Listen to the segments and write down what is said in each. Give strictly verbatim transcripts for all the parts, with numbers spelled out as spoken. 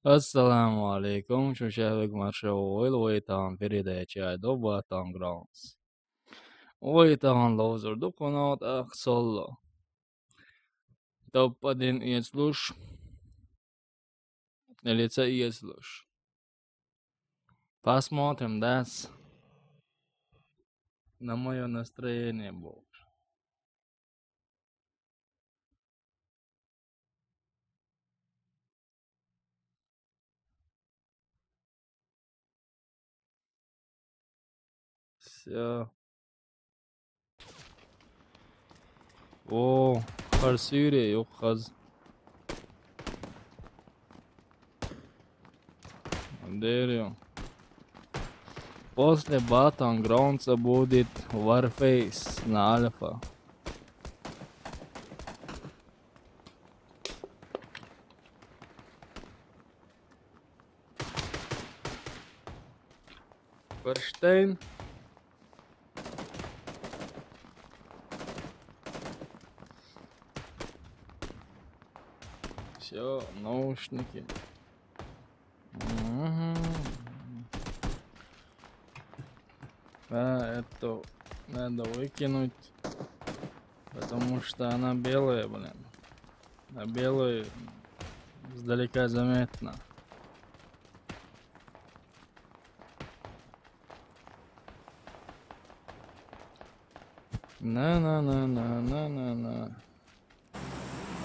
Ассаламу алейкум, шу шехлик маршавойл, вайтан передача айдо Батан Граунс. Вайтан ловзурду кунаут ахсолло. Топ один если уж. Или це если уж. Посмотрим, да, с- на моё настроение больше. Всё. О, харсюре, ёх, хаз. Дерё. После Батан Граунса будет Warface на альфа. Ферштейн. Всё, наушники. Мгм. А, это надо выкинуть, потому что она белая, блин. А белая сдалека заметна. На-на-на-на-на-на-на.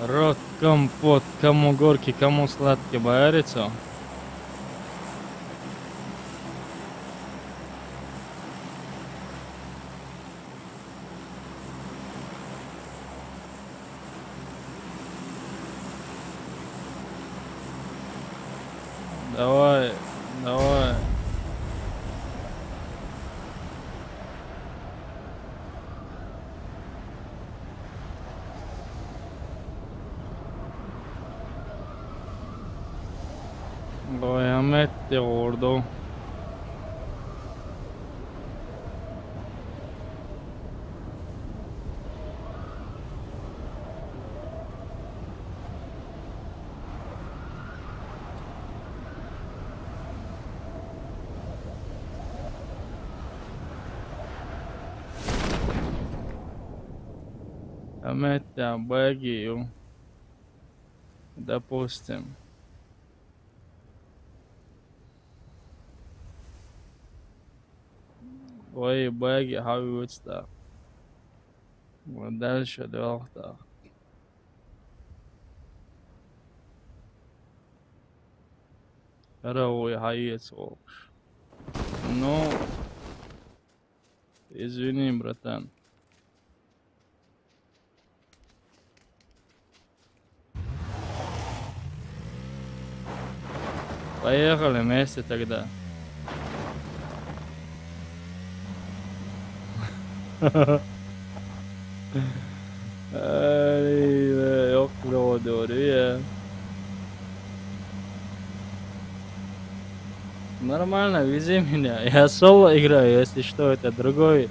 Рот, компот, кому горький, кому сладкий, боярицу. Давай, давай. Давай, я метте гордо. Заметьте, бегаю. Допустим. Ой, беги, хавюцта. Вот дальше, да, так. Ара, ой, хаец, ой. Ну, извини, братан. Поехали вместе тогда. Ай, да, ёк, лёд, я. Нормально, вези меня. Я соло играю, если что, это другой.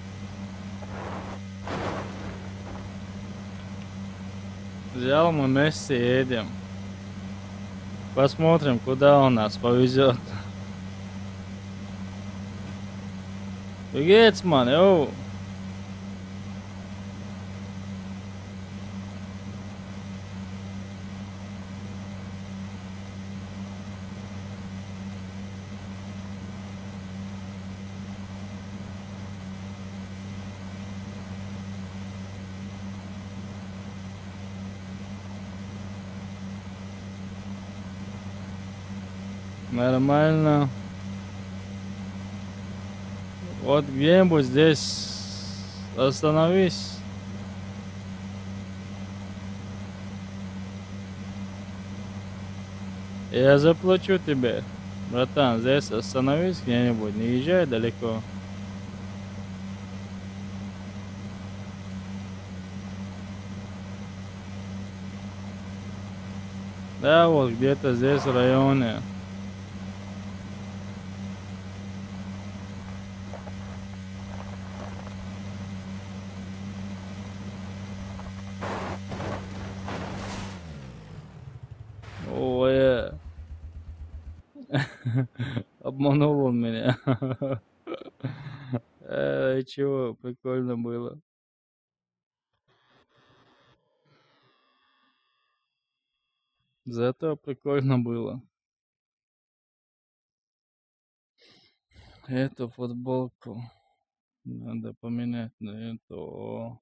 Взял, мы вместе едем. Посмотрим, куда он нас повезёт. Гетсман, йоу. Нормально. Вот где-нибудь здесь остановись. Я заплачу тебе, братан. Здесь остановись где-нибудь, не езжай далеко. Да, вот где-то здесь в районе. Ой. Обманул он меня. Э, чего, прикольно было. Зато прикольно было. Эту футболку надо поменять на эту.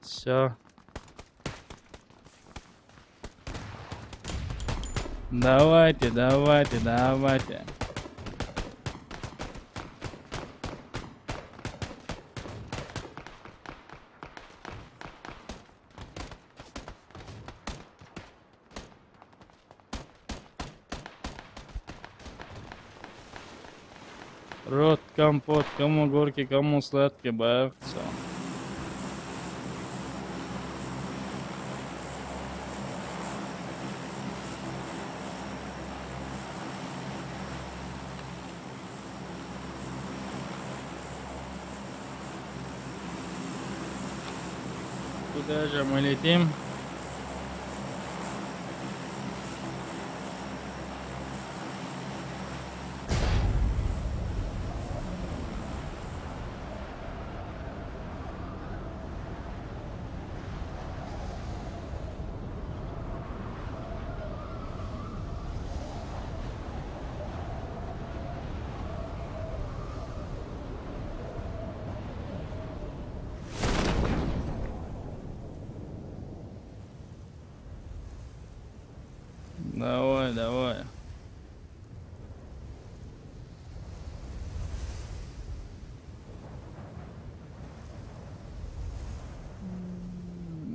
Всё. Давайте, давайте, давайте. Рот компот, кому горький, кому сладкий, бавцо. Куда же мы летим? Давай, давай.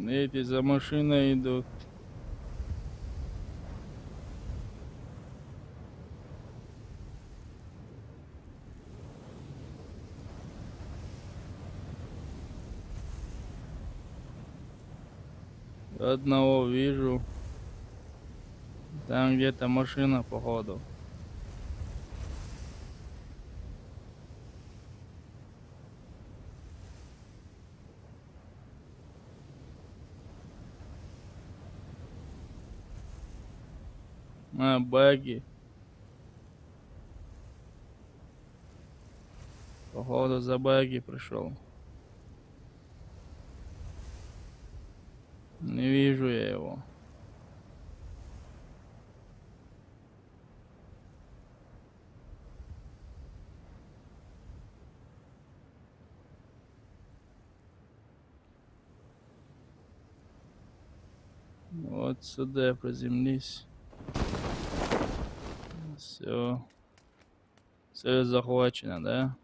Эти за машиной идут. Одного вижу. Там где-то машина, походу. А, багги. Походу, за багги пришёл. Не вижу я его. Вот сюда приземлись. Всё. Цель захвачена, да?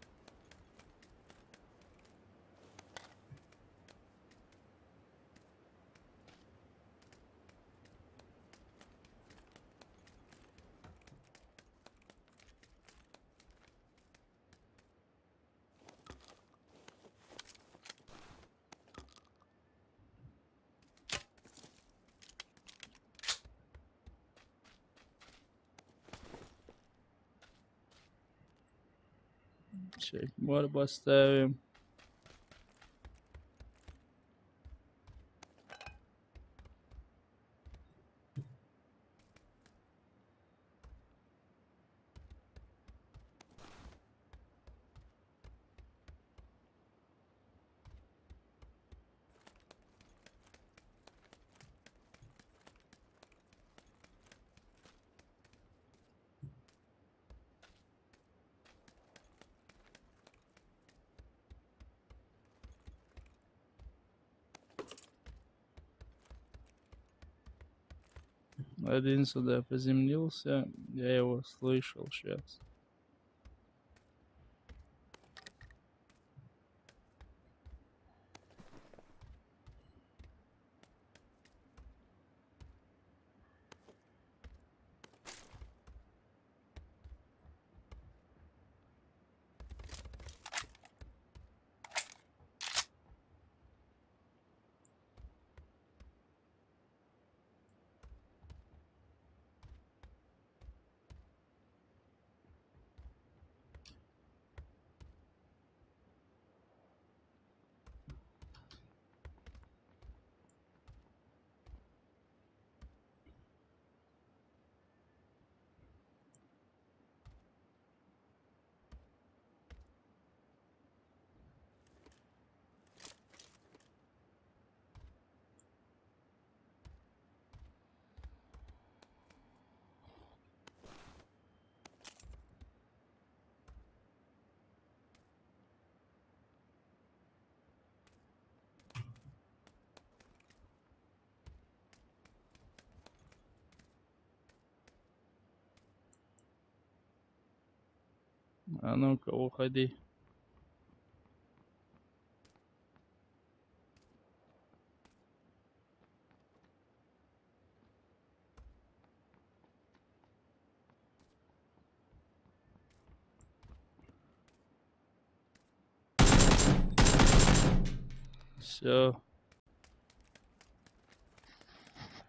Чекпоинт поставим. Один сюда приземлился, я его слышал сейчас. А ну-ка, уходи. Всё.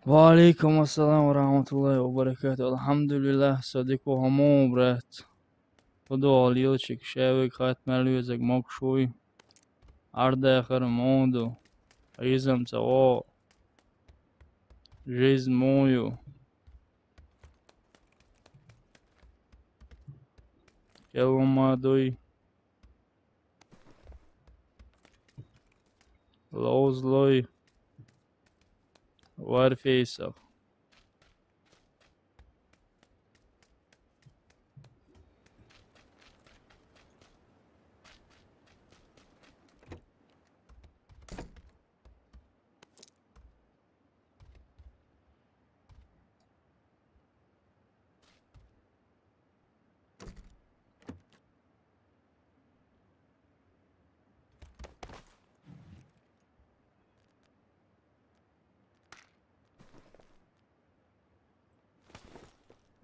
Ва алейкум ассалам ва рахматуллахи ва баракатух. Алхамдулиллах, Садику, гьамон, брат. Худо олилчик шевик хатмалуязак мокшуй. Ардахар моду. Изам цао. Жизнь мою. Келомадуй. Лоузлой. Варфейсов.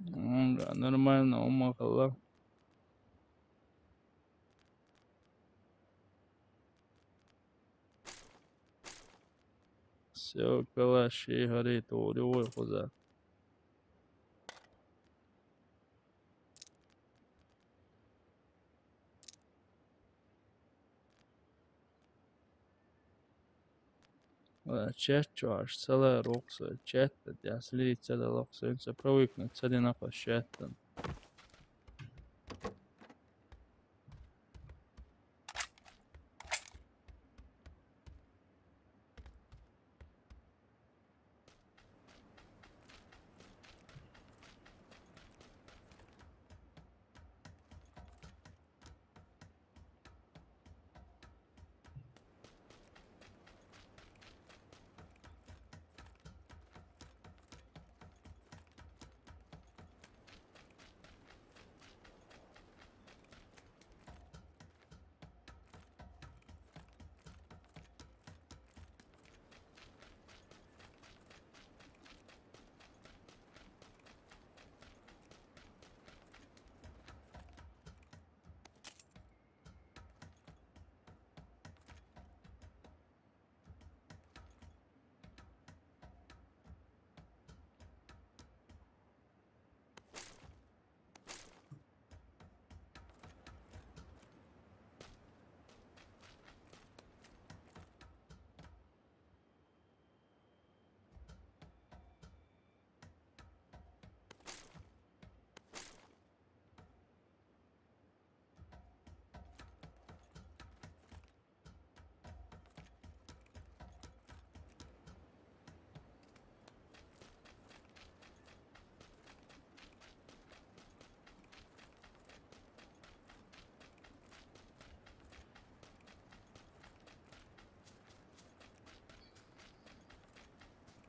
М, да, нормально, умахала. Всё, калаши, гьари, тӀури, ой, хуза. Ва чат чуаш, сала рухса, чат да дясли цада лохса, инса привыкнуть, цадина хос чат да.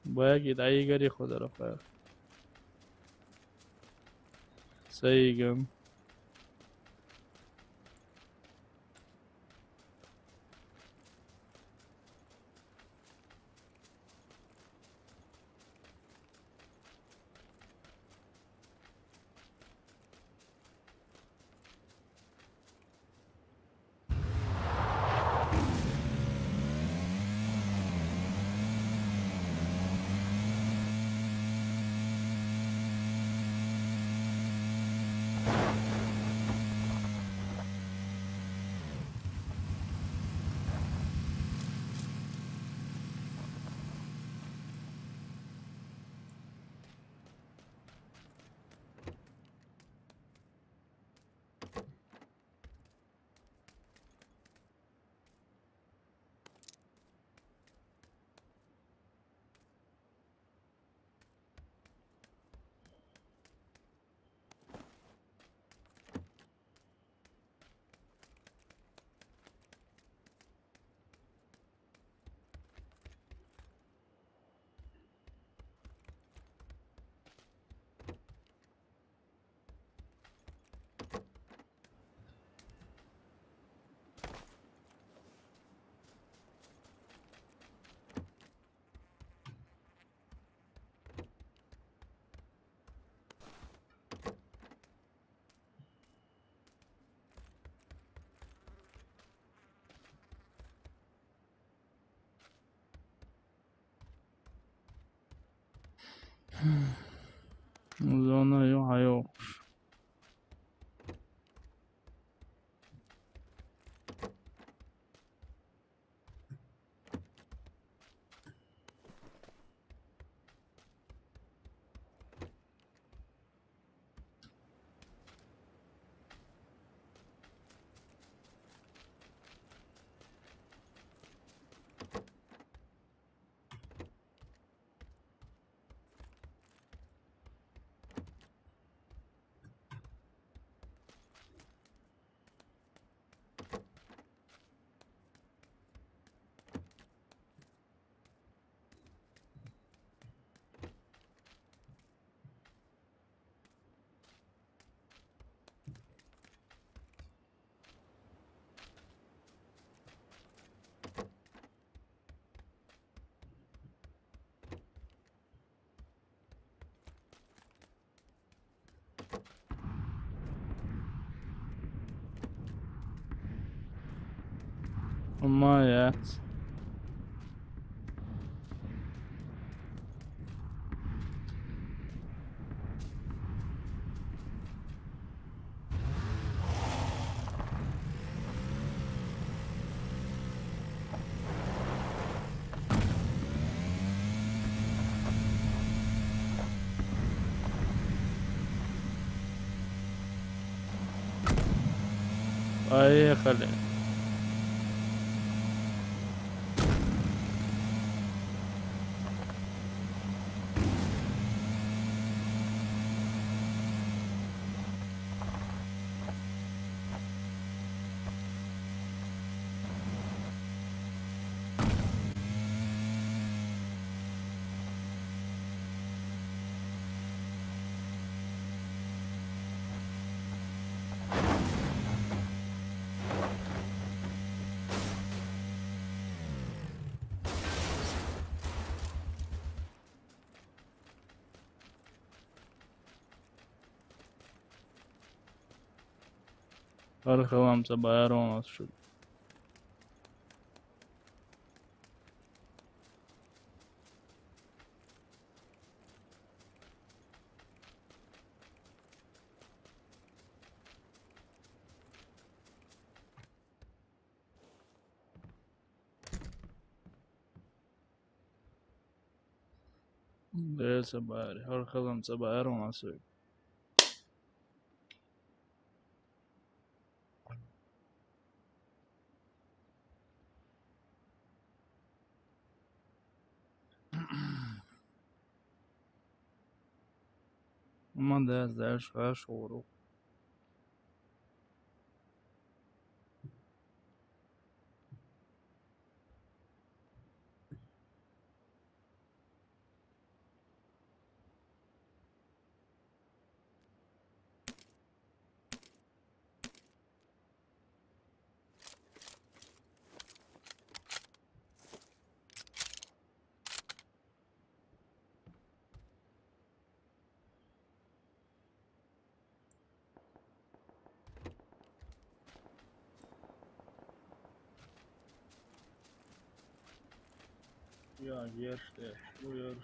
Бояки дайгари худара хаяр. Sagan. Zona yok, yok. Ama ya. Ay, jale. Arkalamsa bayar olmaz şu. Neyse bari. Arkalamsa bayar olmaz şu. Uma das dez, acho ouro. Ja, hier steht, hier.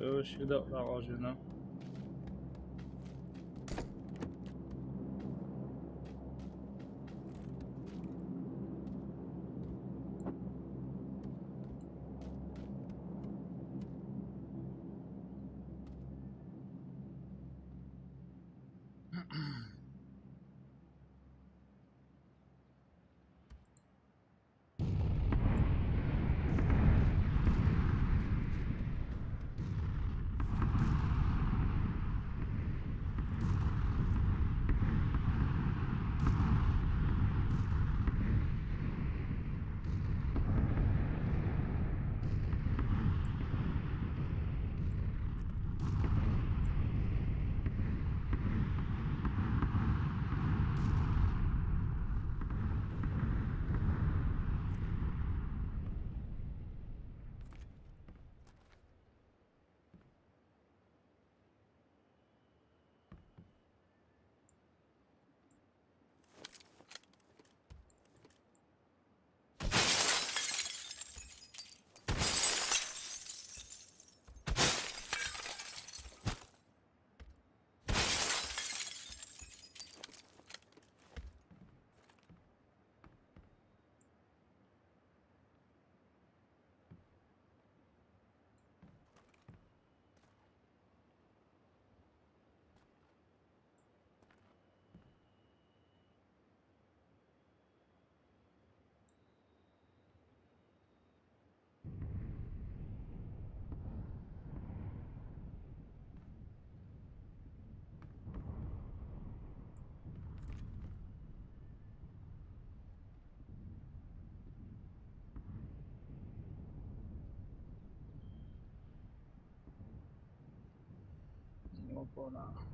So, ich wieder auch noch raus, ne? Hoppa.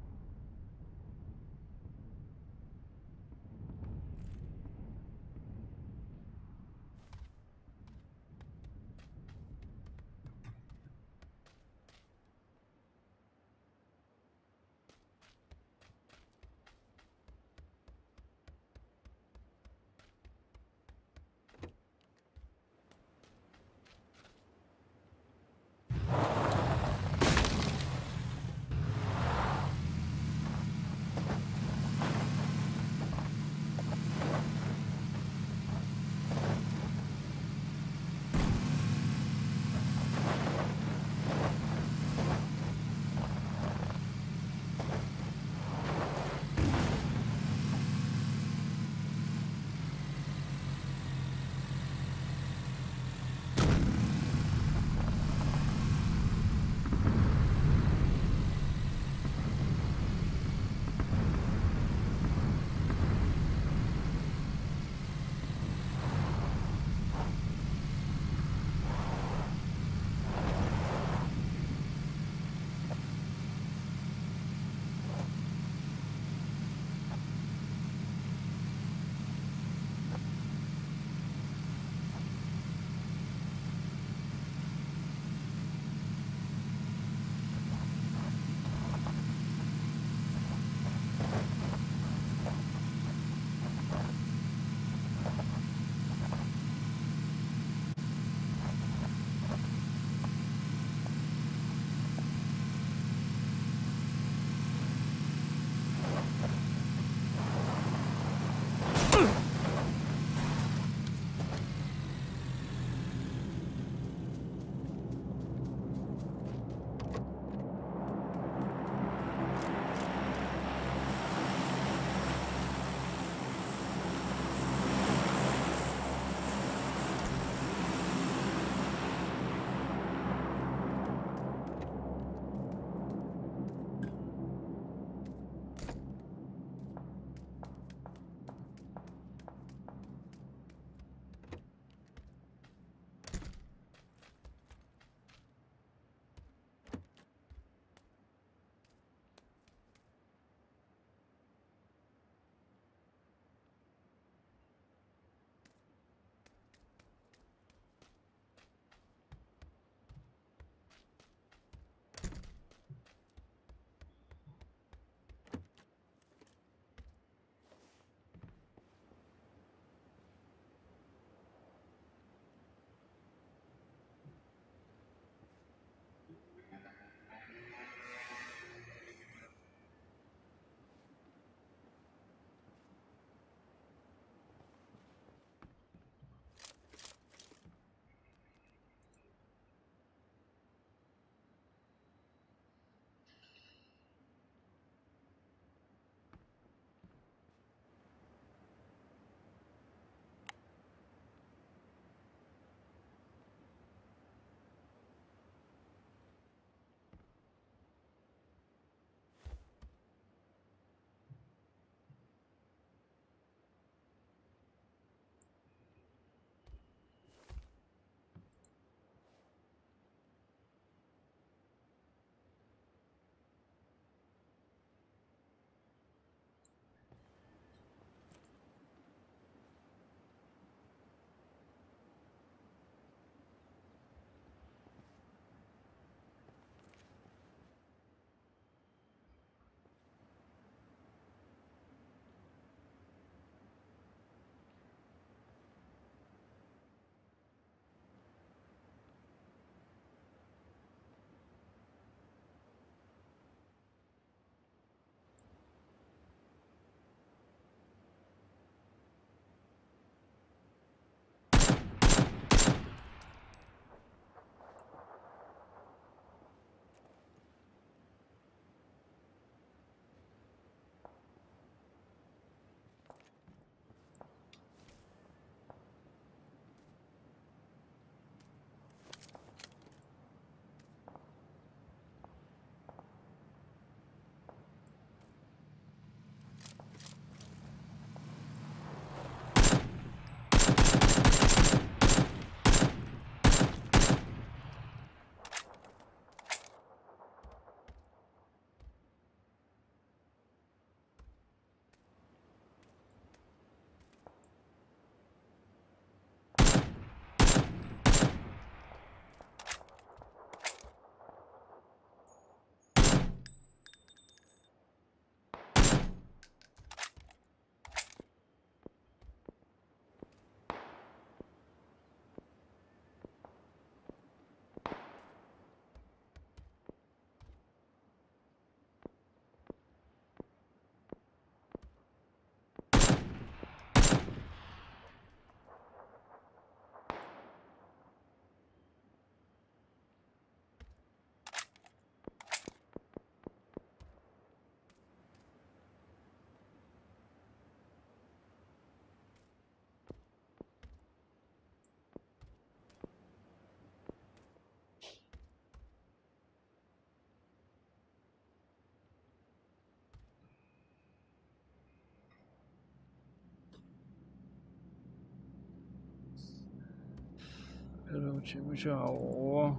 Чи мича, о.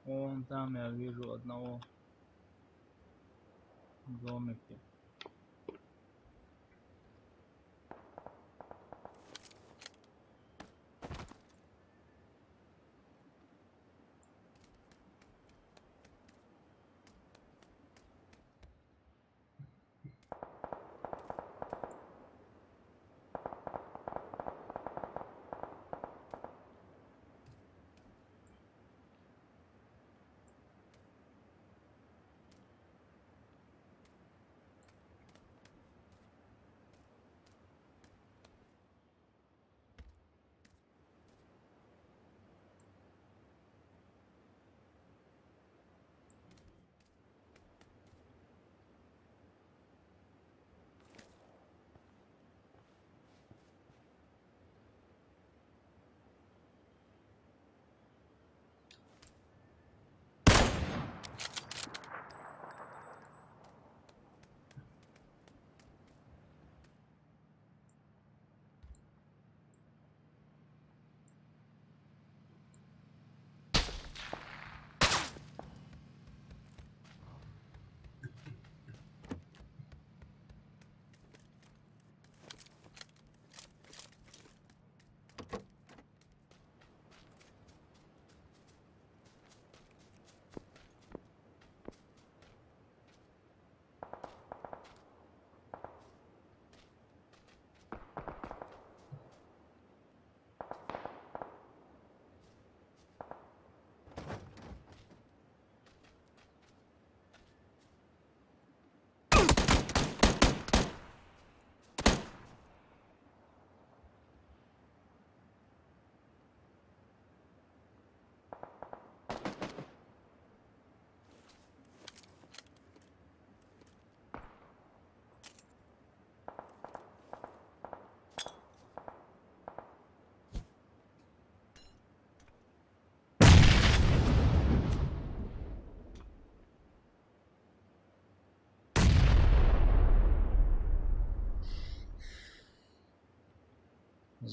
Вон там я вижу одного в домике.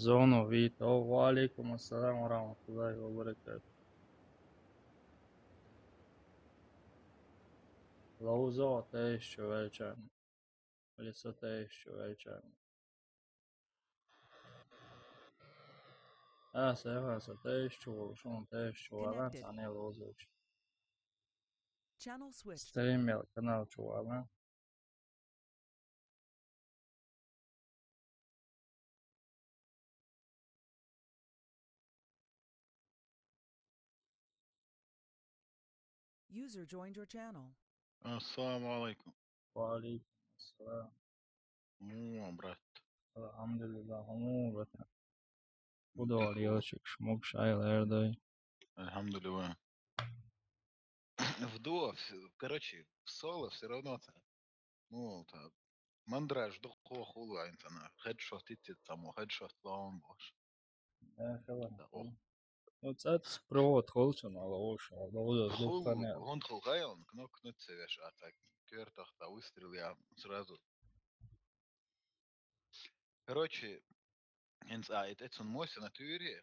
Зону витав. Ва алейкум ассалам ва рахматуллахи ва баракатух. Лауза тайшчу велчан. Лиса тайшчу велчан. А, сева, са тайшчу, шун тайшчу, вала, Connected. Сане лауза. Channel switched. Стример, канал чувала. User joined your channel. Ассаламу алейкум. Ва алейкум ассалам. О, брат. Алхамдулиллах, о, брат. Удовольствие, шмук, шай, лердой. Алхамдулиллах. В дуо, в-, короче, в соло всё равно-то. Ну, та, мандраж, духу хулу айнтана. Хедшот итит, там, хедшот лаун бош. Э, хела. Да, о. Ну, цац провод холчун, ала ош, ала ош, хул, луктане. Гон хул гайон, кнок кнут цевеш, а так. четвёртых, да, выстрел я сразу. Короче, хӀинца а, это цун Мосина туьйри.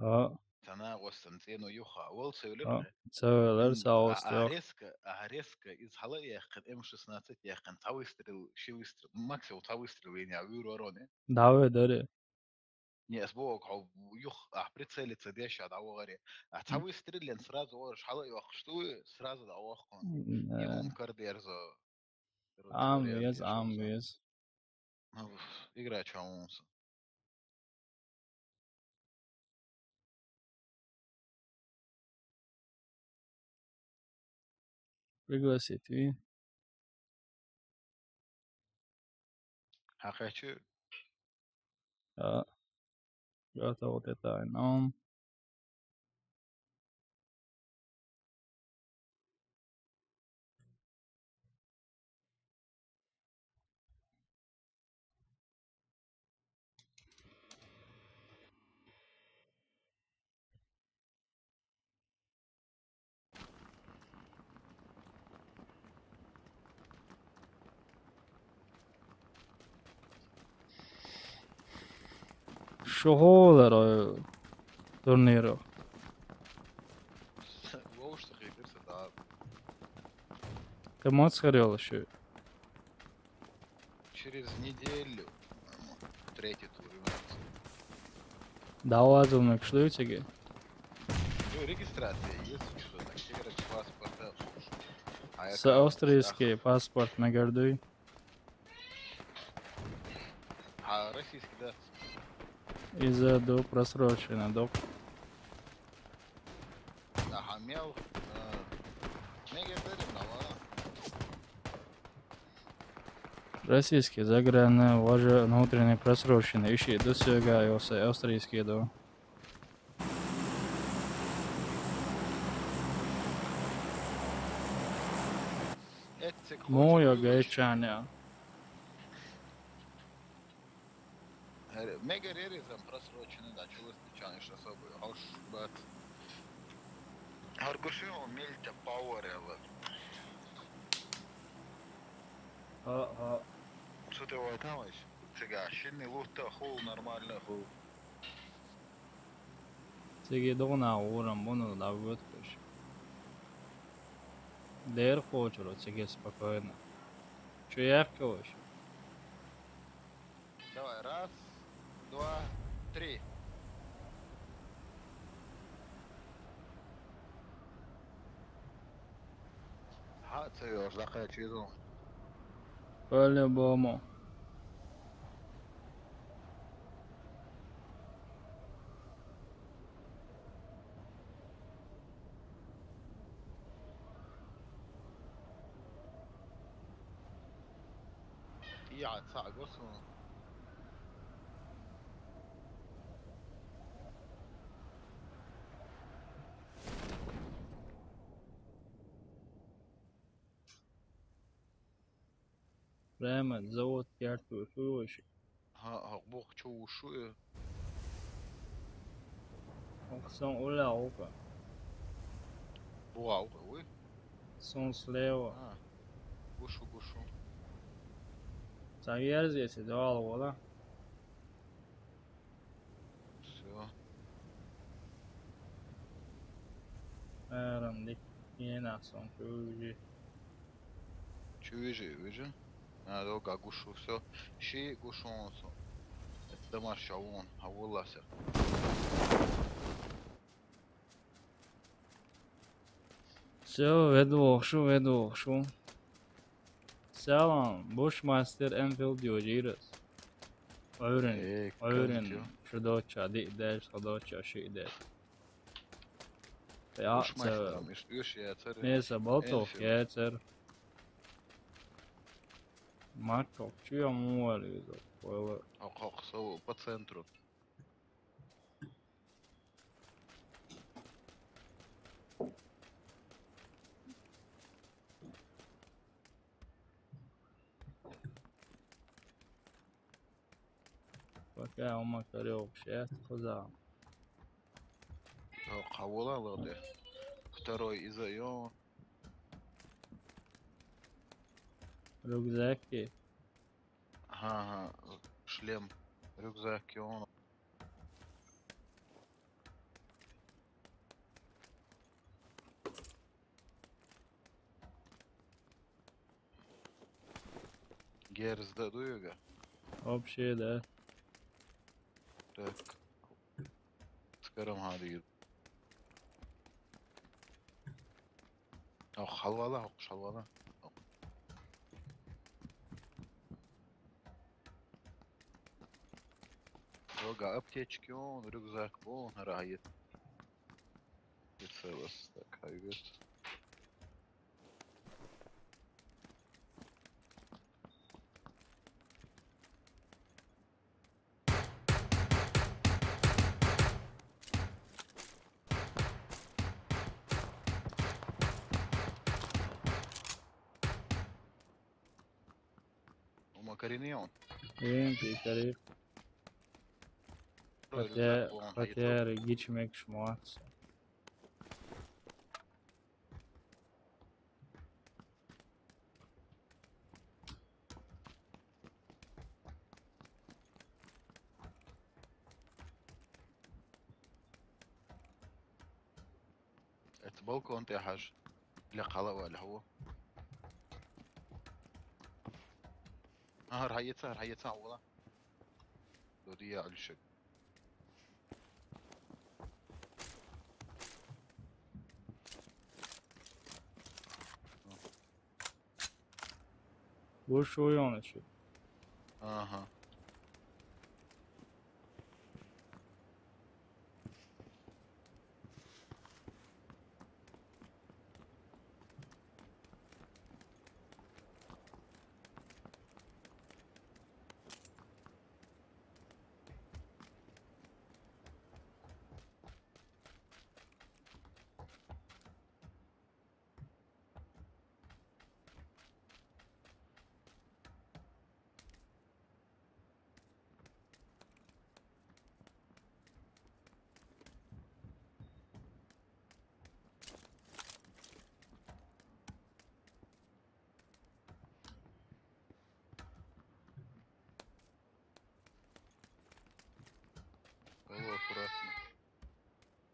А. Цана гӀостан цӀено юха. Вол ца велира. А, ца велира, м, ца а, гӀоста а юха. Резко, а резко из хьала яхкин, М шестнадцать яхкин, цхьа выстрел, ши выстрел, максимум цхьа выстрел вийна, вуьр вороне. Давай, дари. Не, ас боху, хьо юх, ахь прицелиться деш а дӀавахаре. А цхьа выстрелен сразу ораш хьала а йоккхуш ду, сразу дӀавахкун. М, и э. Хум кардерзо. Короче, ам вариант вез, я ам шо вез. Ну, игра чё он. Пригласить ви. Хьакхечу. А. Готово, вот это, ну. Шу гӀолара турнира. Вовшта хетар са дагӀа. Ткъа маца хир йолуш ю? Через неделю, по-моему, третий тур имеется. ДӀавазалниг шлуьйциге? Ну, регистрация есть, что так, через паспорта. А я... Са как австрийский паспорт мегар дуй? А, российский, да. Иза ду просроченный, док. Аха, мел, э, мегар дерим, ава. Российский заграны, важа внутренний просроченный. Иши ду сёга, йоса австрийский ду. Моя гайчаня. Мегар еризам просроченный, да, чулыс ничего не особо. Хош бат. Аргушио мельта пауэр эла. Ха, ха. Что ты вайтамаш? Цыга, шинный лутта хул, нормально хул. Циги догна урам буну да выткаш. Дер хочуро циги спокойно. Чё я калаш? Давай, раз, два, три. Ха, ца йош, дакъа чизу. По-любому. Я, ца госу. Прямо завод ярту шуйваши. Ха, ха, бухчу шуй. Ох, сон уля ука. Буа ука, уй? Сон слева. А, гушу, гушу. Ца верзия си дала вала. Всё. Аарам дик. Ена сон чуйжи. Чуйжи, уйжи. А, долго гушу, всё. Ши гушу он сон. Это домашний, а вон, а вон ласа. Всё, веду охшу, веду охшу. Салам, Бушмастер Энфилд йожийрас. Ойрен, ойрен, шу доча, ди деш, шу доча, ши деш. Я, Бушмастером иш уьш яцар. Неса болтох яцар. Макков, чуя муализо, ойла. Ох, ох, со по центру. Пока у Макарёв счастье хоза. О, кавула лоде. Второй из-за ё. Рюкзаки. Ага, ага, шлем. Рюкзак, он. Герз да дуюга? Вообще, да. Так. Скарам хадир. Ох, халвала, ох, халвала. Рога аптечки он, рюкзак он, рагит. Целос, так, хайгет. Uma karinion. Ин, пикари. Хотя, хотя регичмек шмуатс. Это балкон тӀехьаш. Лекхала валхӀу. А, гьар гьайца, гьар гьайца, вала. Додия алишек. Бушуёночек. Ага. Алло, аккуратно.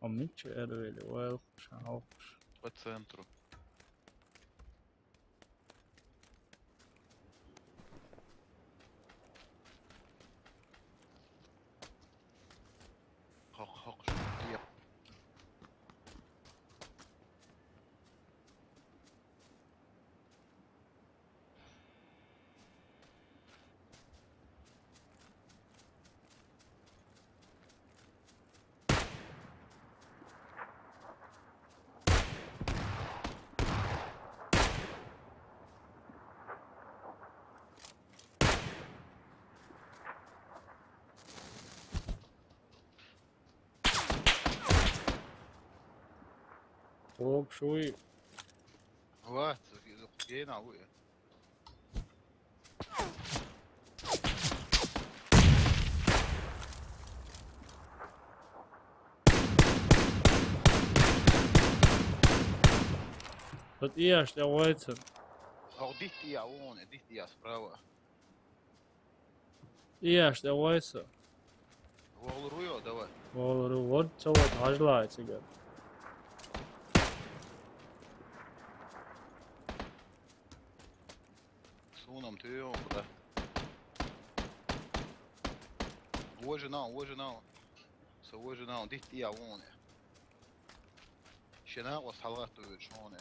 А мичча эрвели, вай, алхуш, алхуш. По центру. Хок, хок, шу, я. Хок, шуй. Ва, гена, уй. Тут иаш, я войцен. Ох, дихт я, вон, дихт я справа. Иаш, я войса. Вогъур вуй, давай. Вогъур, вот, цо вот, гьажлай цигар. Сунам тюйон, да. Вожи нам, вожи нам. Со вожи нам, дихт я вон. Шена гъос халгъат тюйон шоне.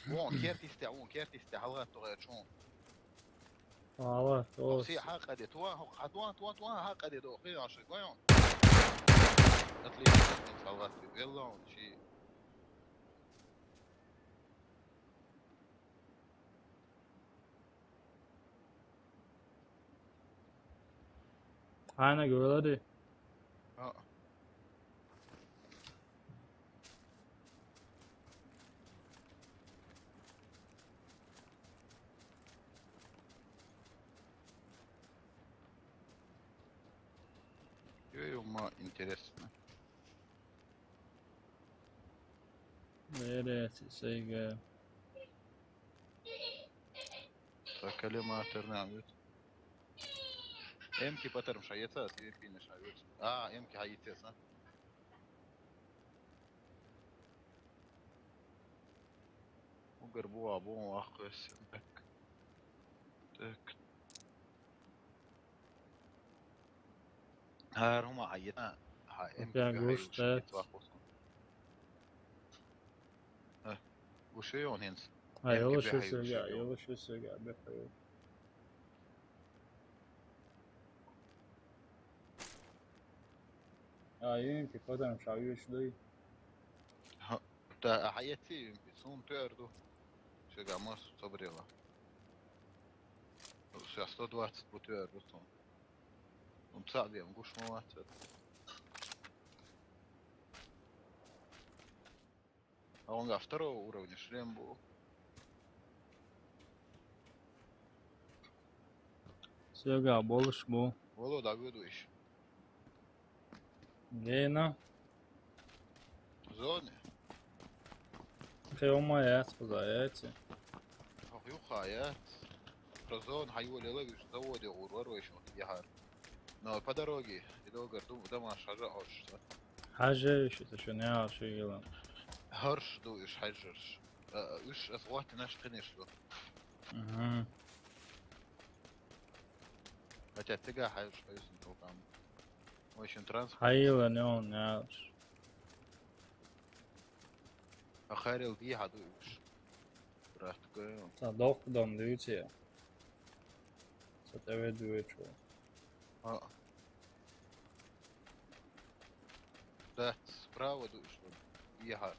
Вон, кертисте, вон, кертисте, халгъат тюйон шон. Ала, ос. Си хакъаде, туа, хо, хатуа, туа, туа, хакъаде, до, хи, аши, гойон. Отлично, салгат, веллон, чи. Гьанна гулади. А. Ё-ё, ма, интересно. Береси сайга. Ца коллиматор нах ю. Эмки патармаш хьаэца, ас эмпинаш хьаэца. А, эмки хьаэцес, а? Угар бу, а, бу, а, хъес. Так. Так. ХӀара хӀума хьаэца, хьа эмки Окей, гуш хьаэца, дац. Хьаэца вахус. Э, гуш ю хӀинца. А, эмки йолуш бехьа ю, гуш ю. Йолуш ю, бехьа ю. А, юнки, потом ша юш дуй. Ха, та, а хьаэци юнки, сун тер ду. Шега мас собрела. Сейчас сто двадцать бу тер ду сун. Он цабием, гуш ма вацат. А он второго уровня шлем бу. Всё, га, болуш бу. Володя, выдуешь. Гена. Зоне. Хеома яц, куда яйца. Ох, юха яц. Про зон хайволела виш заводе урвар вешон яхар. Но по дороге, и долго дум-, дома шажа ошта. Хьажа ещё, ты что, не ошибила. Харш ду иш хьажаш. Э, иш ас вахт наш, конечно. Мгм. Хотя тыга хьажаш, конечно, там. В общем, транспорт. Хайла не он, не аш. А хайрел ди хаду иш. Братка. Та дохк дом дивите. Са тӀе веду вечӀо. А. Да, справа душ вон. Яха.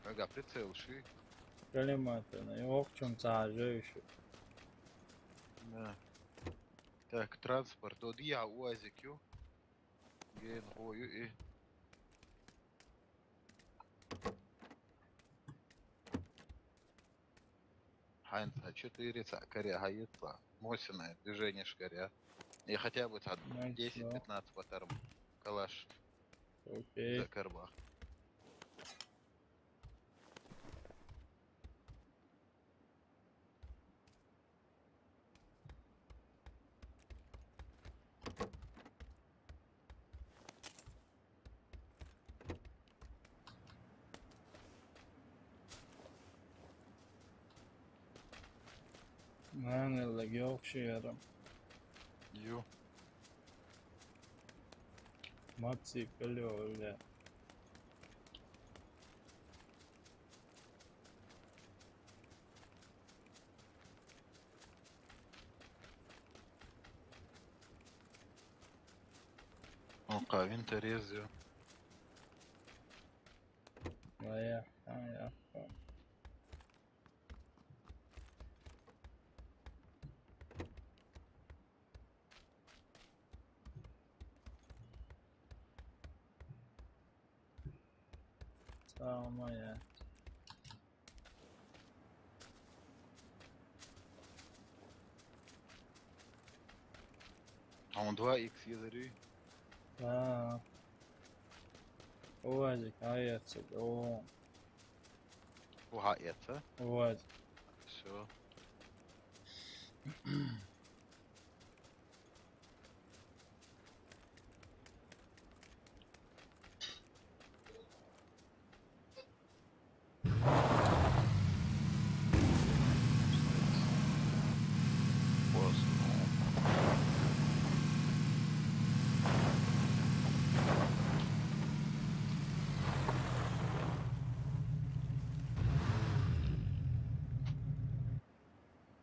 Ага, прицел ши. Коллиматор, ну, и охчун цаажа ещё. Да. Так, транспорт. О, дия уазик ю. Ген хою и. Хайн, а четыре ца-, коря, хаетла. Мощное движение шкаря. И хотя бы там Найс, десять-пятнадцать патарм. Калаш. Окей. За карба. Нана, легёк шиером. Ю. Матси, пелё, бля. О, кавин терезию. Моя, а, я. Самое. А он два икс езари? А. Уазик, а я це, о. Уха, это? Вот. Всё.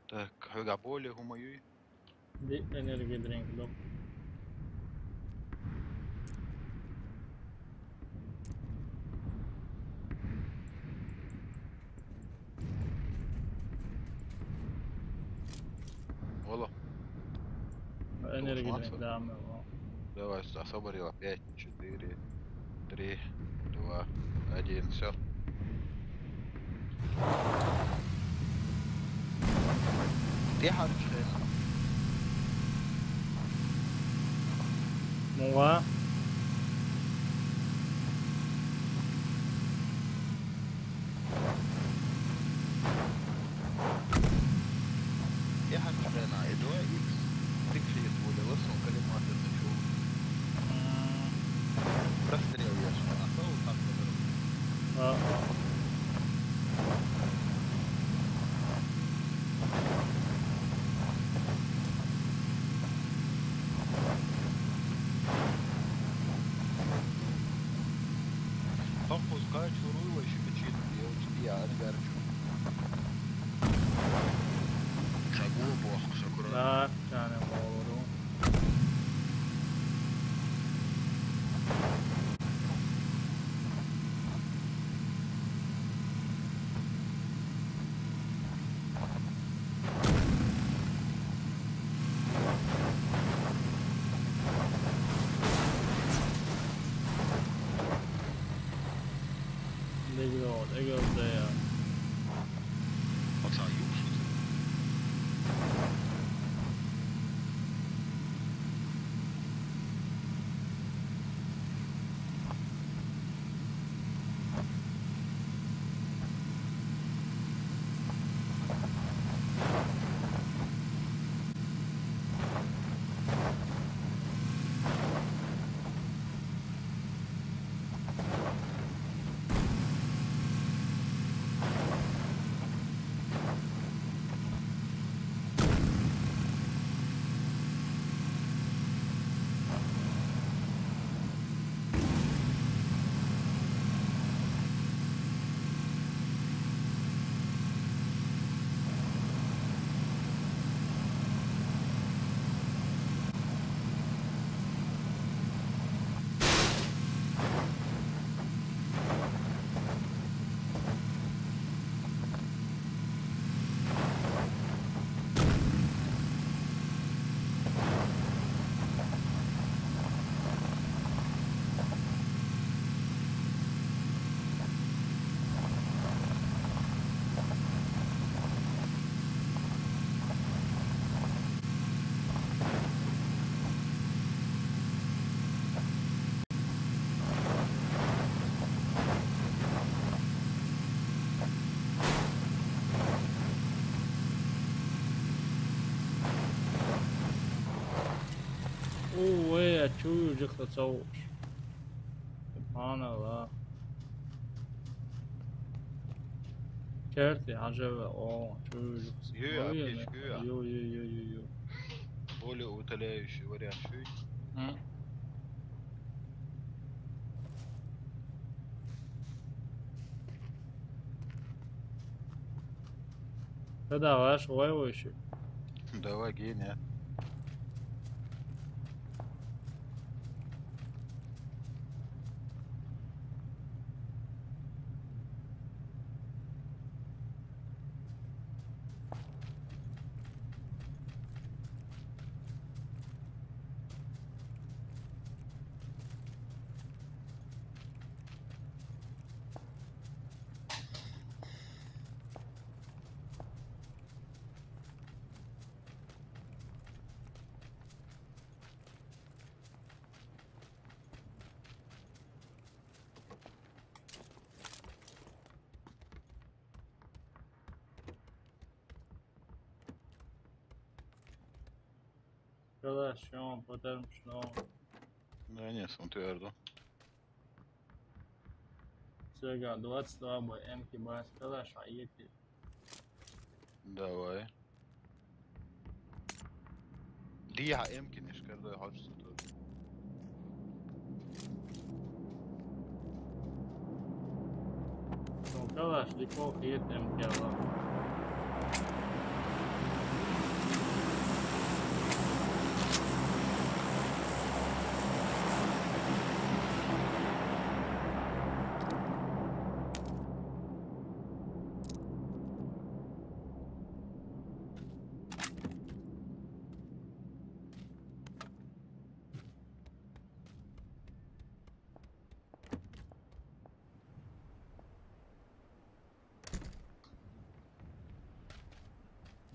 Так, хьуьга боли хӀума юй? Ди энерги дринк док. Оло. Энерги дринк, да, мы его. Давай, с-, особо рила. Пять, четыре, три, два, один, всё. Иахьарч хена. Муга? Иахьарч хена, и два икс. Тик хиет более лосом калиматор начал. Прострел я что, а то вот так вот. А. Похуй, скачу, руй, вообще печет, я учти, я не горчу. Шагу, бог, шагу. Да, тянем голову. They go, they go there. What's our use? Ой, а чё уже хотел? Субханаллах. Керти, ажаба, о, чё уже? Ё, ё, аптечка, ё. Ё, ё, ё, ё, ё. Более утоляющий вариант, чё? М? Да давай, шулай вообще. Давай, гения. Калаш, он потом что? Да не, смотрю, Эрду. Сега, двадцать два бо М К бас, калаш, а ети. Давай. Дига М К не шкардой, хочется тут. Ну, калаш, легко хит М К ала.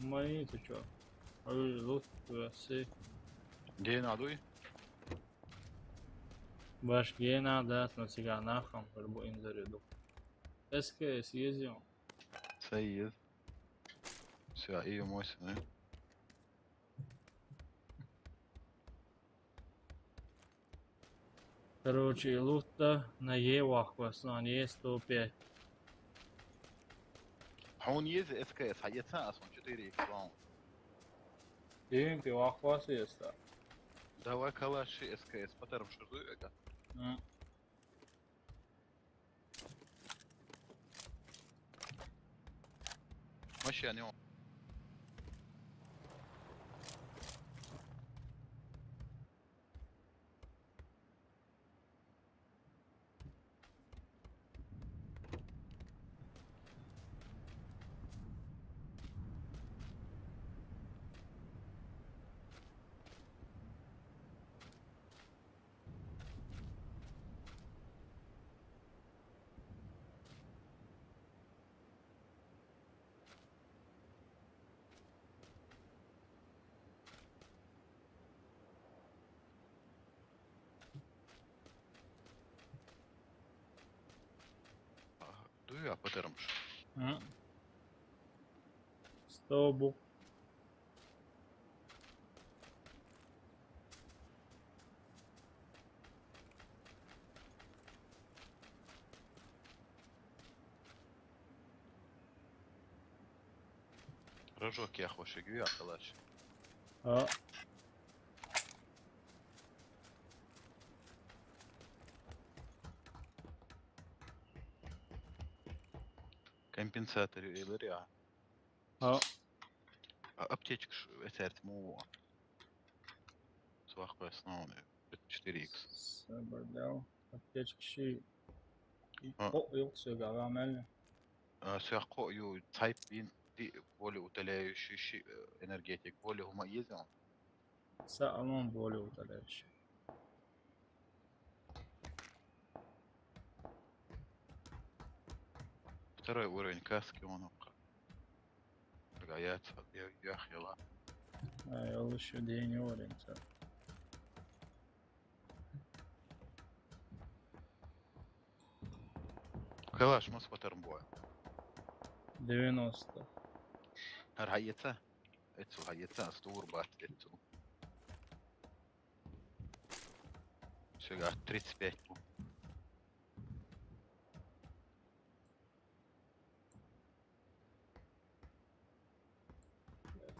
Мои, ты чё? Ой, лут, веси. Гена дуй? Баш гена, да, но сега нахам, как бы инзаре ду. СКС ездил? Союз. Всё, и мой сын. Короче, лут-то на Е вахвас, но не сто пять. Хьуна еза СКС, хьаэца ас вон четыре икс вон. Дим, ты вахвас еста. Давай калаш ши СКС, патарм шурду эга. М. Машина, не он. Дуй, а патармш. Ага. Сто бу. Рожок я хоши гю я калаш. А. Компенсатор илер я. А. А аптечка ш-, эцерт му. Свахпа основный. Четыре икс. Сабарда. Аптечка ши. А. О, юк, всё, гавамел. А, всё, ко ю, цайп бин, ди, более утоляющий, ши, э, энергетик, более ума ездил. Са алон более утоляющий. Второй уровень каски он. Гаят, я, я, хила. А, я лучше день уровень, так. Калаш мас патарм буа. Девяносто. Ар хайца? Эцу хайца, астур бат эцу. Всегда тридцать пять бу.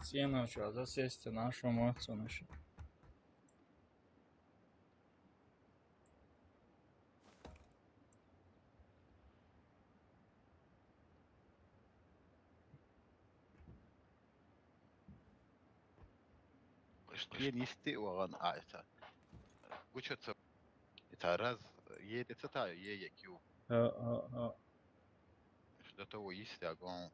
Сена чё, засесть нашу эмоцию нашу. Ишт ен исти ваган айта. Гучаца. Ита раз, е деца та, е, е кю. А, а, а. Ишт до того исти агон.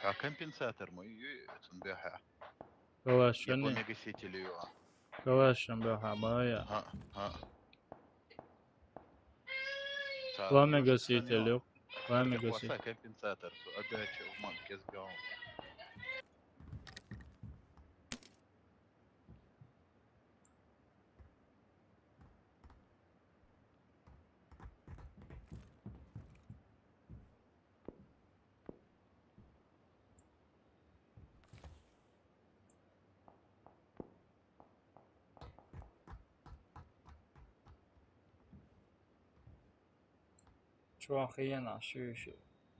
А компенсатор мо ю цун бяха. Калаш, я шо не? Мегаситель ю. Калаш, шо бяха, моя. Ха, ха. Ла мегаситель ю. Ла мегаситель. Компенсатор, су, агача, уман, кезгал. Чувак, я на шушу.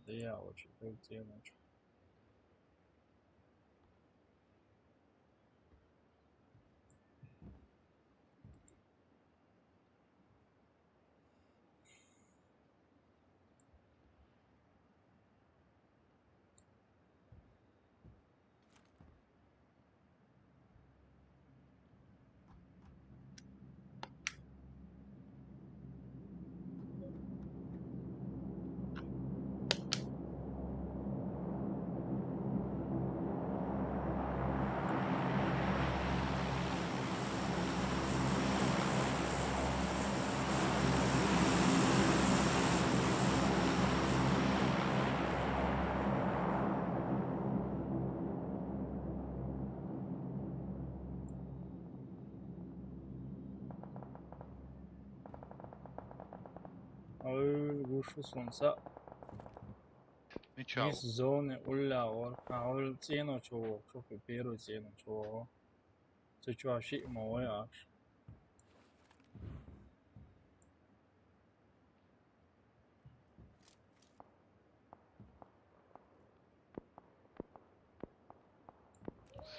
Да я очень, да я очень. Ойла гуш ва суна са. Мича ва? Мис зоне улла вар. А, ойла цӀено чу ва, чу фи перу цӀено чу ва. Цу чу шиъ ма вай аш.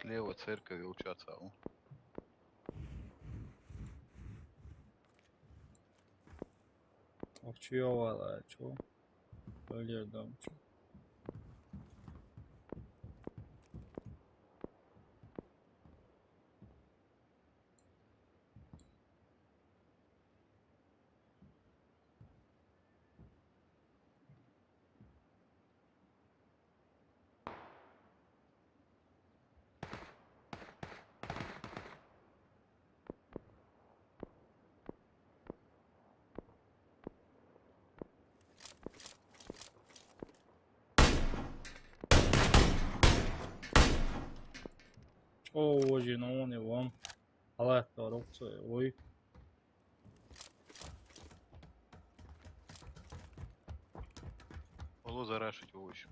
Слева церковь волчаца, о. Ах, чё я вала, чё? Пойдём, дом, чё? Чё, ожи, ну, он и вон. Алай, второй, ой. Оло зарашить овощ.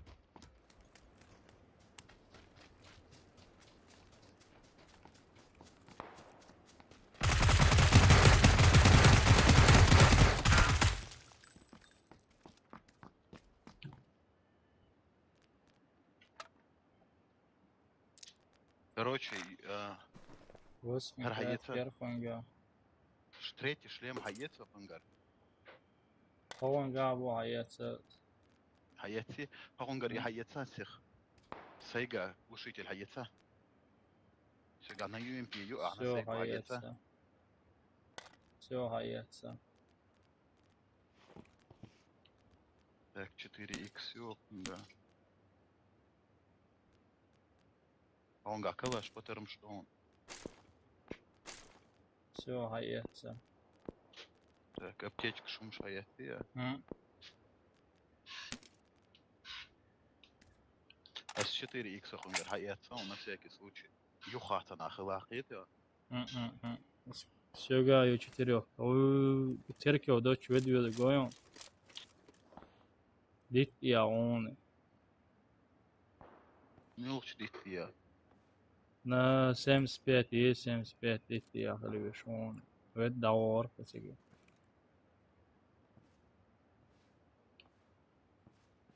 Короче, э, восемь, хӀара пять, хьаэца? Первый хангар. Ш-, третий шлем хьаэца, хангар. Хангар бу хьаэца. Хьаэци, хангар и хьаэца сих. Сайга глушитель хьаэца. Сайга на ю эм пи ю, а на всё, сайга хьаэца. Всё, хьаэца. Так, четыре икс, всё, да. А он как, калаш, патарм, что он? Всё, хьаэца. Так, аптечка шумш хьаэца, я. М. Ас четыре икс хангар хьаэца, он на всякий случай. Юхатана хилахит, я. М-м-м. Всё, ю четырёх. Ой, теркев дочь ведь ведь гоем. Дит я он. Милч дит я. На семьдесят пять, есть семьдесят пять, дит я, хали вешон. Вед давор, пацаки.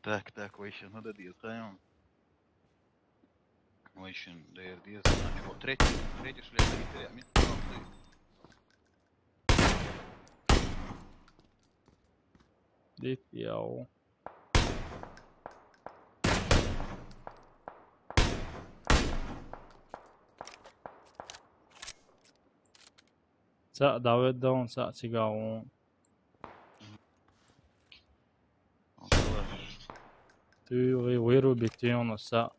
Так, так, вы ещё надо дит, хаем. Вы ещё, да, я дит, а, вот третий, третий шлем, третий, а, мид, ну, ты. Дит яу. ЦаӀ даведда вон, цаӀ цига вон. Ту ви-, вырубить вон цаӀ.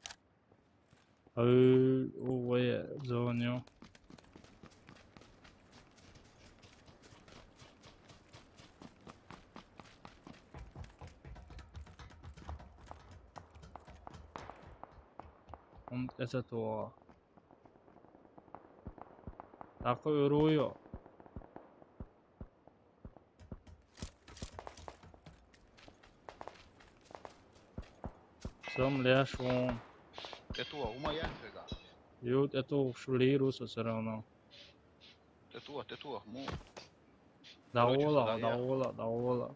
Ой, ой, звоню. Он это то. Так, ой, рую. Сом леш вон. Тетуа, ума я фига. Ют, это шулирус всё равно. Тетуа, тетуа, му. Давола, короче, сюда я. Давола, давола.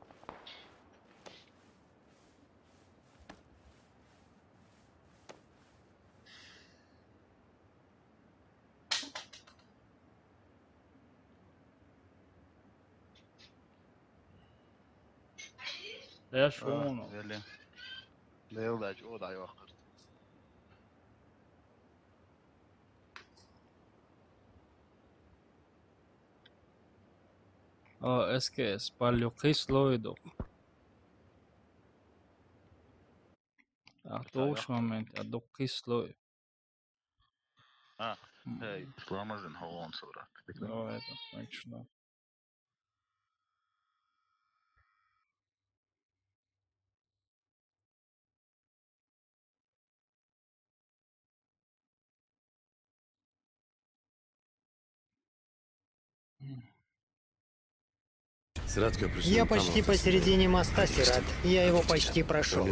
Леш вон. Вели. Лейлдач, о, да, йоахъырт. О, эс кей эс, паллю кислоиду. А то уж момент, а до кислой. А, эй, ламазын холон сурат. Ну, это, точно. Я почти посередине моста, Сират. Я его почти прошел.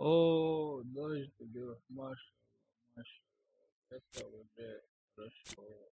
О, дождь идёт, машалла, машалла. Это уже хорошо.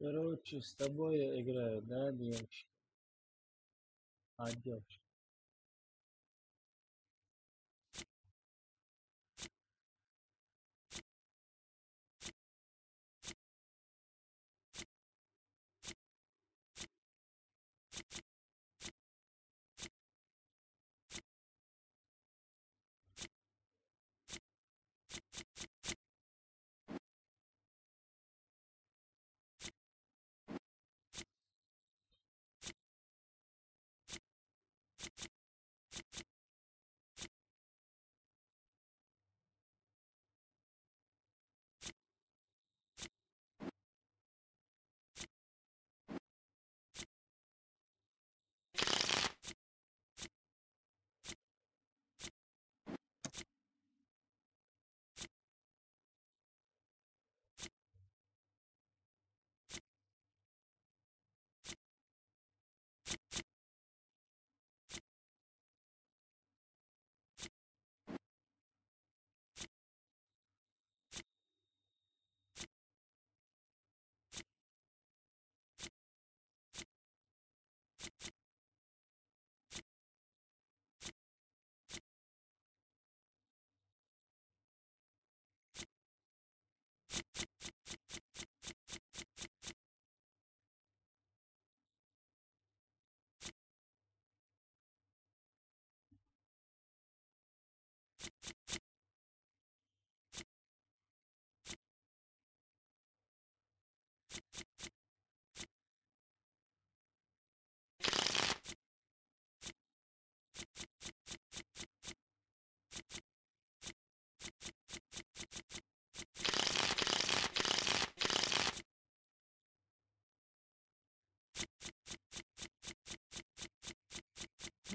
Короче, с тобой я играю, да, девочка? А, девочка.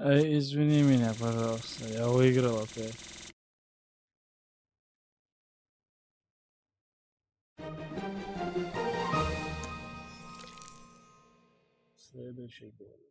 Эй, извини меня, пожалуйста, я выиграл опять. Следующий бой.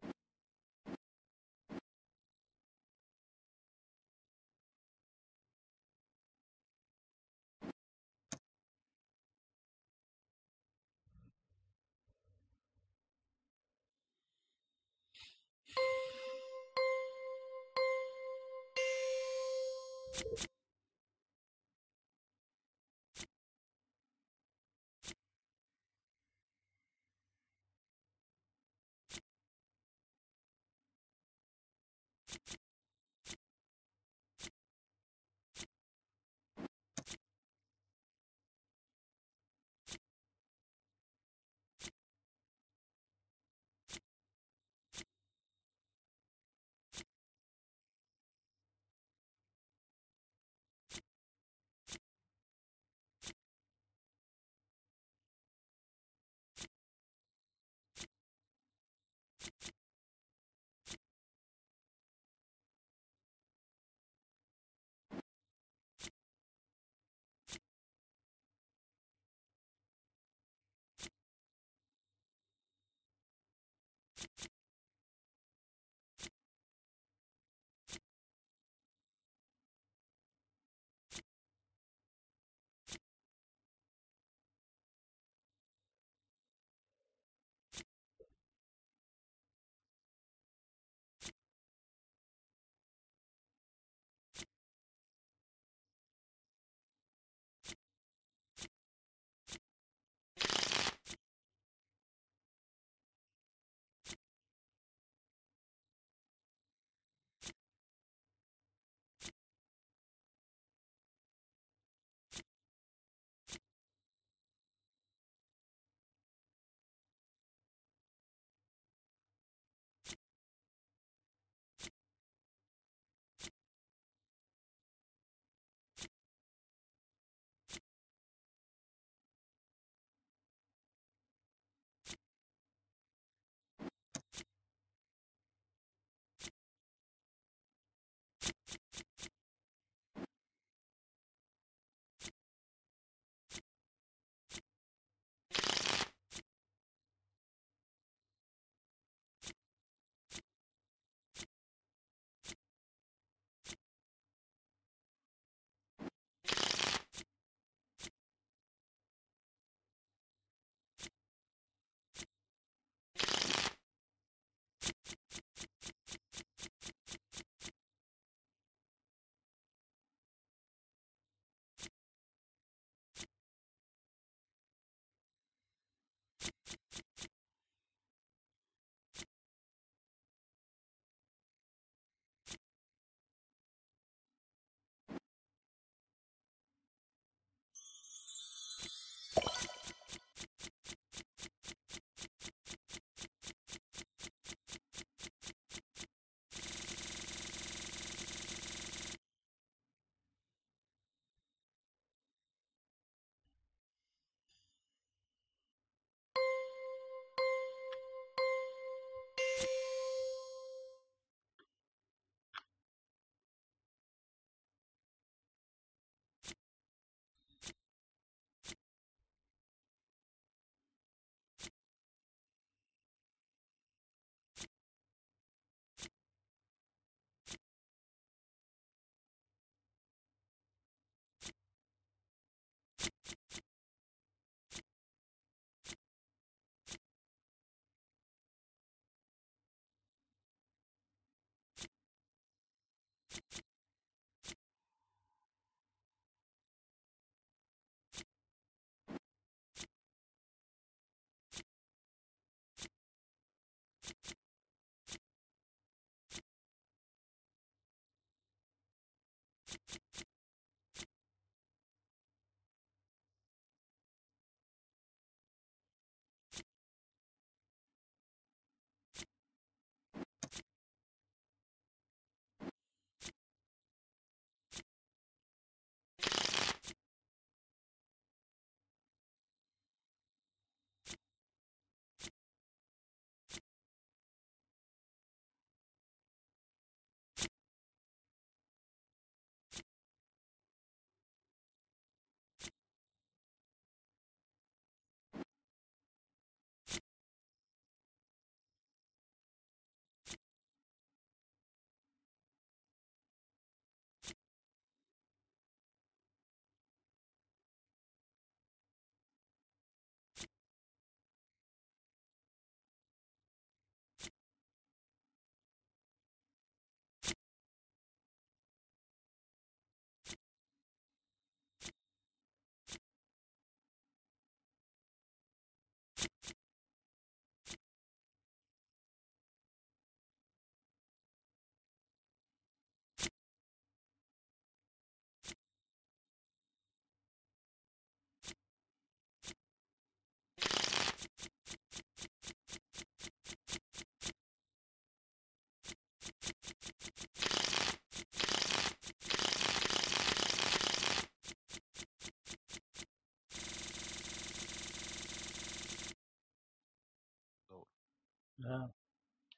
ها،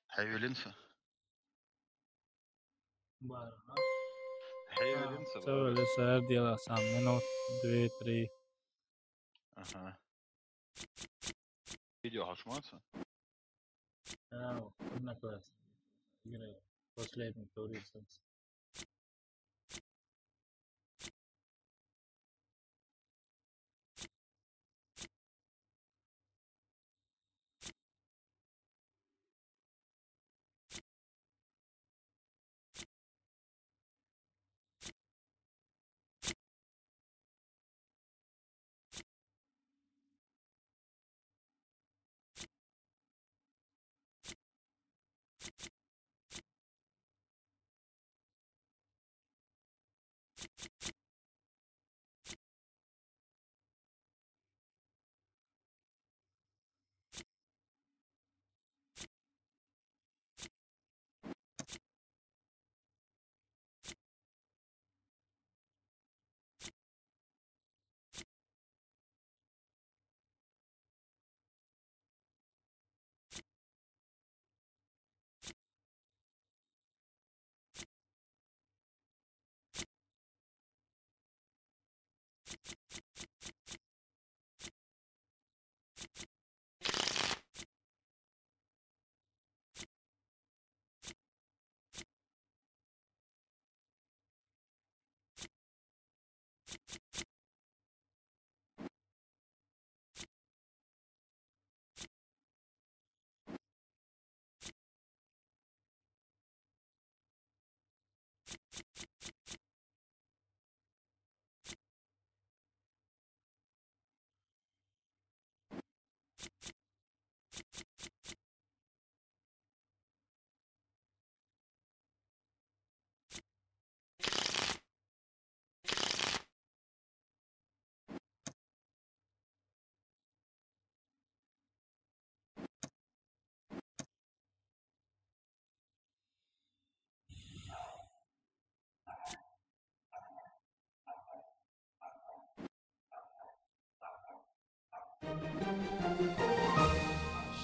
حيولنسا. بارا. حيولنسا. سوى لسه هادي لا سام منوت دوي تري. اها. فيديو حشمانسا. اه، كنا كويس. Последний туризм.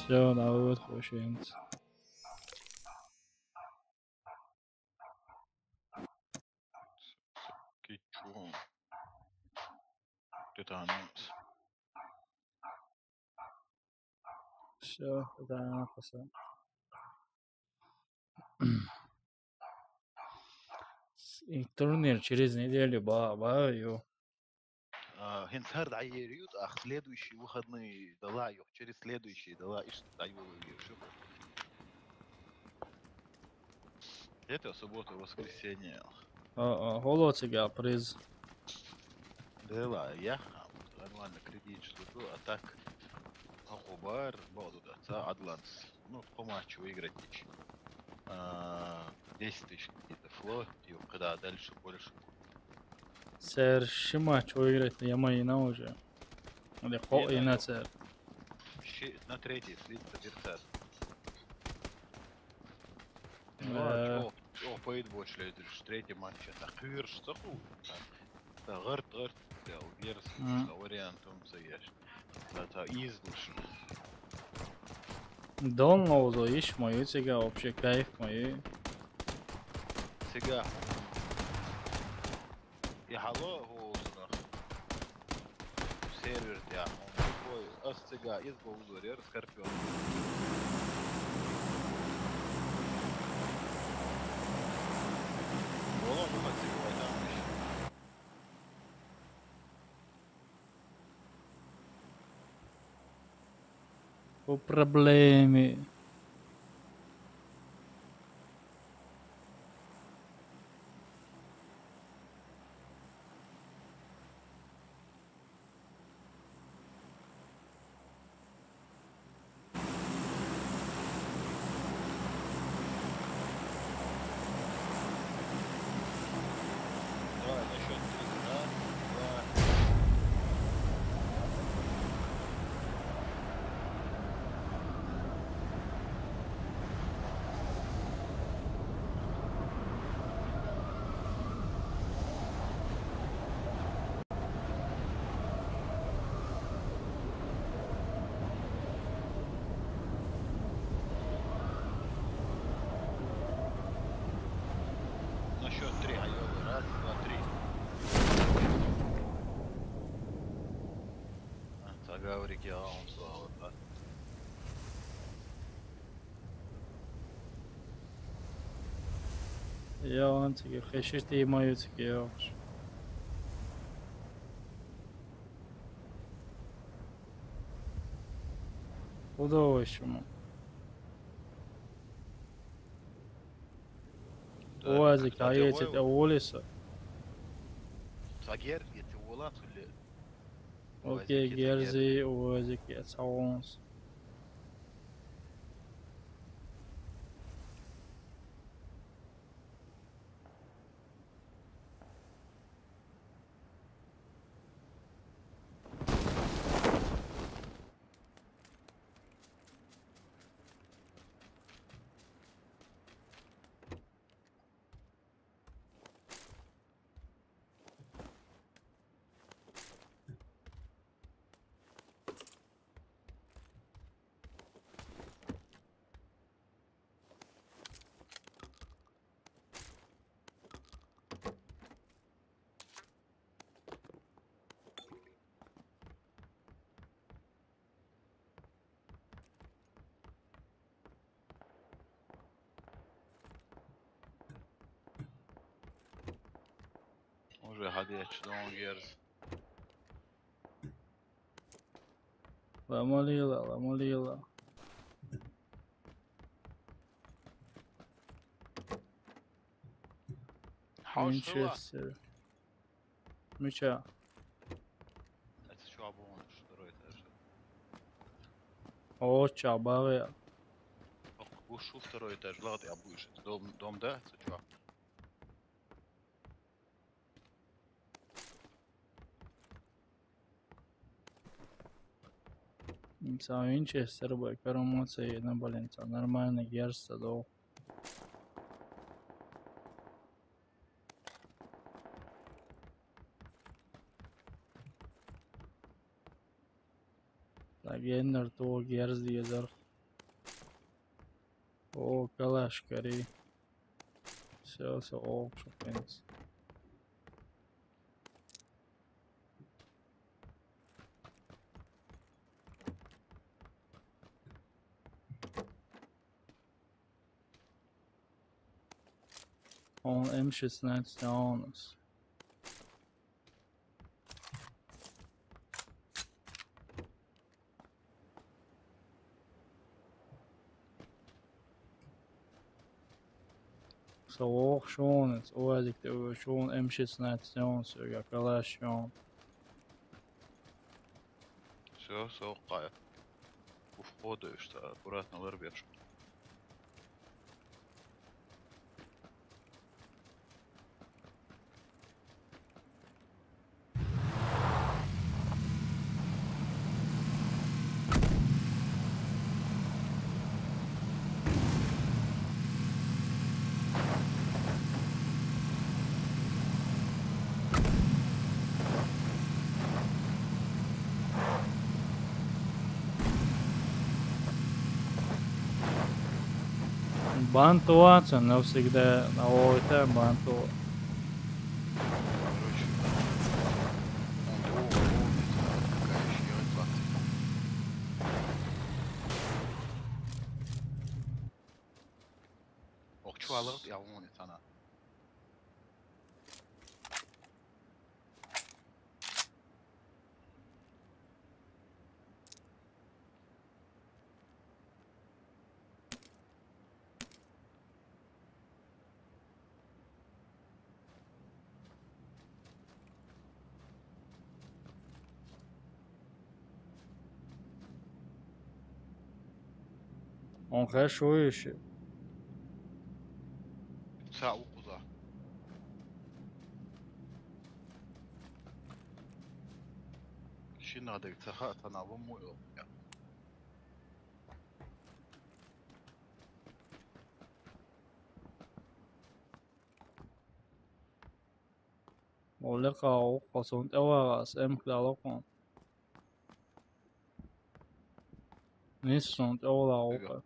Всё, народ, хвощенец. Кичу. Тетанус. Всё, тетанус. И турнир через неделю ба-, ба-, ё. А, хинцар дайер ют, ах, следующий выходный дала, ё, через следующий дала, иш дайвол, ё, шо. Это суббота, воскресенье. А, а, холодный приз. Да ладно, я нормально кредит жду, а так Ахубар, Богдуда, ца Адланс. Ну, по матчу выиграть ничего. А, десять тысяч какие-то фло, и когда дальше больше. Сэр, ши матч выиграть, я мои на уже. Или хо Не и на надо. Сэр. Щи-, на третий слиться, Берсер. Э. О, о, поет больше, я говорю, третий матч. Так, верш, так, у, так. Да, гард, гард, да, у Герс, Мгм. Что вариант, он заешь. Да, да, из лучше. Дон лоузо, иш мою, цига вообще кайф мою. Цига. И хало, гоузна. Сервер, я. Он такой, ас цига, из лоузо, я Скорпион. Было, было, цига, там ещё. По проблеме. Давай, на счёт три. Раз, два. На счёт три, айолу. Раз, два, три. А, заговорики, а он слава, да. Я он тебе хешишь, ты мою тебе, я уж. Удовольствие. Да, УАЗик, как а я Джавоева? Тебе улица. Сагер, я тебе улан, что ли? Окей, УАЗик, я Герзи, Сагер. УАЗик, я Саунс. Уже гадячи донгерз. Ламолила, ламолила. Хашла. Винчестер. Мича. Это что, обувь, второй этаж? О, чабаве. Ох, ушу второй этаж, ладно, я будешь. Дом, дом, да? Это что? М, сам Винчестер бай, карамоца и на баленца. Нормально, герста, да. Так, геннер то герз дезер. О, калаш кари. Всё, всё, о, шо, в принципе. Он М шестнадцать, а он с- Со воху шуна, со вазик тӀе вуьйш шуна, М шестнадцать он соьга, калаш он. Всё, со кхая. У входа уьш ца, аккуратно лар беш. Банту вацан навсегда, на войта банту. Короче, он долго ловит, пока ещё не хватит. Ох, чё, алло, я вон это она. Он хеш вуй иши? Ца укхуза. Ши надо ца ха, ца на лому йо. Оле кхаъ, укхо суна тӀе вагӀа, ас эмкал локхун. Нис суна тӀе вала укхо.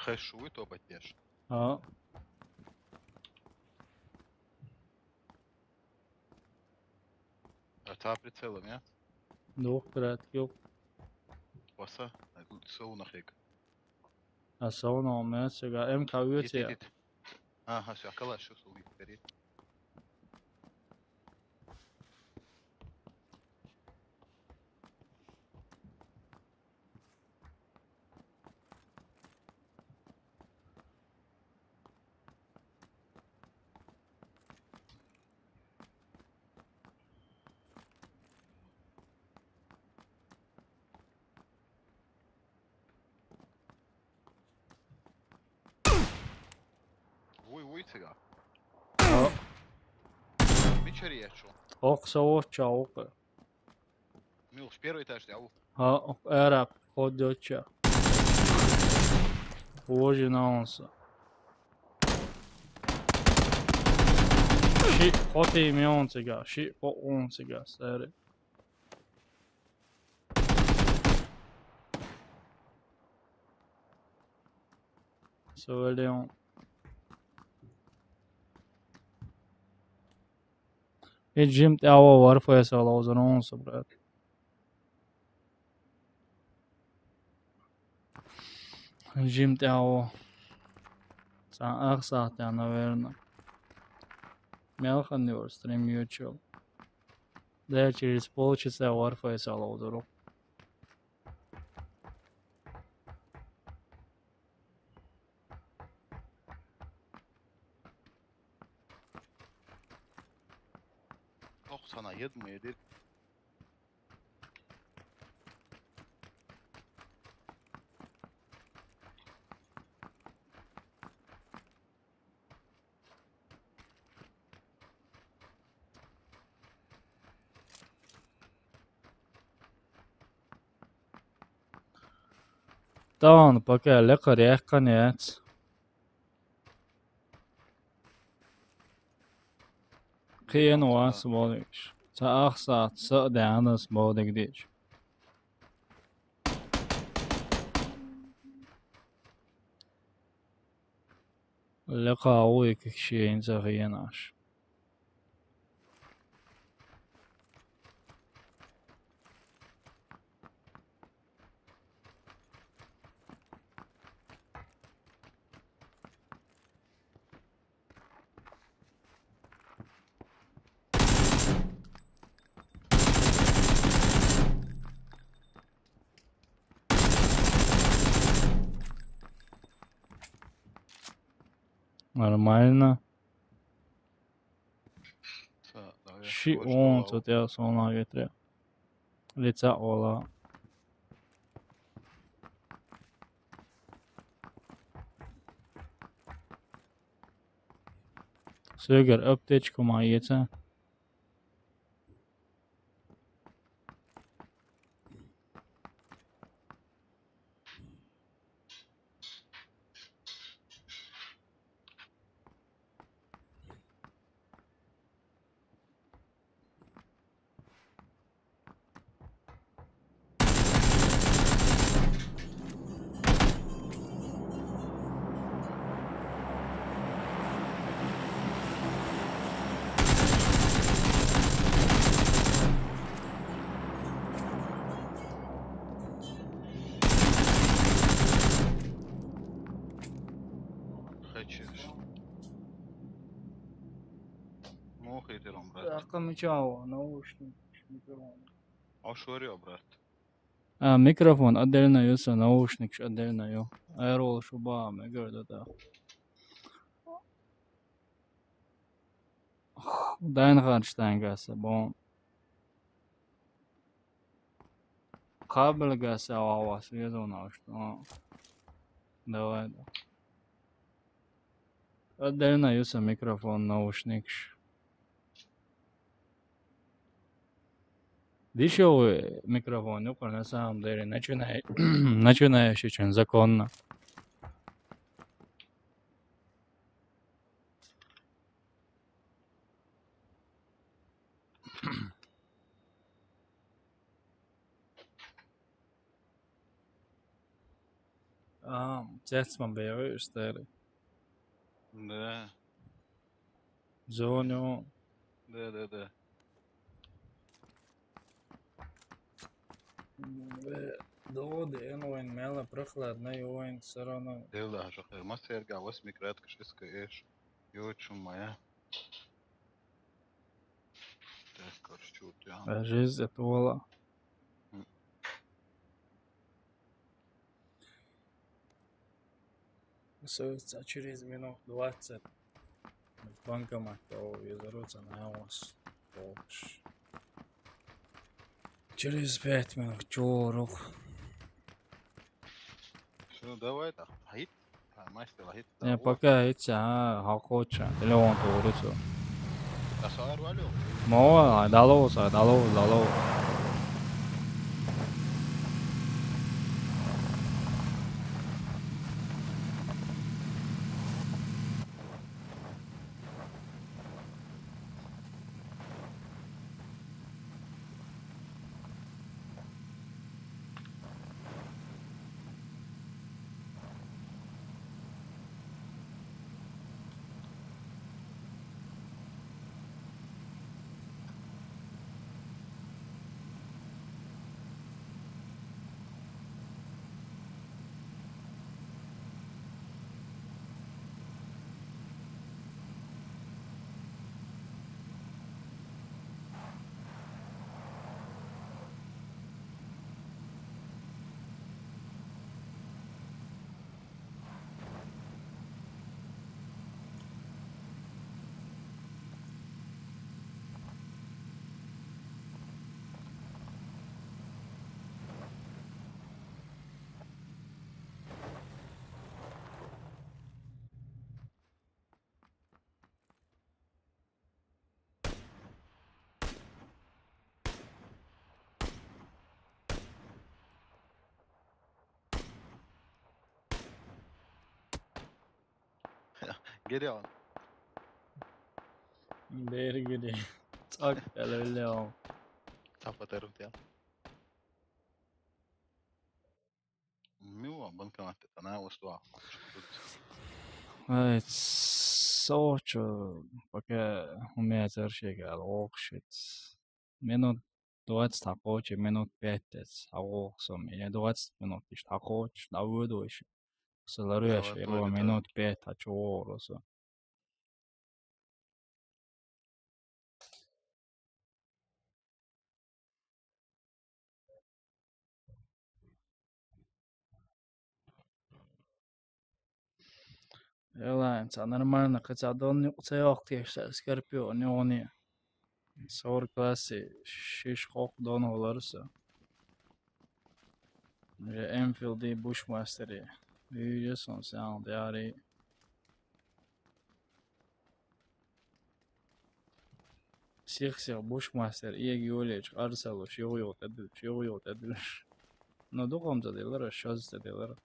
Хеш вуй топать деш? А. А та прицелом, я? Дух, брат, юк. Васа, а тут сау нахик. А сау на у меня сега. М К вьюти. Ага, всё, калаш, всё, сау вперед. Вуй, вуй, цига. А. Мичари я чё? Ох, со вот чё, ох. Милш, первый этаж, я у. А, эрап, ходёча. Боже, на он со. Ши, хоти мион цига, ши, по он цига, сари. Савелион. И жим тӀе а вар файса ловзан он со, брат. Жим тӀе а. Сан ах сахта, наверное. Мелхан юр стрим ючул. Да, через полчаса вар файса ловзан. Ох, сана, ед мы, ед. Тан, пока лекха рехкан яц. Кхиен вас бодигш. Ца ахсаат, са дянас бодиг дич. Лекха уйк шиен ца хиенаш. Нормально. Са, давай, ши хочешь, он давай. Цо тя сона ветре. Лица ола. Сёгар аптечку ма ецӀа. Хачеш. Мохи тером, брат. Акъа мичава, наушник, микрофон. А шо рио, брат? А, микрофон отдельно ю са, наушникаш отдельно ю. Аэрол шуба мегар да да. Дайн харч тангаса, бон. Кабель гаса ава связано, что? Давай, да. Отдельно ю са микрофон, наушникаш. Дешёвый микрофон, ну, на самом деле, начиная-, начинающий, чем законно. А, цецма беу истери. Да. Звоню. Да, да, да. Бе, доди, эн вайн мела прохладно, ю вайн всё равно. Девла, жо хэр, ма сэрга, восьми кратка, шестка эш. Ю чум моя. Так, короче, вот я. А жизнь это вола. М. Остаётся через минут двадцать. Банкомат, то и зарутся на вас. Через пять минут, чё, рух. Всё, давай, да. Хит. А, мастер, хит. Не, пока хит, а, хакоча. Телефон турусу. Да, саар валю. Мо, а, далоса, дало, дало. Geliyor. Beri geliyor. Tak, hele öyle o. Kapatarım ya. Мила, банкомат это на устава. Ай, сочо, пока у меня цершега локшит. Минут двадцать такочи, минут пять тец, а оксом, или двадцать минут иш такоч, да выдуешь. Сыларыш, давай, первый, давай, минут пять, а чё, росо. Airlines, а нормально, хотя дон юкъ ца йокъ теш са Скорпион юни. Сор класси шиш хох дон холарса. Же Enfield и Bushmaster и. Южа сон сян дяри. Сих-сих Bushmaster иег юлеч арсалуш, юг-юг тадуш, юг-юг тадуш. Но духом за делара, шоз за делара.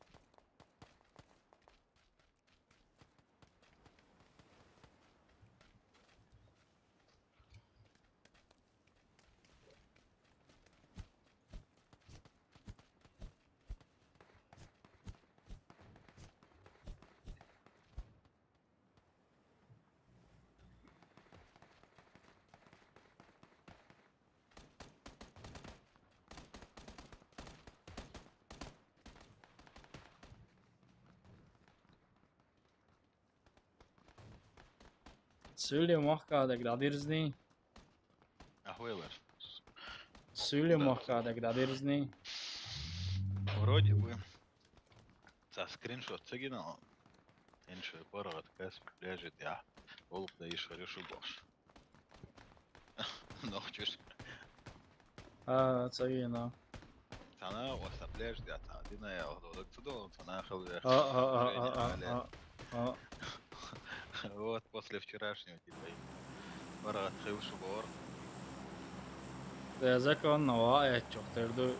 Сулли мохкадаг дадирзни. Ахуевар. Сулли мохкадаг дадирзни. Вроде бы. Ца скриншот цагина. Инши парагат кас пляжит я. Олук да иш харишу бош. Нохчуш. А, цагина. Цана васа пляж дя та дина я, додак цудо, цана хал вер. А, а, а, а, а, а, а. Вот после вчерашнего, типа, и пара хил шубор. Да, законно, а, я чё, терду.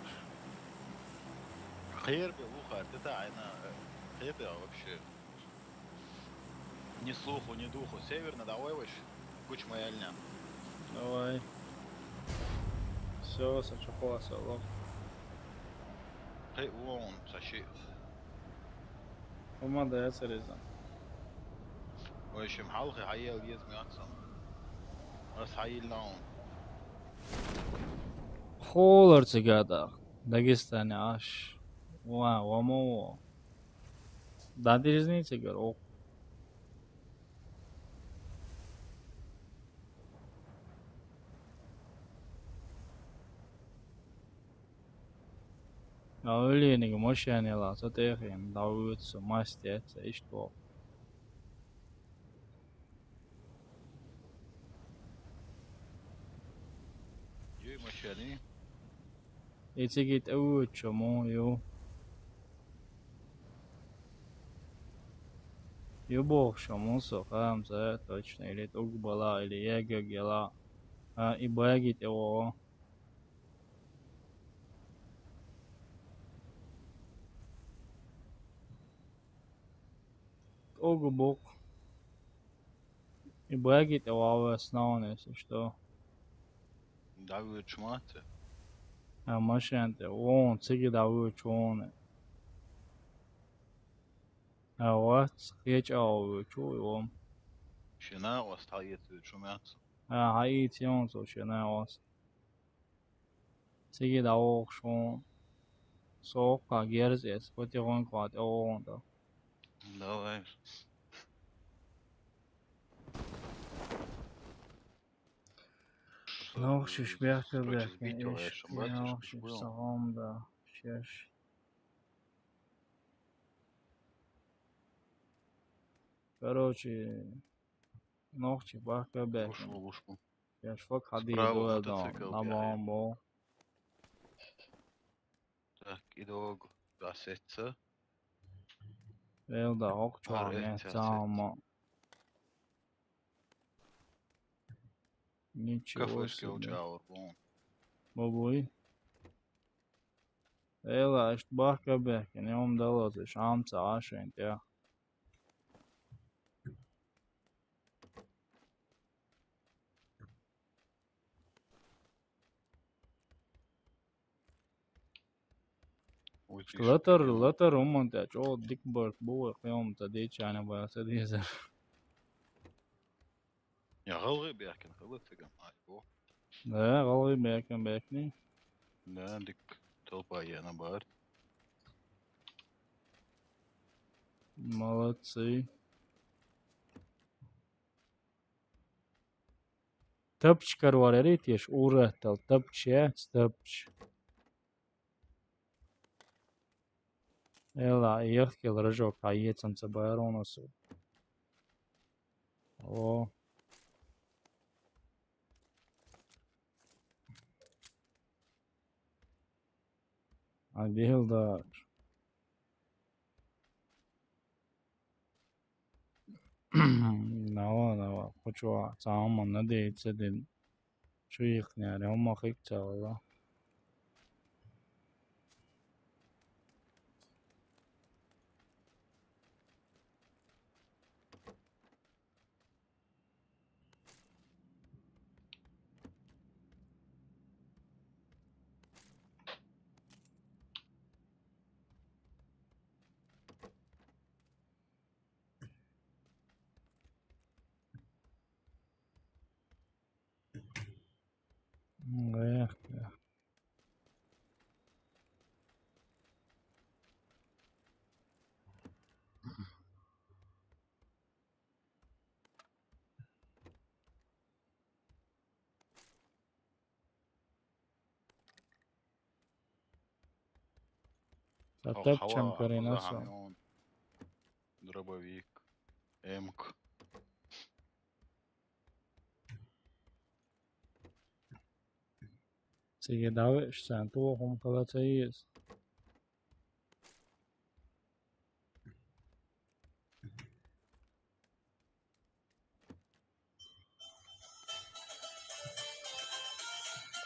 Хер бы, уха, это айна, э, хер бы вообще. Ни слуху, ни духу. Северно, давай ваш. Кучма яльня. Давай. Всё, сачухуа салох. Хей, вон, саши. Ума да я цариза. Ой, шим халхи хайел ез мятсан. Ас хайел наун. Холар цигада. Дагестане аш. Ва, вамо. Дадиризни цигар, о. А улиник машинела, со техин, да уютсу, мастер, со иштво. Юй машини. Эцегит аучо мо ю. Ю бохшо мо со хам за точно или туг бала или егег яла. А и багит его. Огу бок. И багит его основное, если что. Давид шматы. А машинте, вон, циги Давид шоны. А вот, хеч ау чу его. Шина остається чумят. А, хаити он со шина ос. Циги да ох шон. Сока герз эс, потихоньку от он да. Давай. Нохшиш бяхка бяхка, ишки нохшиш сагом да, шеш. Короче, нохши бяхка бяхка. Лушку, лушку. Я швак хади дуэ да, на бомбо. Так, идеог дасеца. Эл да ок чуаме цама. Ничего себе. Бобуй. Эла, ишт бахка бехкен, ям далоз, иш амца ашен, тя. Латар, латар уман тя, чо дик барт бу, кьям та дечана баса дезер. Я гъалгъи бяхкин, гъалгъи таган, ай, бо. Да, гъалгъи бяхкин бяхни. Да, дик толпа яна бар. Молодцы. Тапчкар варери теш ура тал тапча тапч. Эла, ехкел рожок, а ецам ца байроносу. О. А где Хилда? Нава, нава. Хочу а, цаама надеяться дин. Чу ихняри, хӀума хикцавала. Ца тапчам карина со. Дробовик. Эмк. Циге давеш сан ту хум кала ца иес.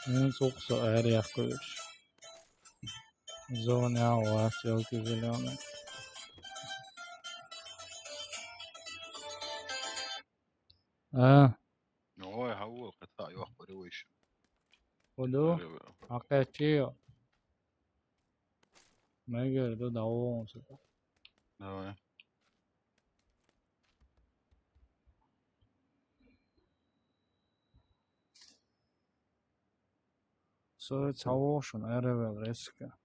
Эн суксо ари яхкуш. Зона у вас, ёлки зеленые. А. Ой, хавул, ката, ёх, паривыш. Худу? Акачио. Мегер ду давон су. Давай. Со цавошун эревел реска.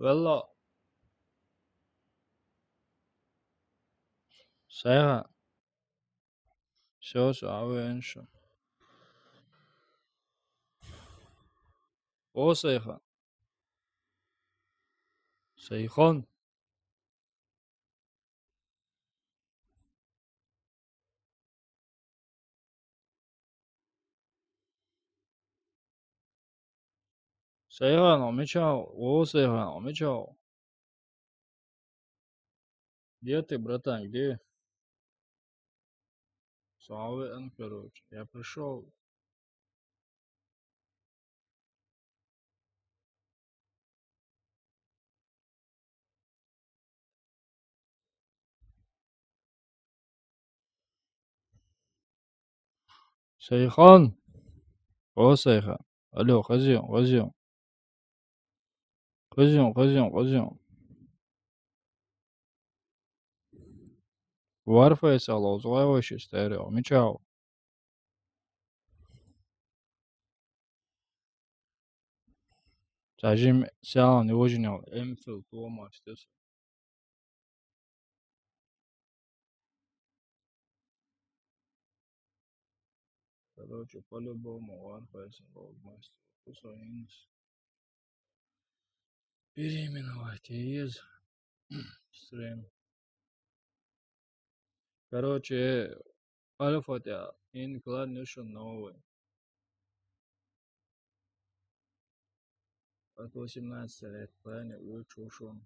Велла. Сайхан. Всё, со а веншу. О, Сайхан. Сайхан. Сайхан, а мича, о, Сайхан, а мича. Где ты, братан, где? Слава, короче, я пришёл. Сайхан. О, Сайхан. Алло, хозяин, хозяин. Хозяин, хозяин, хозяин. Варфейс алло, злой вообще старый, мечал. Сажим сял не ожинал, эмфил туомаш тес. Короче, по-любому Варфейс алло, мастер. Кусаинс. Переименовать из стрим. Короче, альфа-то инклад нюшу новый. От восемнадцати лет, правильно, лучше ушёл.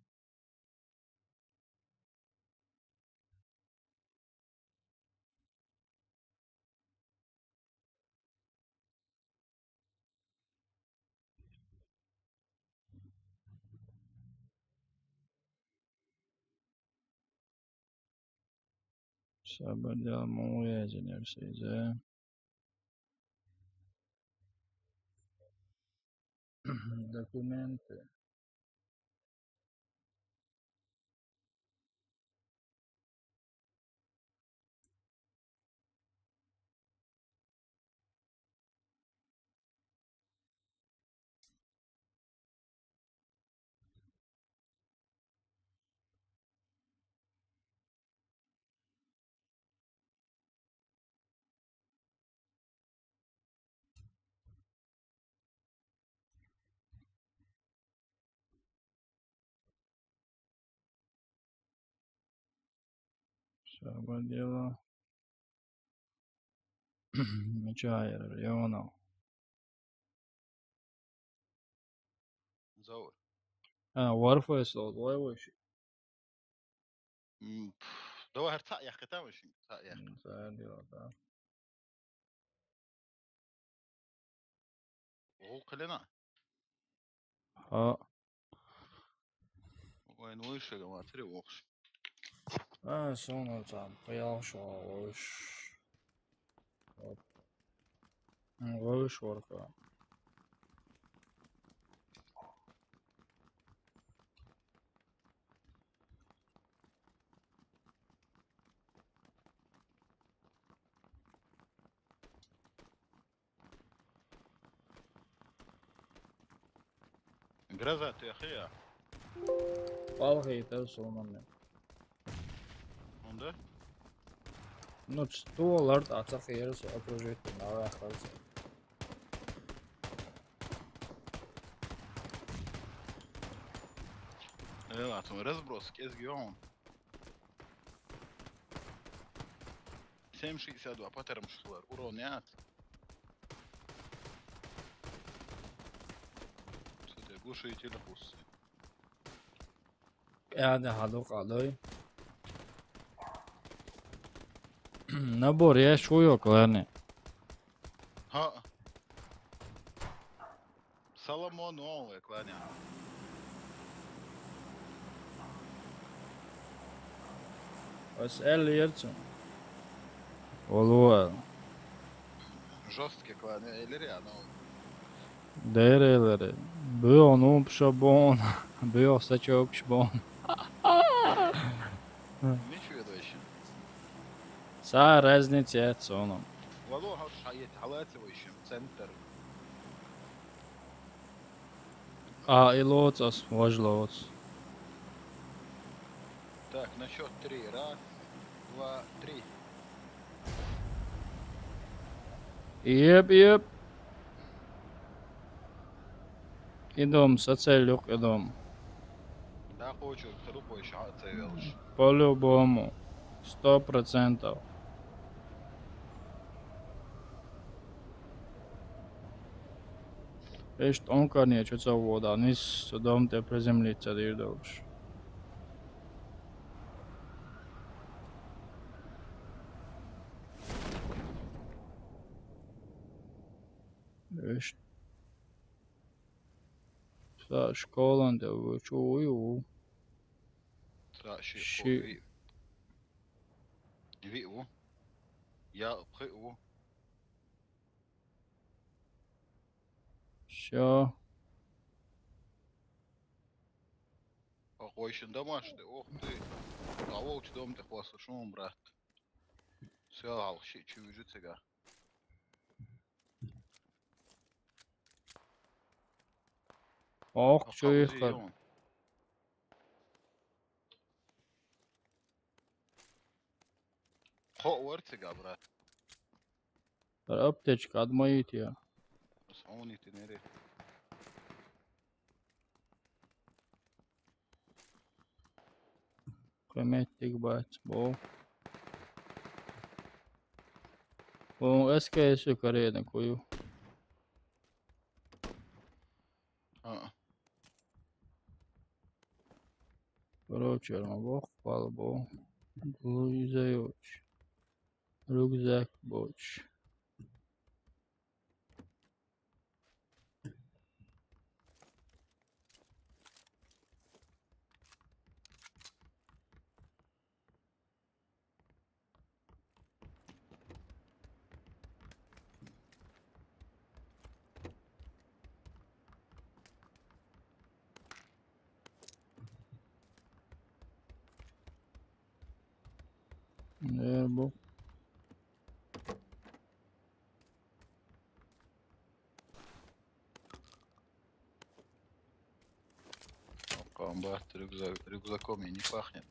Сабадя муэзинер сезе. Документы. Всё, дело. Меча я района. Заур. А, Warface ло, давай вообще. М, пф, давай, гьар цаӀ яхъе, та вообще, цаӀ яхъе. М, цаӀ дело, да. О, къелена. Ха. Вай, ну, ишега матери вохш. А, соно там, паял шо, вохш. Вот. М, вохш ворка. Гроза ту яхъе я? Палгъа етер сонунда. Онда? Ну, ту олар да ацакъ ерис окружить, нава яхарса. Э, ла, тун разброс кӀезига я он. Семь шестьдесят два патарм шулар, урон яц. Цуде глушитель хусси. Яда, хадук алой. Набор я шуё, главное. Ха. Соломон, о, я кланя. Ос эл ерцу. Олуа. Жёсткий кланя, или реально? Дерелери. Бу ону пшабон. Бу сачок шбон. Ничего, дальше. Са разница я цоном. Вало, ха, шаед, халат его ещё, центр. А, и лоцас, вож лоц. Так, на счёт три. Раз, два, три. Еп, еп. Идем, сацелюк, идем. Да, хочу, трубой шаца велш. По-любому. Сто процентов. Эш тонкарнее, что ца вода, низ дом те приземлиться дирдовш. Эш. Са школан де вы чу уйу. Са ши Ши. Кофе. Ви у. Я пхи у. Всё. А хойшин домашний, ух ты. А волч дом ты хвасту шум, брат. Всё, ал ши чу вижу тебя. Ох, чё их как. Хо варцига, брат. Аптечка адмоит я. Саунит нери. Кеметик бац, бо. О, СКС карена кую. А. Короче, ма бо, хвала бо. Глузаёч. Рюкзак боч. Не, бо. Комбат рюкзак, рюкзаком и не пахнет.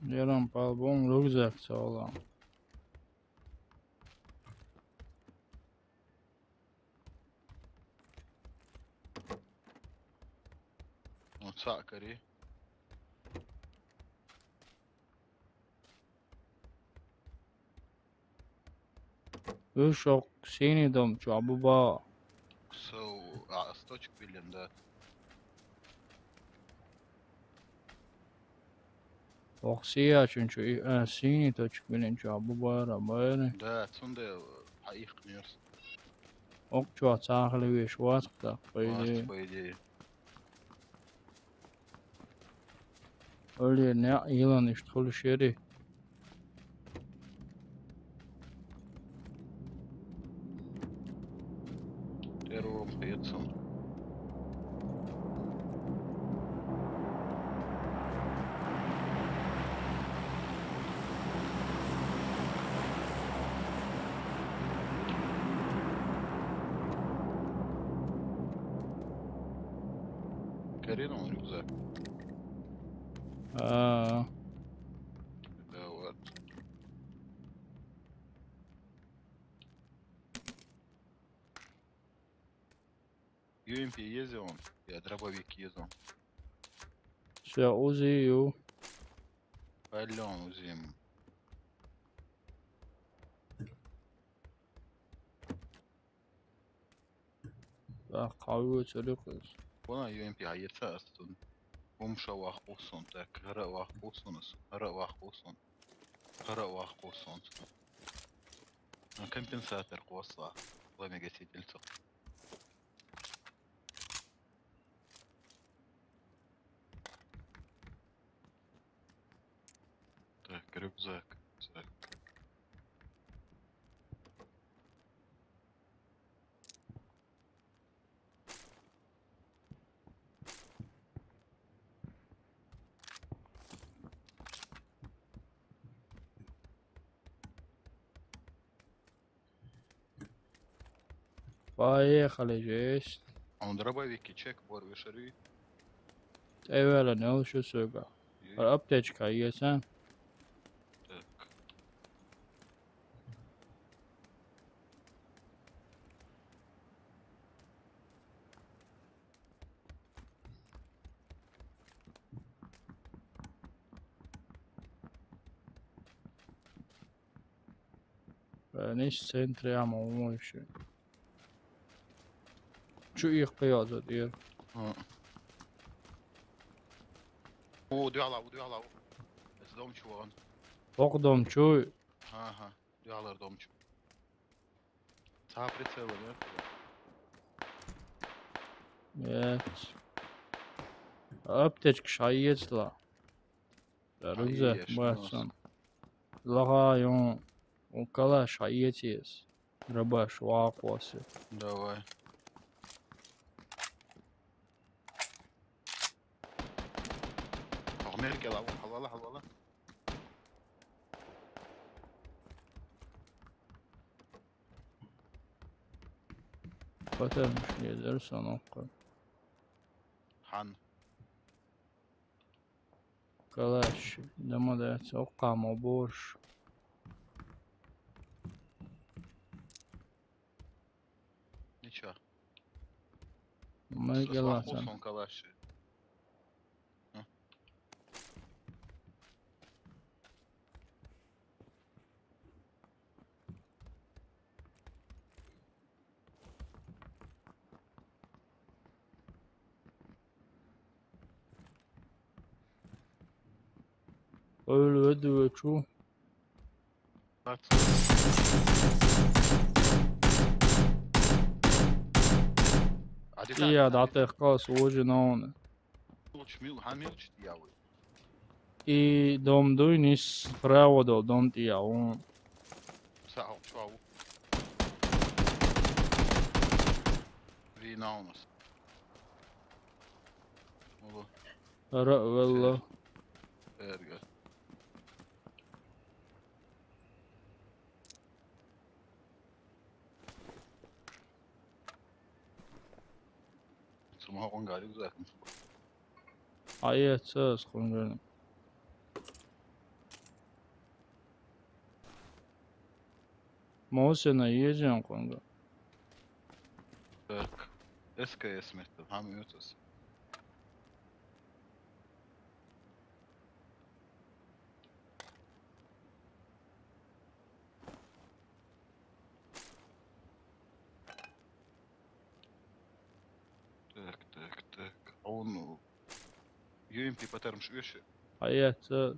Ярам по-любому рюкзак сала. Ну, цакари. Ушок синий дом, чё, абуба? Со, а, с точек билем, да. Ох, сия, чё, чё, и, э, синий точек билем, чё, абуба, рабайры. Да, цунде, а, их мерз. Ок, чё, цахали веш, васт, да, по идее. Васт, по идее. Öyle ne yılan işte, hulu şeri. Первого приветствую. Карина рюкзак. А. Да, вот. Ю М П есть он? Я дробовик есть он. Всё, УЗИ ю. Пойдём УЗИ. Так, хавы чорыкыз. Вона Ю М П гаетса астун. Умша вах усон, так, гара вах усон, гара вах усон. Гара вах усон. А, компенсатор косла. Ламега сидельцо. Так, рюкзак. Рюкзак. Поехали, жесть. Он дробовики чек бор вешари. Эвела не лучше сога. Аптечка есть, а? Так. Ниш центре ама умойши. Чу их къияза дир. О, дуяла, о, дуяла. Эс дом чу ваган. Ок дом чу. Ага, дуялар дом чу. Ца прицелы, нет? Нет. Аптечка шайецла. Рюкзак бассан. Лага ён. У калаш шайецес. Рабаш вакуасе. Давай. Ах, мергела, халала, халала. Потом езер санокка. Хан. Калаш, дома да цокка мо борш. Ничего. Мы геласан. Калаш. Öyle ödüyor çu. Iya, da te kas uđe na one. Milč, mil, ha milč ti javu. I dom duj nis pravo dol dom ti javu. Sa, čuau. Vi na onos. Ovo. Ra, velo. Erga. Suma hokon gari güzel. Aye, söz konuşalım. Mosena yiyeceğim konga. Так. С К С метод. Хам ютас. Так, так, так. А он, ну, Ю М П паттерн шуеши? Аят, э,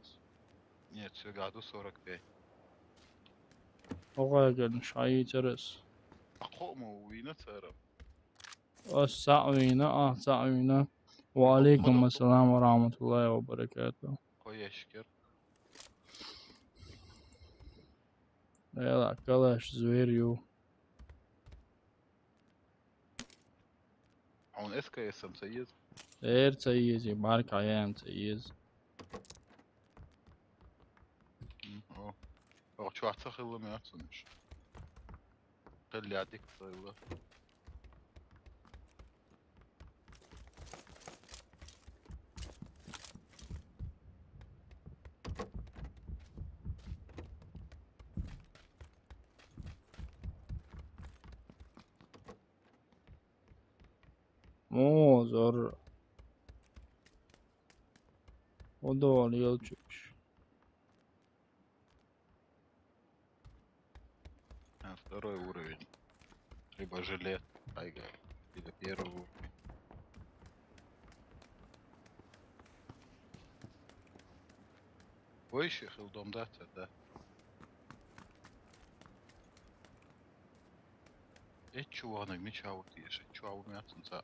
Нет, все, году сорок пять. Огай гэн шайи терес. А кому вина цара? Ас саъвина, а саъвина. Ва алейкум ассалам ва рахматуллахи ва баракатух. Кояшкер. Эла, калаш, зверю. А он С К С м цаез? Эр цаез, и марк аям цаез. М, о. О, чуаца хылым яцунуш. Хылядик цайла. О, зор. О, да, лелчуш. А, второй уровень. Либо жилет, тайга. Либо первый уровень. Ой, ещё хил дом, да, да. Эт чуванок, меча вот ещё, чуван мятунца.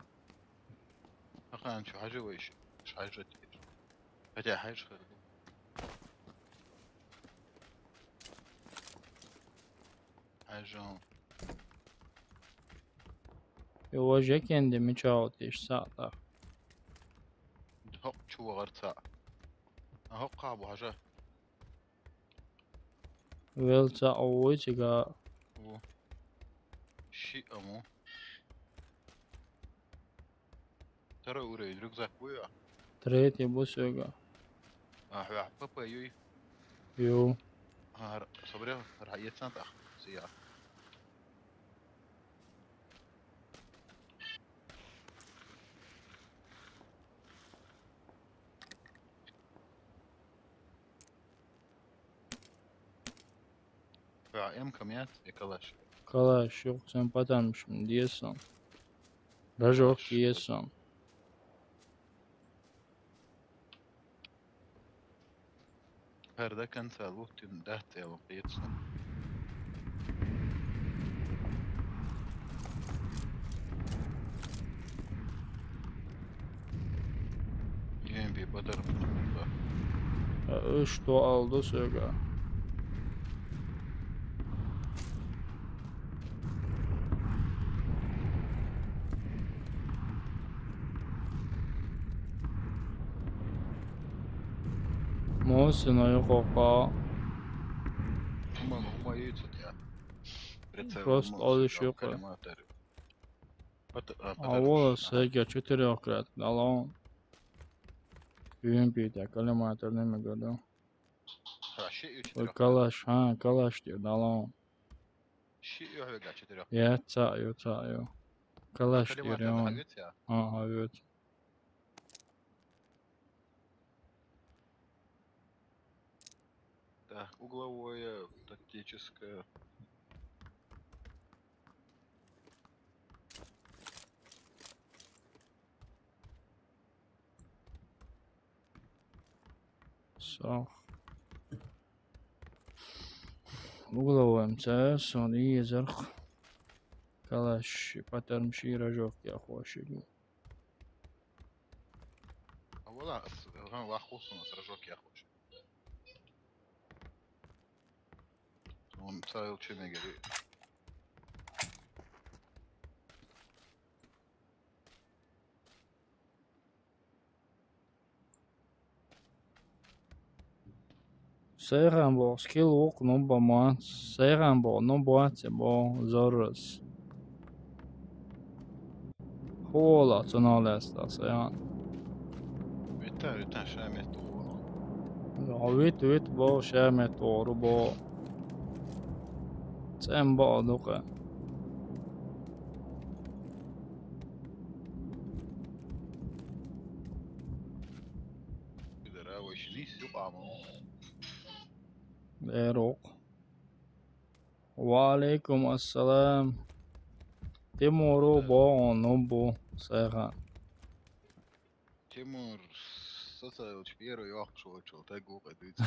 Ахан чу хажи вайш, шайжа тир. Хотя хаж хыр. Хажон. Его же кенде меча вот ещё сата. Хоқ чуварца. А хоқ қабу хажа. Велца овой тига. О. Ши аму. Второй уровень, рюкзак буй а? Третий бу соьга. А, хьоьгахь П П юй? Ю. А, хӀара, собрел, хӀара хьаэцан тӀаккха, сия. Хьоьгахь М К яц, я калаш? Калаш ю, цуьнан патармаш деза суна. Рожок еза суна. ХӀара до конца луттина дац аьлла кхета суна. Ю Эм Пи подарок. Э, что алду соьга? Мосина юкъа. Хьума, хьума юй цу тӀехь. Прицел. Просто хьума, олуш юкъа. Коллиматор. Пот-, а, а, подарок. Вола, соьга четырёхкратный дала. Ю Эм Пи тӀехь коллиматор не мегар ду. Ха, шиъ ю четырёх. Ой, калаш, хьан, калаш тӀера дала. Шиъ ю хьоьгахь четырёх. Я, цхьаъ ю, цхьаъ ю. Калаш тӀера, я. Ага, ю. Так, угловое, тактическое. Сох. Угловой МЦС, он и езарх. Калаш, патармаш, рожок яхош ю. А вала, ас, ган вахху суна, ас рожок яхош. Он цайл чемегери. Сайхан боху, скилл ву-кх, нубба ма вац. Сайхан боху, нубба вац боху, зоррас. Хьо волахь, цунах лаьцна, Сайхан? Вита, вита, ша метта вогӀу. Хьо вита, вита боху, ша метта вогӀур ву боху. ЦӀена бакъ ду-кх. Пидора, вай ши нийса юкъа ма ву. Эр ву-кх. Ва алейкум ассалам. Тимур ву боху, нубба ву, Сайхан. Тимур, со ца хилча первый йоккхуш волчул таг ву-кх дуьйцу.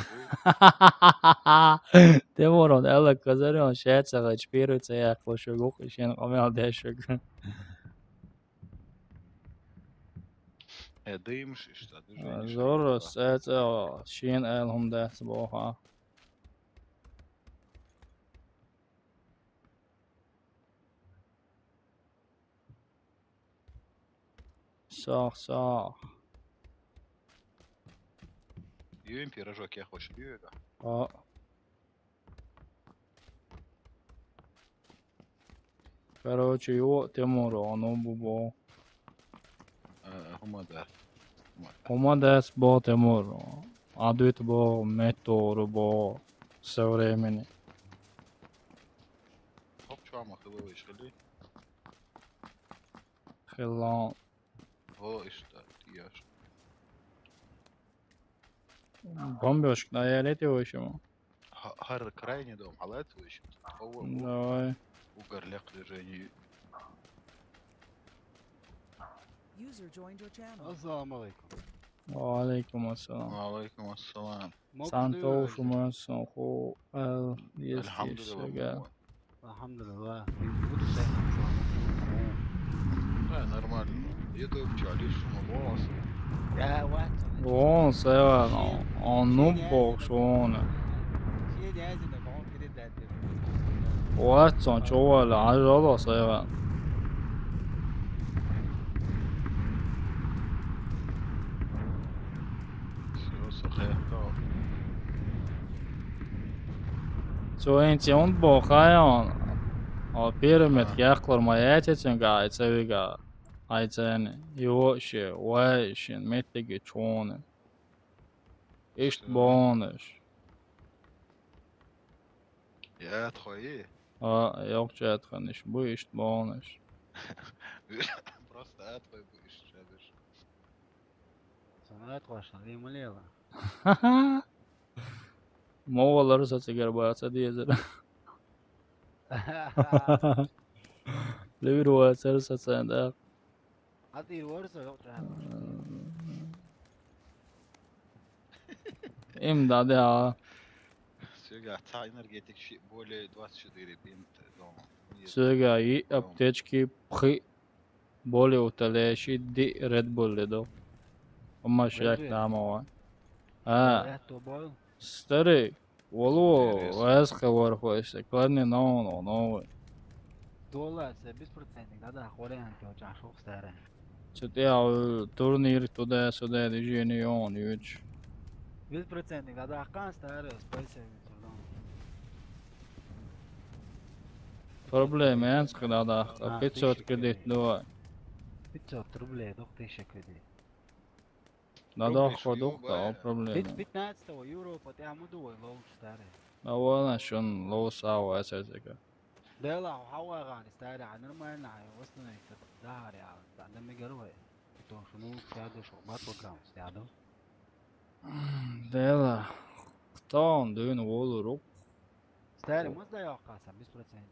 Тимуран аьлла, козарен, ша ца хилча первый ца яьккхалуш верг ву-кх, шена къамел деш верг. Э, даймаш иштта, а, движение. Зорро, шайца, шена аьлла хӀума дац боху, а. Сох, сох. Юй пирожок я хочу, юй. А. Короче, йо, Тимур, оно бу бо. Э, хӀума дац. ХӀума дац бо, Тимур. Адвит бо, метро бо, со времени. Хоп, чё, ма хилла вай ишхили? Хилла. О, иштта, тияш. Бомбёжка, наверное, ты вышел. Ха-, хар крайний дом, халат вышел. Давай. Угар лек движение. User joined your channel. Ассаламу алейкум. Ва алейкум ассалам. Ва алейкум ассалам. Сан тов шума, сан ху ал ес. Альхамдулилла. Альхамдулилла. Э, нормально. Я только чё, лишь шума волос. Вон, Сайхан, он, он нуб бохуш вон. Вац цхьана чу валла, Ӏажал а, Сайхан. Всё, со хетта. Цо хӀинца хӀунда боху хаьий хьуна? Хьо пирамид яккхалур ма яций цуьнга, хьайн ца вига? Хьай цӀена, йоӀ шен, вай шен, меттиге чуна. Иштта бонаш. Я, тхои? А, йоккхача тханиш бу иштта бонаш. Просто а тхои бу иштта шабаш. Сан а тхош, лима лела. Мо валар со цигара баца дезар. Ливер вацар со цен да. А ты вор со, ёлка. Им да, да. Сёга, та энергетик щи более двадцать четыре бинт дома. Нет. Сёга, и Дома. Аптечки, пхи, более утоляющий, ди Red Bull ледо. Ума шляк Red Bull? Тамова. А. Red Bull? Старый. Волу, интересно. Вайс хавар хойса, кларни но, но, но. Доллар се беспроцентник, да, да, хорян тё чашох старый. Цу тя, э, турнир туда-сюда, движение он, юч. Беспроцентник, да, да, кан старый, спайся, витер, да. Проблема, я сказал, да, А, пятьсот тысяча кредит, кредит. Давай. Пятьсот рублей, дох, тысяча кредит. Да, да, Рубиш, ходок, ёба. Да, проблема. Пят-, пятнадцатого Европа, ты амуду, лоу, старый. Да, вон, а шон лоу сау, а сетика. Да, ла, хава гани, старый, а нормально, а восстановить, да, реально, да, да, мы герой. Потому что, ну, сяду, что, батл граунд, сяду. Да, ла, кто он, дюйн, волу, рук? Старый, мы сдаёк касса, беспроцентник.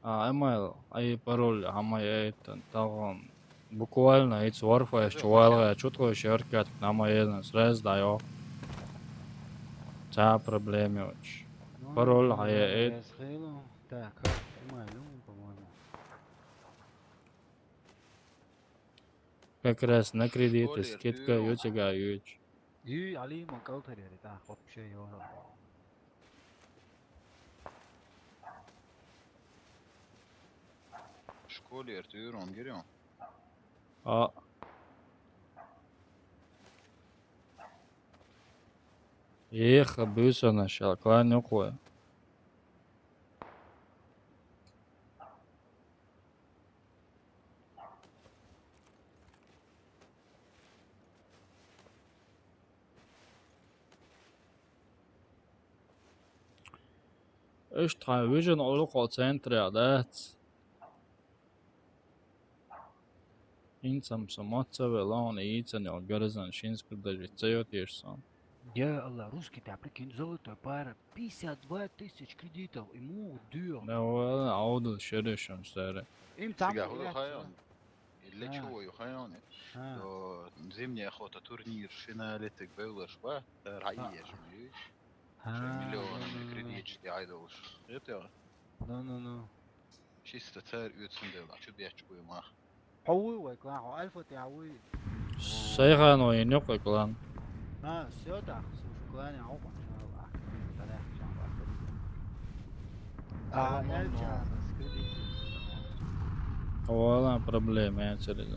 А, эмайл, ай пароль, амай эйтен, таган. Буквально, it's Warface, чувалга, чутко шеркат, амай эйтен, сразу сдаёк. Ца проблема уч. Ну, пароль, ну, ай эйт. Так, эмайл, по-моему. Как раз на кредиты, скидка, ю тебя, юч. Ю, али, макал тарери, да, вообще, ё. Школе эртүр он гирё. А. Эх, бюсана шал, клан юкла. Иш тхай вижен олуко центре адац. Инцам са мацаве лаун и ицан ял гаразан шинскур даже цайот еш сан. Я Аллах, русский, ты прикинь, золотой пара, пятьдесят две тысячи кредитов, ему дюр. Да, вала, аудал шерешем саре. Им там Сига хула хайон. Или А. Чего ю хайон? А. То зимняя охота, турнир, финале, ты бэвлаш ба, да, А. Раиеш, видишь? А. Миллионами кредитчики айдолш. Это? Ну, ну, ну. Чисто царь уцендела, чё бячку ма. Хауи вай клан, хау альфа ты хауи. Сайхан вай нёк вай клан. А, всё так, слушай, клан, а, опа, всё, а, тогда я хочу вам рассказать. А, я сейчас скрытый. Вала проблема, я через.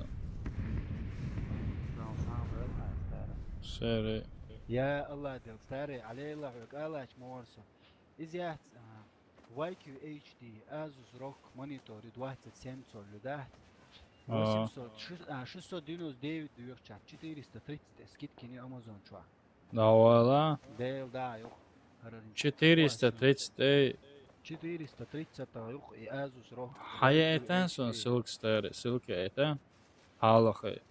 Сори. Я Аллах дел, старый, алей Аллах, алач морсо. Из яц, а, Y Q H D, Asus ROG монитор, двадцать семь цоль, да? А. Восемьсот, ши-, а, шестьсот девяносто девять дверчат, четыреста тридцать, скидки не Amazon чуа. Да, вала. Дел, да, ёх. Четыреста тридцать, эй. Четыреста тридцать, а, ёх, и Asus ROG. Хая Y Q этен сон H D. Ссылка старый, ссылка это. Халахай.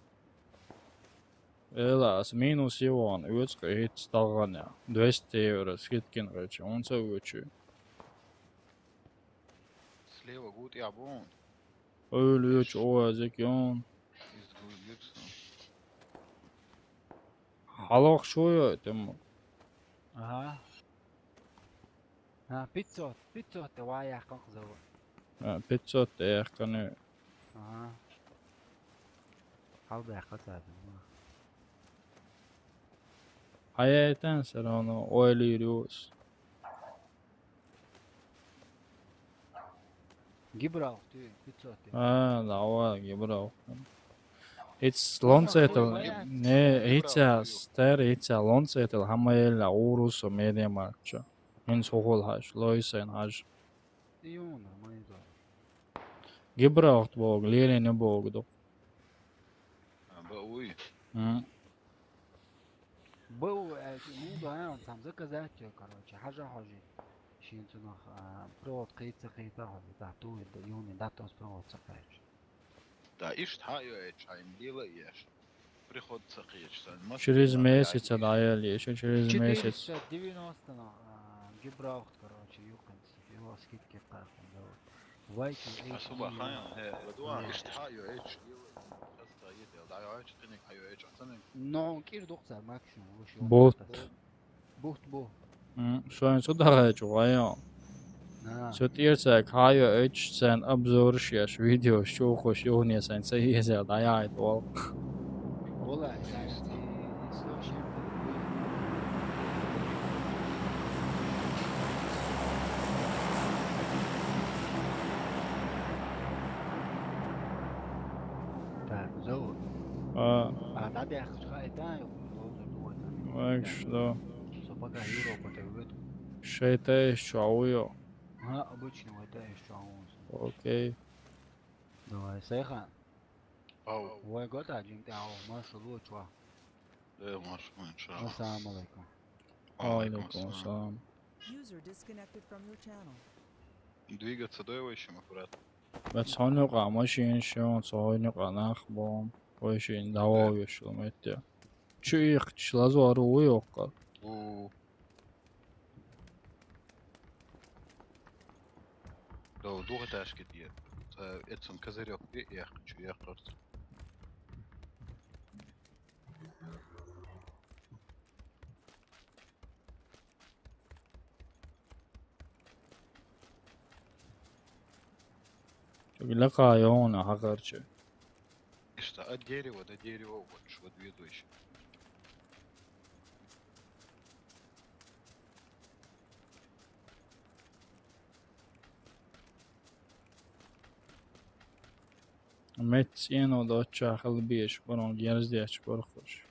Эла, ас минус иван, уцка ит сталгана. Двести евро скидкин гача, он ца учу. Слева гуд я бон. Ой, лёч, о, азик ён. Из гуд гипсон. Халах шуё, тем. Ага. А, пятьсот, пятьсот, давай я как зовут. А, пятьсот, я как не. Ага. Хал бяхха цаадам. Хаяйтан всё равно ойлируус. Гибрал, ты пятьсот. А, давай, гибрал. Its лонцетел, не, итя стер, итя лонцетел, хамаэлла урусо медиамаркча. Ин сухул хаш, лойсен хаш. Июн, нормально. Гибралт бог, лерен бог, док. М. Бу, э, ну да, он сам заказать, короче, хьажа хьожи. Шин цунах, а, провод кхийца кхийца хьожи, да, ту, да, юни, да, тос провод ца кхайч. Да, ишт хьа ю эч, хьа им лила еш. Приход ца кхийч, сан мас Через лила, месяц, да, да, я лишу, через месяц. Четыреста девяносто на, а, гибраухт, короче, юканс, его скидки кхайхан, да. Вайки, А эйч, суба ди, хайан, э, ладуа, э. Ишт хьа ю эч, лила, хаста едел, да, ю эч, кхиник, хьа ю эч, ацанек. Но, кир духца максимум, лучше он Бот. Бут бу. М, шоин цу дагӀа чу гӀайо. На. Цу тӀерцаг хьайо эч сайн обзорш еш, видеош чухуш, юхне сайн ца езел дӀаяйт вол. Вола, знаешь, ты слушай. Так, зовут. А. А, да, да, я хочу, а, это, Вайгш, да. Шайтаеш чуауйо. Ага, обычный вайтаеш чуауйо. Окей. Давай, сайхан. Ау. Вай гота, джинте, ау, маршалла чуа. Э, маршалла, иншалла. Ассаламу алейкум. Алейкум ассалам. User disconnected from your channel. Двигаться дай вайшим аккуратно. Бац хьунукъа машин шун, ца хьунукъа нах бон. Вайшин дававеш луметте. Чу ихчи лазу ару уй окъал. У. Дов, дугъа ташки дие. Э, эцун козырёк ди, эх, чу эх, корт. Чу гилакъа ёна хакъарчы. Ишта, от дерева до дерева, вот, вот ведущий. Мет цӀено доча халбеш, барон герздеч бархуш.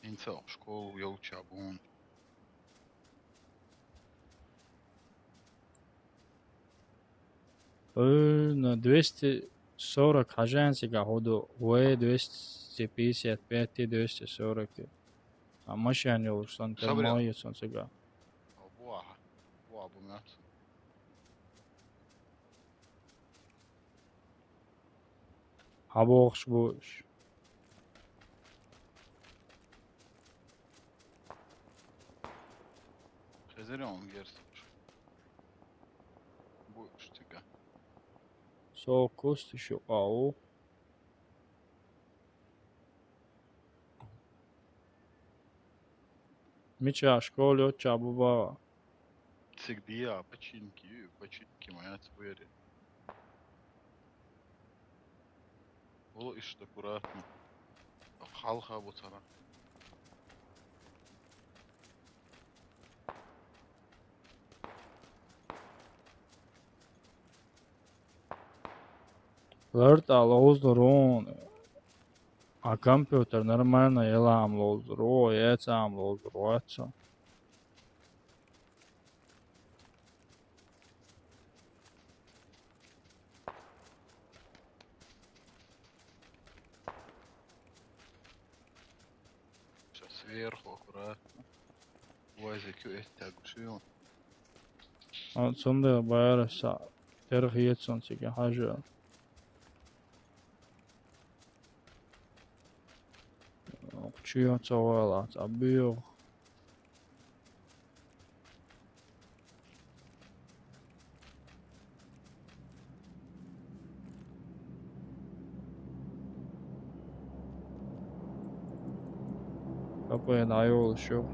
Инца школ ёлча бун. Э, на двести сорок хьажан сига худу, В двести пятьдесят пять, двести сорок. А машин ёлуш сан Сабря. Термоя сан сига. Буа, буа, бумят. Хьабохуш бу уьш. Хезерон герсуш. Бу уьш цига. Со кусти шу къау. Мича школа йоча буба. Цигдия, починки, починки моя цвери. Ол ишт аккуратно. Халха буцара. Ларт алоз дурун. А компьютер нормально ела амлоз дуру, яца амлоз дуру, яца. Сейчас сверху аккуратно. Вазе кю эттягушил. А, цунда байра са терхиет сон цига хажа. Чуя цавала, цабио. Капоен айол шо.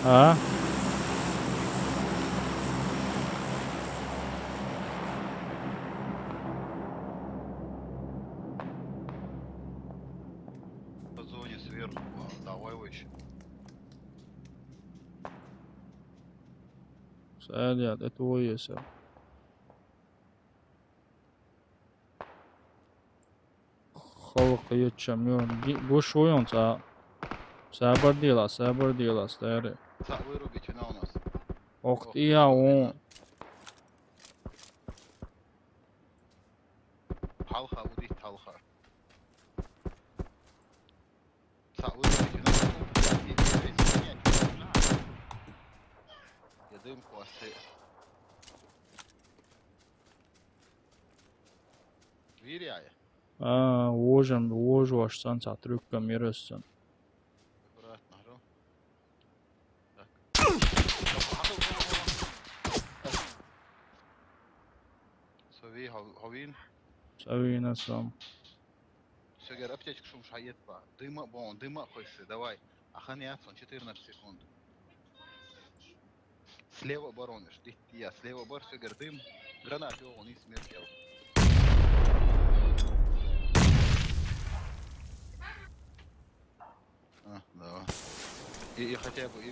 А? По зоне сверху, а, давай выше. Цӏаьда яд, это вуйеса. Халкъ ечам, ё, ги-, гуш вуйон цӏа. Сабар дела, сабар дела, старый. Цӏа вырубить на у нас. Ох, Ох, ты я вырубить. Вон. Халха, удит халха. Цӏа вырубить на у нас. Я дым квасты. Виряя. А, вожам, вожваш сан, цӏа трюккам мирос сан. Аккуратно, ро. Так. Сови, хо-, ховин. Совина сам. Сегер аптечка шум шаетба. Дыма бон, дыма койсы, давай. Ахан яцон, четырнадцать секунд. Слева барониш, дит я, слева бар, сегер дым. Гранат ёгъон, и смерть ёгъон. А, да. И, и хотя бы, и, и,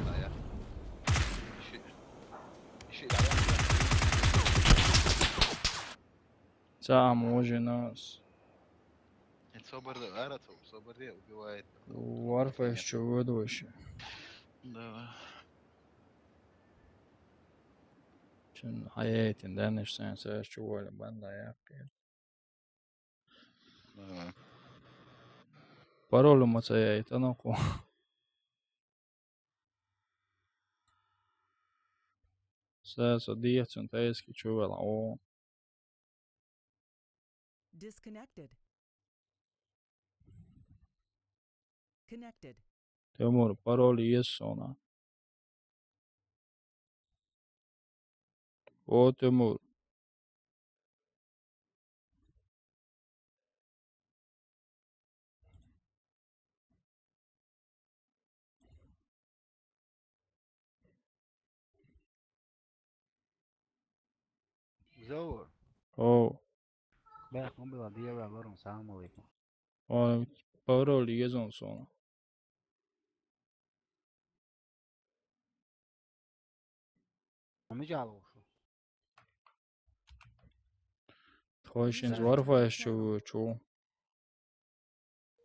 да, я. Ищи. Ищи, да, я. Цӏа ам вожинас. Это собар да, ара, цо-, собар да, убивает. Варфа ещё выдвоще. Да. Чун аяйтин, да, ниш сан, са чували банда япки. Да. Пароль ма цӏа яйта, ну ку. Са, са диецун таиски чувала, о. Disconnected. Connected. Тёмур, пароль ес сона. О, Тёмур. Заур. О. Бах, он была дьявол, ворон, салам алейкум. О, пароль езон сона. Ами жало ушу. Тхойшин зварфа ещё чу.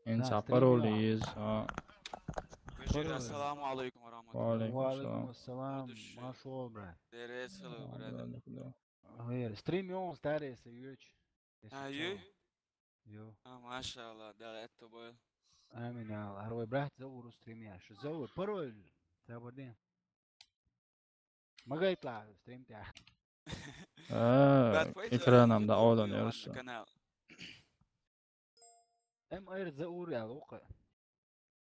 Ин са пароль ез, а. Башир, ассаламу алейкум ва рахматуллах. Ва алейкум салам. Ва алейкум ассалам. Машо, брат. Дересилу, брат. Ой, стрим ён старый, сыюч. А, ю? Ё. А, машалла, да, это был. Амин, ал. Арвай брат, Заур стрим яш. Заур, пароль. Табардин. Магайтла, стрим тя. А, экранам да одан ёрса. Канал. М Р Заур ял ука.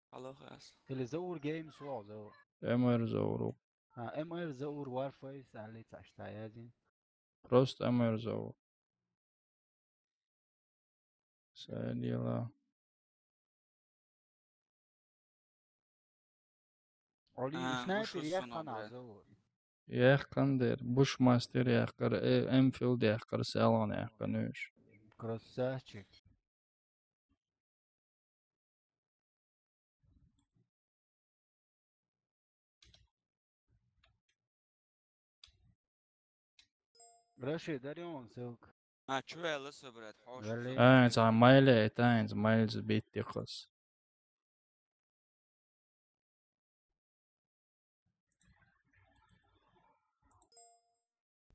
Алло, хас. Или Заур Геймс вал, Заур. М Р Заур ука. А, М Р Заур Warface, али цашта язин. Просто М Р Заур. Садила. Али, а, снайпер, я канал, Заур. Яхкандер, Бушмастер яхкар, э, Энфилд яхкар, Салон яхкар, нюш. Красавчик. Рашид, дарён ссылка. А, чё я лысо, брат? Хош. Вале. А, это Майле, это Майлз битти кыз.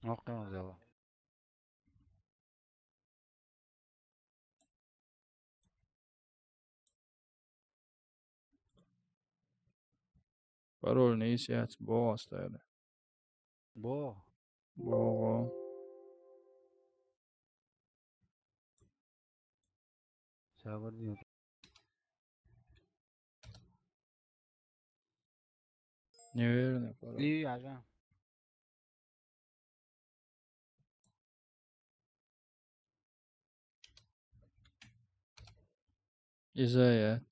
Окей, зала. Пароль не исяц, бо остайда. Бо. Бо. Сабыр дин. Неверный пароль. И, ажа. Изаят.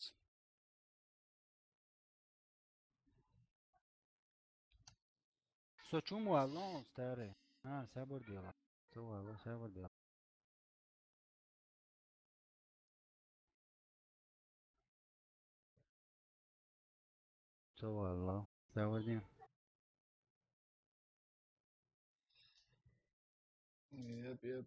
Со чум валлон старый. А, сабыр дела. Со валло, сабыр дела. Со валло, сабыр дела. Э,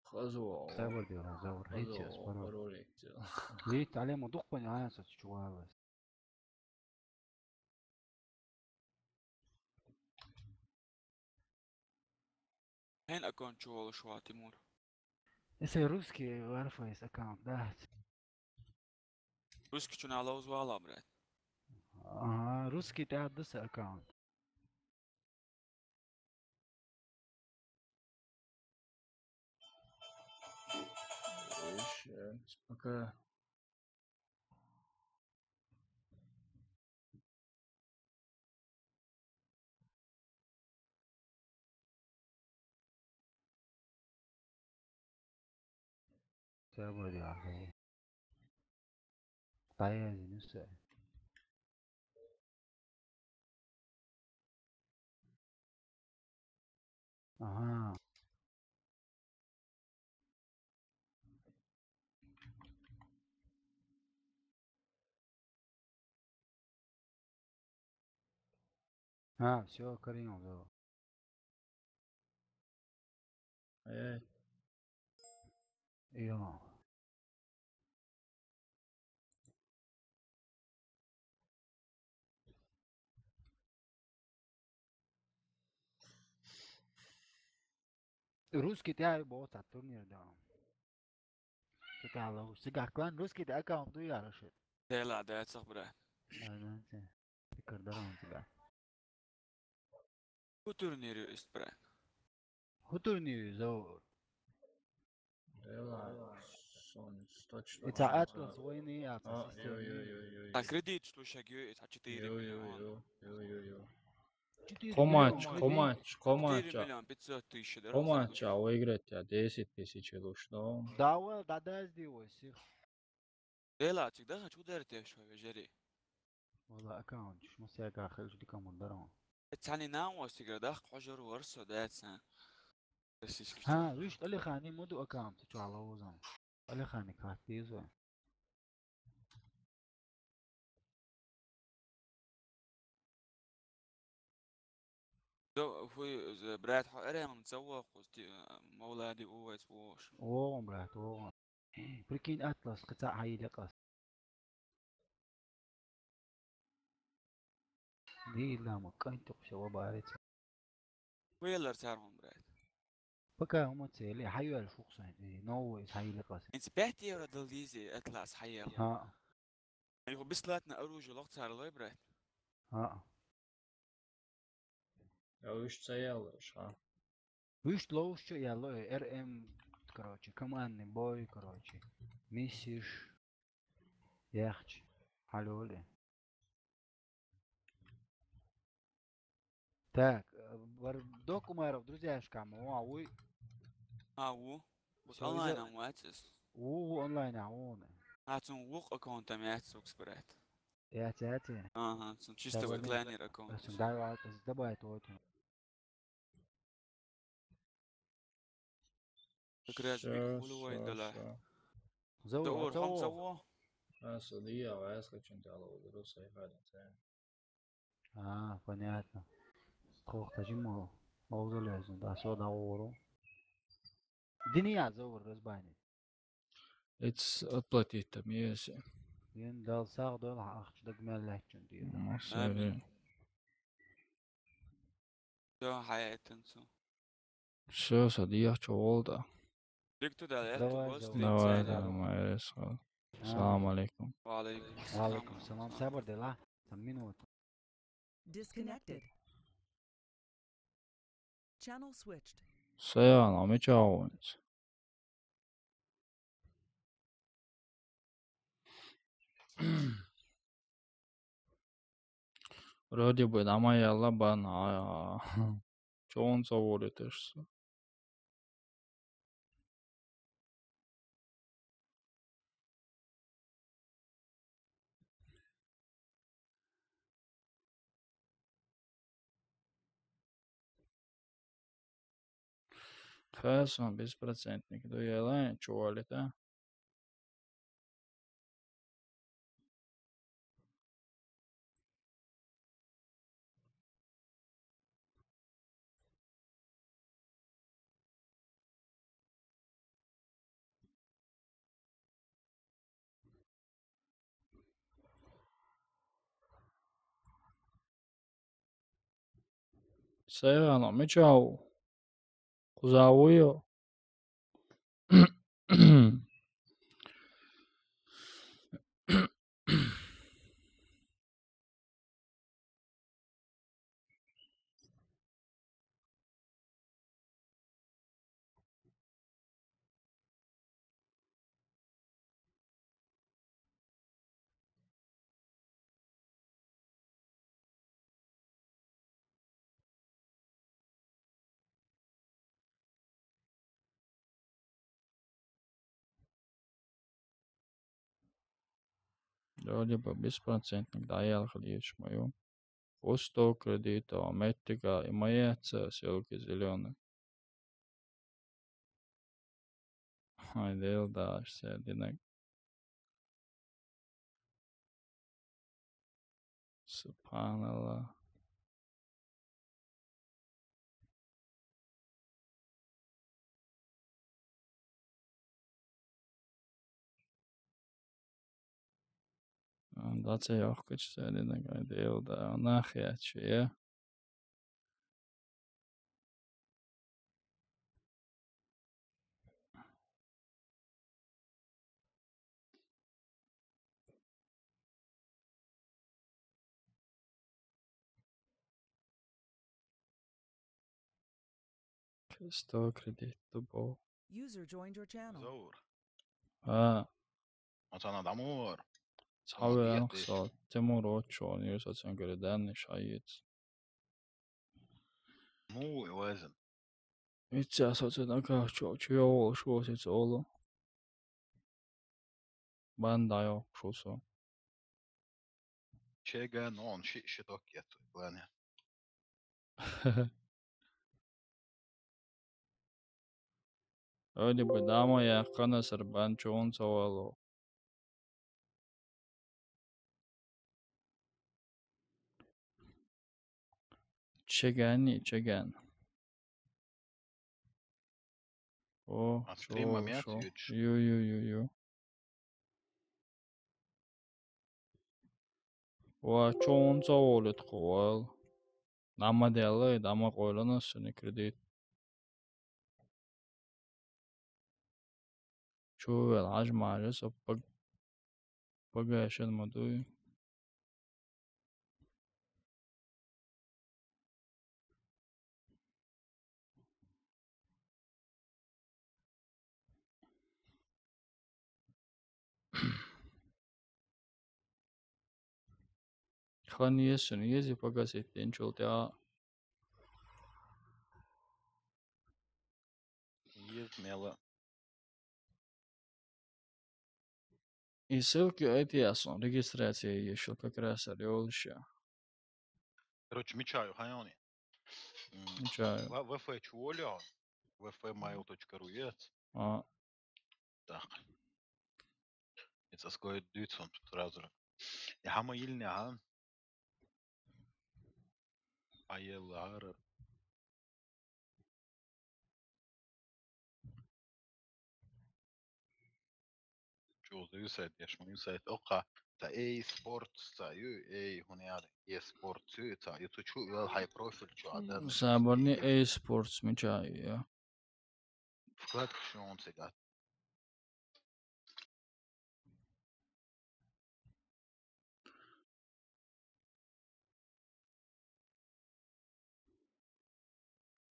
Хазо. Сабар дер, сабар. Хазо, Хеч, сабар. Пароль. Лит, алема духпани аяса чувалас. Хьен аккаунт чу волуш ван, Тимур? Эсай русский Warface аккаунт дац. Русский чуна ловза вала, брат. Ага, русский тӀаьхьа ду са аккаунт. Ещё пока. Сабар дер, ахи. Таязи нуса. Ага. А, всё, Карим, да. Ай-яй. Йо. Русский тӀаьхьа боцу турнир да. Цу тӀаьхьа ловза. Цигахь клан русский тӀе аккаунт ду яра шу? Дела, децах, брат. Ага, це. Пикар даран цигахь. ХӀун турнир ю ист, брат? ХӀун турнир ю, Заур? Дела, сон точно. И ца Атлас войны, а ца А, система. Йо, йо, йо, йо, йо. Та кредит шлушаг ю, и ца четыре миллиона. Йо, йо, йо, йо, йо. Четыре Комач, миллиона. Комач, Комач. Четыре миллиона пятьсот тысяч, да, Комач, а выиграть я десять тысяч луш, но. Давай, да, да, сделай всех. Дела, чик даха чу дер теш хой вежери. Вала аккаунт, шу ма сяга хелш дика мударон. Цани нам вас тигра дах хожор варсо децан. Российский. Ха, виш Алихани муду аккаунт чуала узам. Алихани кат дизо. До хуй, з-, брат, хо эрем цавохус ти, а, мавлади увайс вош. О, брат, о. Прикинь, Атлас кыца хайли кас. Дила ма кантук шава барец. Хуйлар царгъун, брат. Пока ума цели, хайвал шухсан, э, новый хайли кас. Инц пять евро дал дизи Атлас хайла. Ха. Айху бесплатно оружие лох царлой, брат. Ха. Я уж цаял, ша. Уж лоуш чё я лой, Р М, короче, командный бой, короче. Миссиш. Яхч. Халёли. Так, э, бар-, док Умаров, друзьяшкам, о, а уй. А, у? Вот Всё, онлайн иди. Ам вацис. У, у онлайн, а, у, не. А, цун вух аккаунтам яц укс, брат. Яц, яц, я. Ага, цун чисто Давай, вот лайнер аккаунт. Давай, давай, вот. Как раз Всё, биг хули всё, вайн дала. Всё. Заур, Заур, а хам Заур? Заур? А, судья, а я скачан дала, удалось, я гаден, да. А, понятно. Кох тажимо, олдулезно, да, со да ору. Диния Заур разбани. Эц отплатить там, если. Ен дал сагъ дол ахч даг мел лачун дир. Ну, Амин. Сори. Всё, хай этен цу. Всё, садиях чё волда. Дик туда, это Давай, Wall Street Давай, Journal. Давай, майрес. А. Салам алейкум. Ва алейкум Ва алейкум салам. Сабар дела. Там минут. Disconnected. Channel switched. Саян, а мы чё? Вроде бы нама яла бан, а, чон саворитешса. Person беспроцентник ду яла чуалита. Сера но мичау. Кузавуйо. Вроде бы беспроцентник, да, я хлещ мою. Усто кредитова меттига и моя ца селки зеленый. Ай, дел да, все одинаково. Субханаллах. Ам, да, це йохкач, це не така діл, да, нахер чи є. Сто кредит тупо. User joined your channel. Заур. А. Ацана дамур. Цаве Молодец, анхсо. Тимур очо, не соцен гередан, не шаец. Ну, и везен. Иця соцен акачо, чё, шо сец оло. Бандайо, шо со. Чега, но он ши, ши ток я тут, ладно. Öyle bir dama yakana sırban çoğun savalu. Чегани, чеган. О, а стрим шо, момент шо. Ю, ю, ю, ю. Ва чон цаволит хвал. Нама дела, нама койлана сыны кредит. Чувел, аж мажа, со пог-, погашен мадуй. Ханьесин, ези погасить, тенчул тя. Ез мела. И ссылки эти ясон, регистрация ещё как раз орёлща. Короче, мечаю, хайони. М, мечаю. В-, В Ф чуоля, В Ф mail точка ру ец. А. Так. Ицаской дюцон сразу же. И хама ильня, а? Аелар. Чё, за сайт, я ж мою сайт. Ока, та эй спорт, та ю, эй, хуняр, эй спорт, та ю, ту чу, ю, хай профиль, чё, а, да, ну, Забарни эй спорт, мечаю, я. Вкладка, что он цыгат.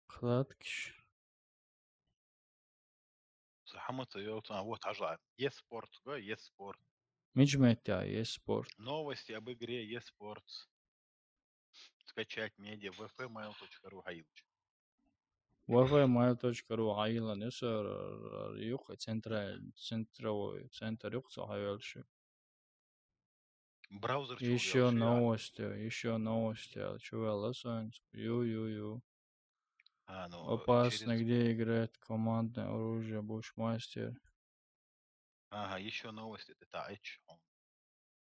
Вкладкиш. Сахамата ёлтан, вот, ажа. Еспорт, го, Еспорт. Мичмет я, Еспорт. Новости об игре Еспорт. Скачать медиа, В Ф mail точка ру хайылч. В Ф mail точка ру хайылан, эсэр, юк, центра-, центровой, центр юк, со хайылчы. Браузер чё Ещё уялчы, я? Новости, ещё новости, а чё уяласан? Ю, ю, ю. А, ну, Опасно, через где играть, командное оружие, Bushmaster. Ага, ещё новости тӀе таӀийча хьуна.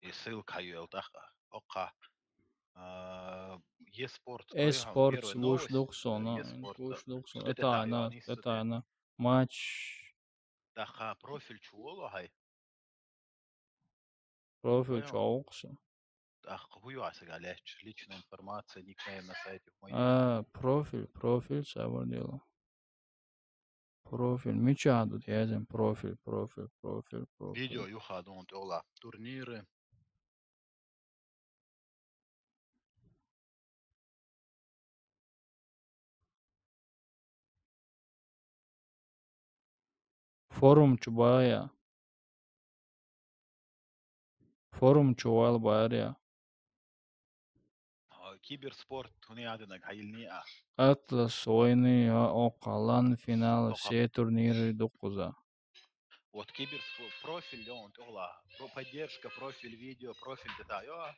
И ссылка хьайоьлла тӀаккха. Оккха. А, eSport, ой, хьуна, Эспорт первая луш новость, дукха сона, eSport. луш дукха сона. Цу тӀе ТӀетаӀийна, таӀайоагӀний со тӀе. ТӀетаӀийна. Матч. ТӀаккха профиль чу волу хьай? Профиль Ой, чу воккху со. ТӀаккха хӀун ю хьан сага лаьтташ? Личная информация, никнейм на сайте, хӀун ю? А, профиль, профиль, цхьабар дело. Профиль, мичахь ду те язйина? Профиль, профиль, профиль, профиль. Видео юха ду хьуна тӀехула. Турниры. Форум чу бая. Форум чу вала бара я. А, киберспорт, хӀуна яздинарг хьайиллиний а? Атлас войны, а, оккха, лан финал, Оккха. все турниры дуккхуза. Вот киберспорт, профиль ю хьуна тӀехула. Про-, поддержка, профиль, видео, профиль тӀе таӀайоагӀа.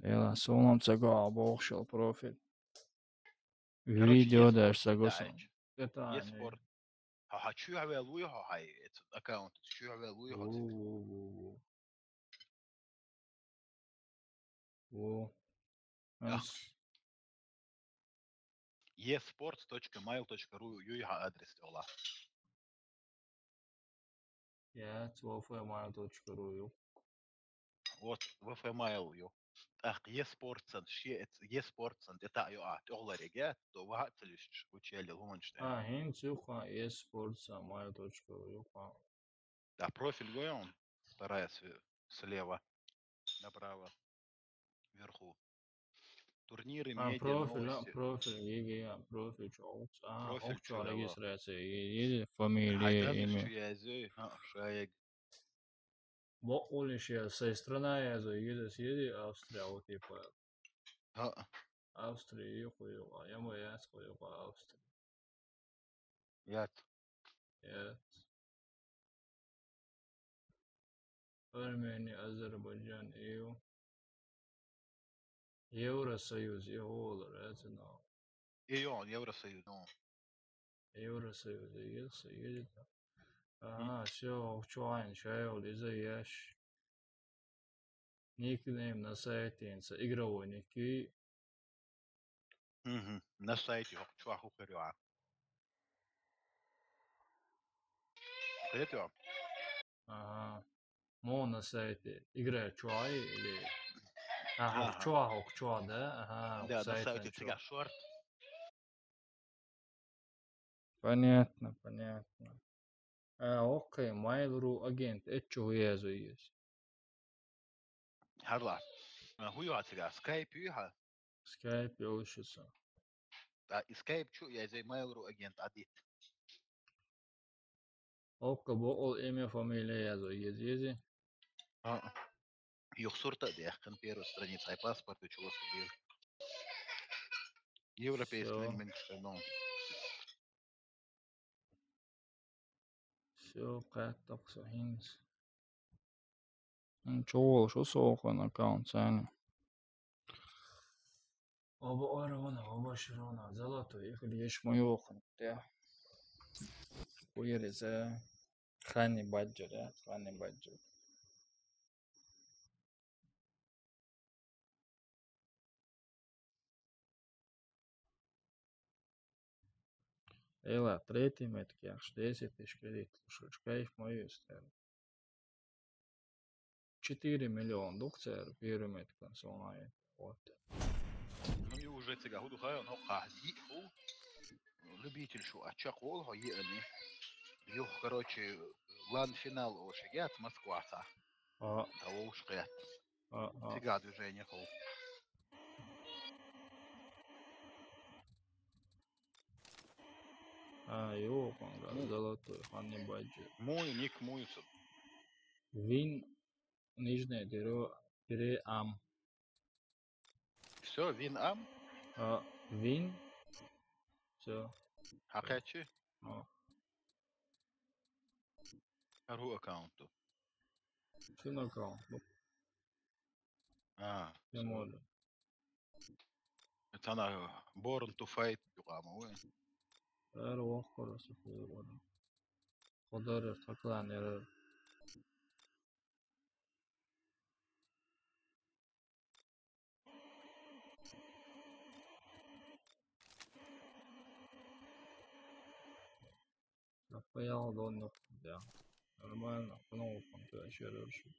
Эла, суна ца гоӀа бохуш йолу профиль. Короче, Видео eSport даже ца го тӀе суна. таӀийча. ТӀетаӀийна. eSport. Хьо, хьо чоьхьа ваьлла вуй хьо хьай, эцу аккаунт чоьхьа ваьлла вуй хьо цига? Во, во, во, во. Во. Ах. Ас. eSport точка mail точка ru юй хьан адрес тӀехула. Яц, вф mail точка ру ю. Вот, вф mail ю. ТӀаккха eSport сан, ши эц-, eSport сан тӀе таӀайоагӀа, тӀехулара эгет, то ваха а ца луьстуш, гучуяьлла хӀуманаш тӀе. А, хӀинца юха eSport сан mail точка ру юха. Да, профиль гой хьуна, вторая с-, слева направо, вверху. Турниры, А, медиа, профиль, а, новости. профиль, е, е, а, профиль чу воккху со. А, Профиль воккху со чу ваьлла. Регистрация, е, е, фамилия, Хьайдан имя. чу язъю, хьа, шайг. Бакъулиш я, сай страна язъю, е, дас, е, Австрия, вот, типа. ХӀаъ. Австрия, юха, юха, я ма яц, юха, Австрия. Яц. Яц. Армения, Азербайджан, ю. Евросоюз, и гӀолар, яц, но. И ю хьуна Евросоюз, ну. Евросоюз, и, и, и. Ага, всё, чу вайн, шайол, иза еш. Никнейм на сайте, инца, игровой ники. Мгм. На сайте, хӀокху чохь хӀу хир ю. Хетё? Ага. Мо на сайте. Игра чохь или? А, хӀокху Ага. чохь, хӀокху чохь, да? Ага, Да, на сайтан сайте чохь. цигахь шорт. Понятно, понятно. А, окей, Mail.ru агент, эцу чу хӀу язъю иза? ХӀара ла. А, хӀу ю хьан цигахь? Скайп ю хьан? Скайп йолуш ю сан. А, и скайп чу язъю Mail.ru агент, а дит. Окка бокъул имя, фамилия язъю, еза, еза. А. Юха сурт а даьккхина первая страница, хьайн паспорт чу ласкадийла. Европейский, всё, элемент, ну. Всё, кхаьттакх со хӀинца. М, чу волуш ву со окхун аккаунт сайна. Оба орона, оба широна, золотой, их леш ма йохун, тя. Куйриза, ханни баджара, ханни баджара. Эла, третий метка яхаш, десять тысяч кредит, шучу кайф ма юстер. Четыре миллиона дукха церан первый метка, со вайн. Вот. Ну и уже цига хӀу ду хьайо, но кхахь диъ хӀу. Любитель шу а чекх волу хьо йиъани. Юха, короче, лан финал оша гет Москваца. А. А вовш кхет. А, а. Цига движение хӀу. А, йо, панга, золотой, ханни баджи. Муй, ник муй цу. Вин, нижнее тире, тире ам. Всё, вин ам? А, вин. Всё. Хьакхаьччи? А. ХӀара хӀу аккаунт ду? Шун аккаунт ду. Аа, юм уу? Тана Born to Fight юугаа мөн? Эр уух корос хуу. Ходар таклан эр. Напаял дон нөх, да. Нормально, потом он туда ещё дальше.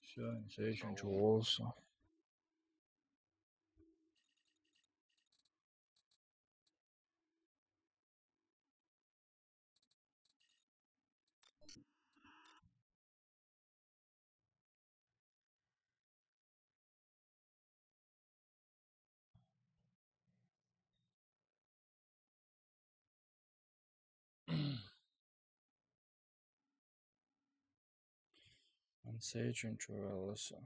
Всё, следующий ничего волоса. Ансейчун чуяласа.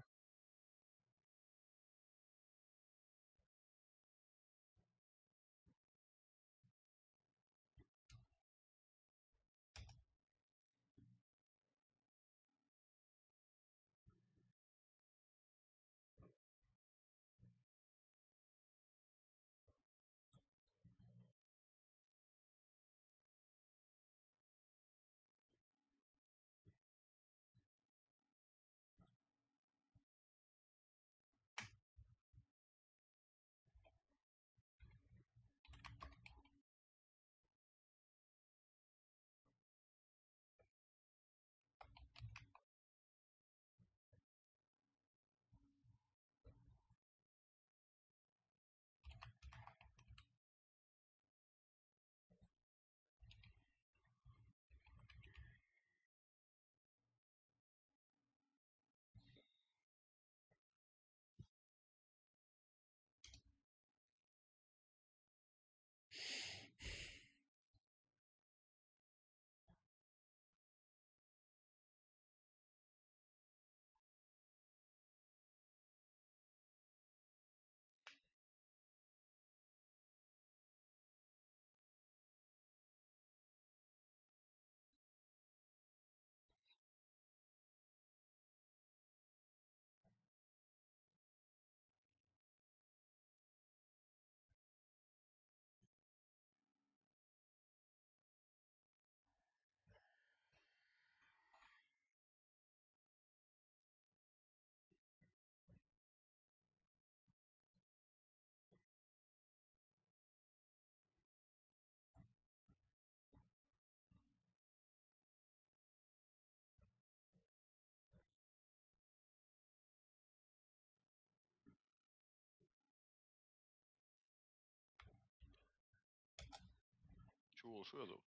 Чуул шуялу.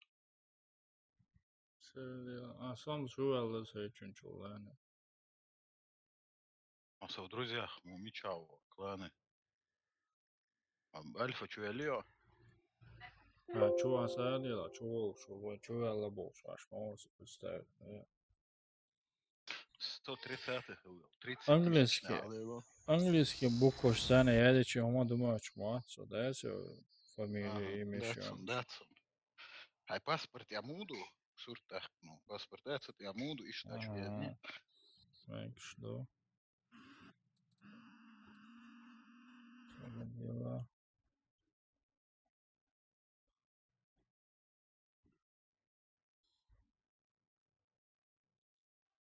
Сэ-, а, сам шуялу сэ чун чууланы. А со в друзьях, му мичаво, кланы. А Альфа чуялио? А, чуасалио, чуул, чуул, чуяла болчу, аш, ма, представь, э. Сто тридцатый был, тридцать тысяч. Английский. Надо его. Английский букваш сана яде чи, ома, думаю, чума, со, да, со фамилия, имя, да, ещё. Датсон, Датсон. Хай паспорт я муду, суртах, ну, паспорт я цит я муду, иш та чуяни. Ага. Знаешь что? Дела.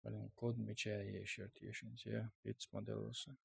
Блин, код меча ещё тешин, я пиц моделоса.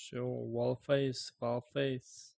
Sure, wall face, wall face.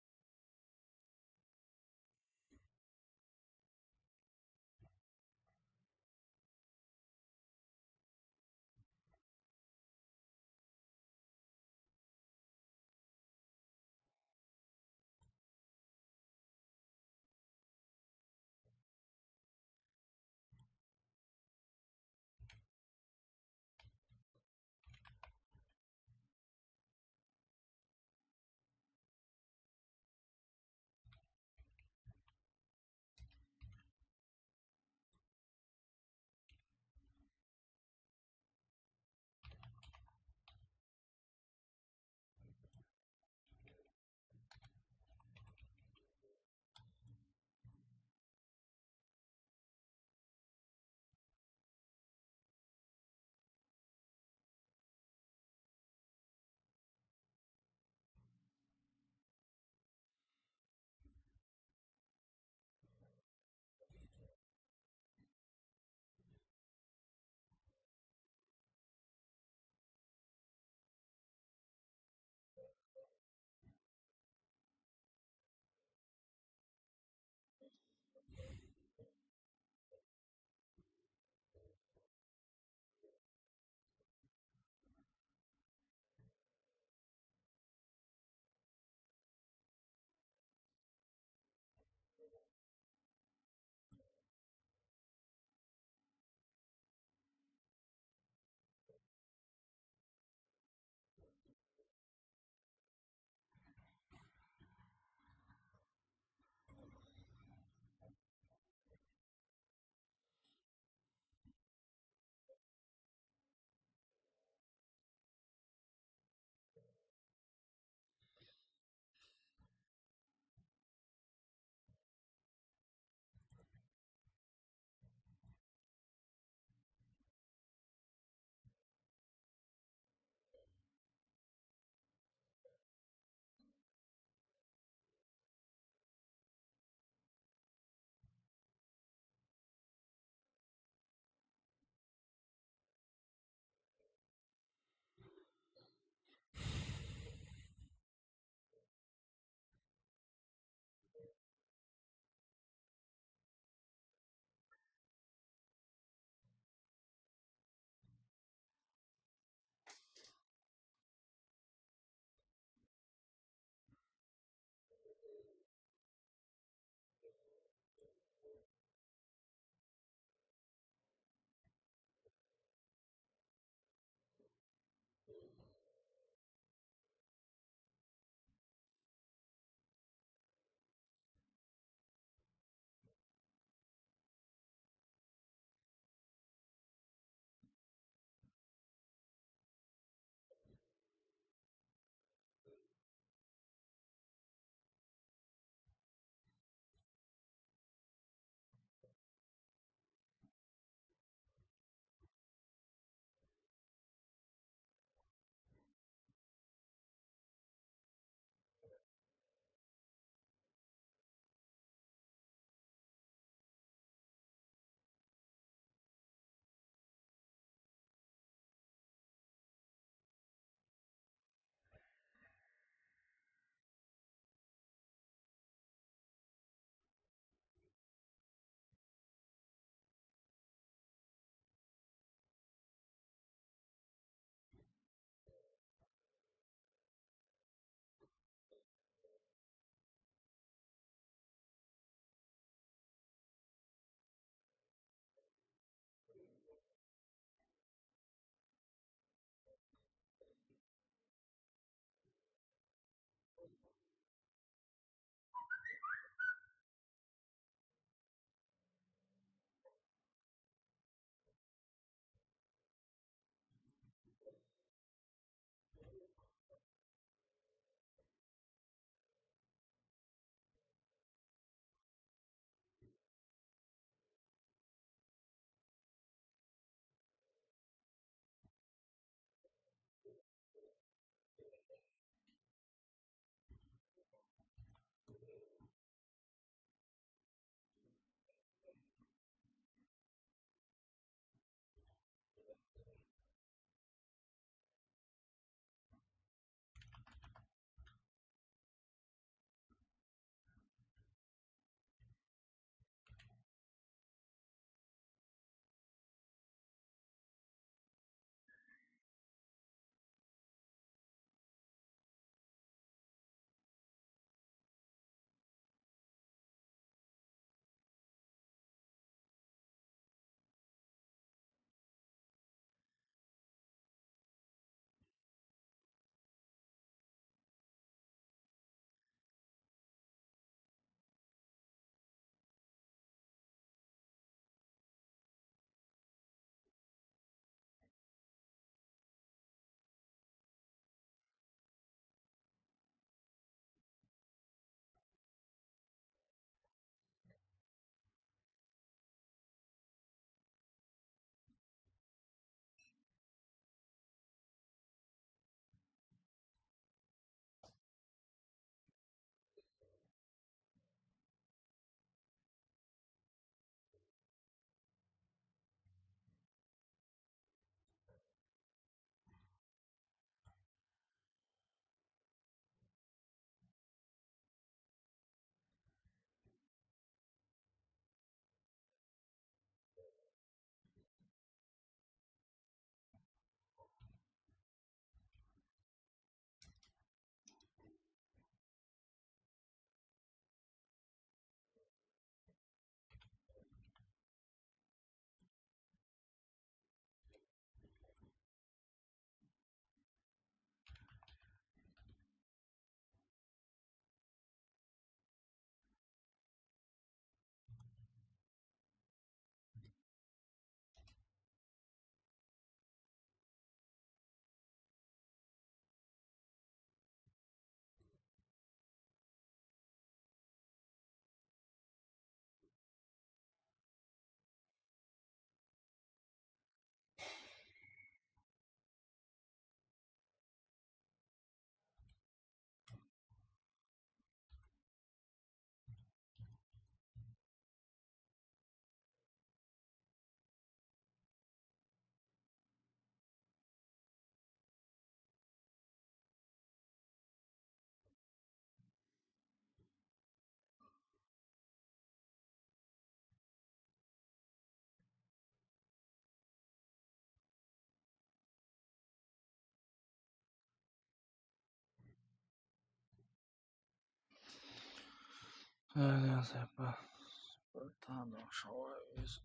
Ага, запас. Потом шо из-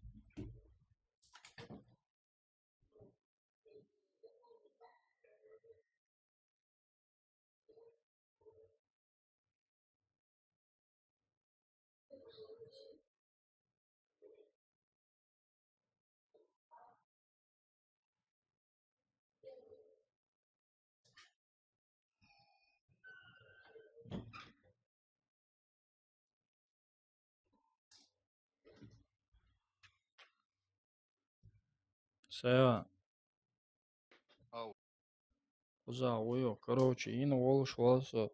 Сава. Ау. Кхуза вуйо, короче, ина волуш вала со.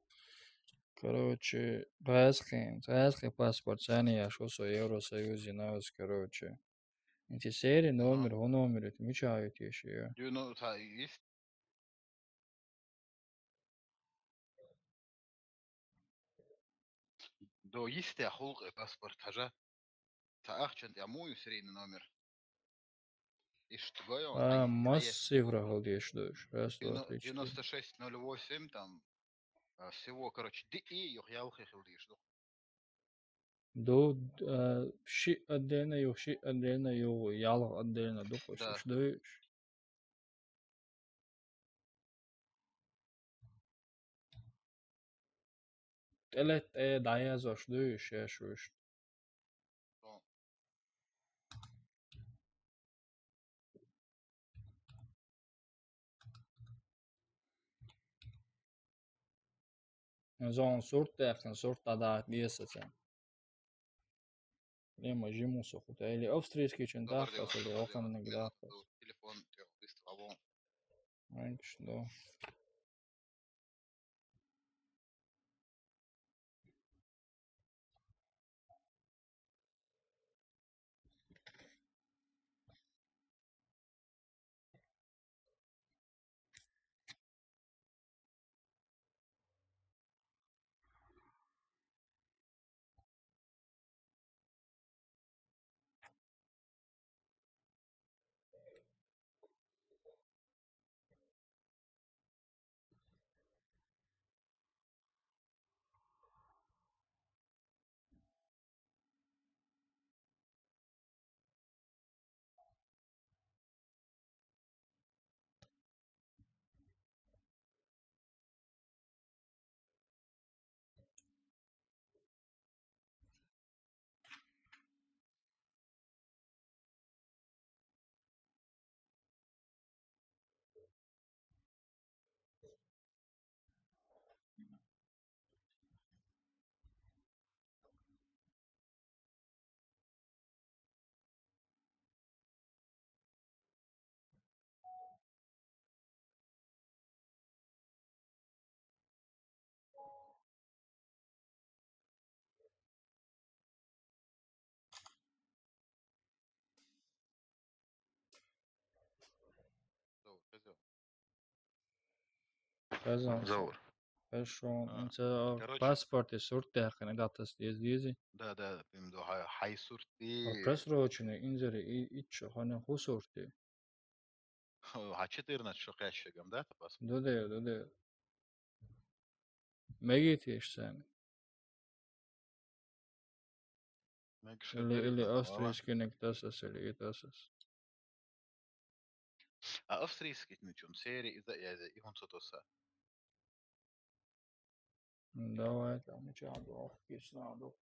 Короче, гӀаьзкхин, гӀаьзкхин паспорт царна еш ву со Евросоюзе новость, короче. Эти серия номер, гӀо номер, это мича ю теши, я. Дю, ну, та есть. До истя хулк и паспорт хажа. Та ахчан тя мую серийный номер. Ишт гойо, А, ай, мас ай, цифра хол деш душ. Раз, два, девяно-, три, четыре. Девяносто шесть ноль восемь, там, а, всего, короче, ди и юх ялхи хил деш дух. Ду, а, ши отдельно юх, ши отдельно юх, ялх отдельно дух, Да. Шиш душ. ТӀелетӀе дӀаязош дуй шеш вуьш. Зон сурт тӀехкан, сурт тӀадагӀат десацан. Лема жиму сухута. Или австрийский чун тӀаккха, или оханник тӀаккха. Телефон тӀехуист авон. Раньше, да. Зовр, хеза. Хеза. Зовр. Хорошо. А, инца короче, паспорт и сурт тӀехкана датас дез дизи. Да, да, им до хай, хай сурт и. А просроченный инзери и, и чё, хана ху сурт и. Хо, хьа четырнадцать шо кхаьччагам, да, тапас? Дуде, дуде. Мегитиш сен. Мегиш или, или австрийский никтасас, или итасас. А австрийский ничем, серия из-, из-, из-, и он сотоса. Давай, там, чё, ох, кисна, дух.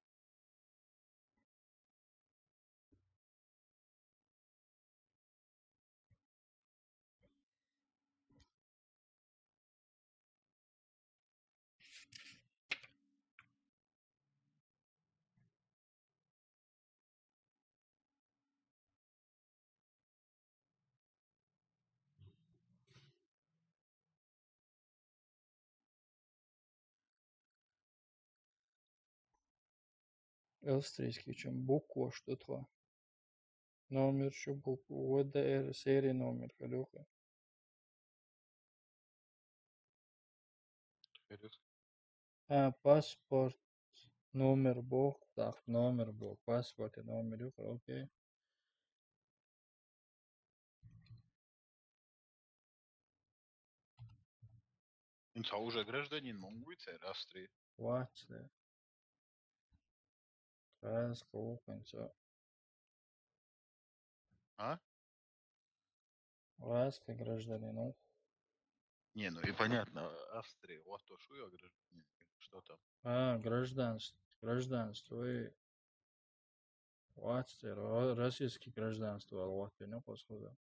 Австрийский, чем буква, что-то. Номер, что буква, В Д Р, серия номер, халёха. А, паспорт, номер бок, так, номер бок, паспорт и номер, окей. Инца уже гражданин Монгуйцы, Австрии. Ватсэ. Васкук, хӀинца. А? Васка гражданин. Не, ну и понятно, Австрия, вот то, что я гражданин, что там. А, гражданство, гражданство, и вац тер, ро-, российский гражданство ал вац тер, ну, косхуда.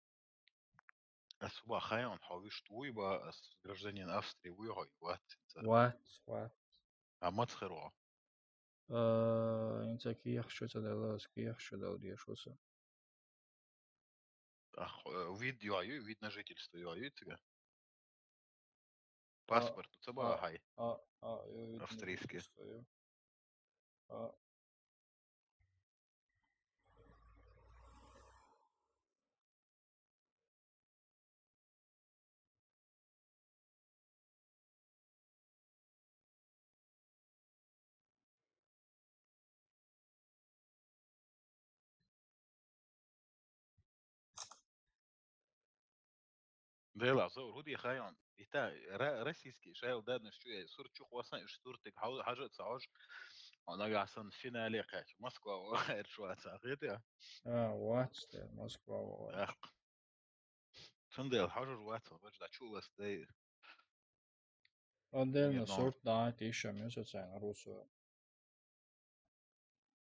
А суба хайон, хьо виш туй ба, ас гражданин Австрии вуй, хьо вац. Вац, вац. А мац херва? Э, хӀинца кехат ца дала, аз кехат ца дала деш вуса. Ах, э, вид йоаю, вид на жительство йоаю цӀа. Паспорт цӀа ба а, хай. А, а, э, вид на Австрийский. Жительство, э. А. Дела, зо, руди хайон. Ита, ра-, российский шайл даднаш чуя, сур чу хвасан, иш суртик хау-, хажат саож. Она гасан финале кач. Москва, о, эр шуаца, гыдя. А, вац тер, Москва, вац. Ах. Цундел хажур вац, вач да чулас дей. Отдельно Нет, но- сорт да, ти ещё месяц, а, русу.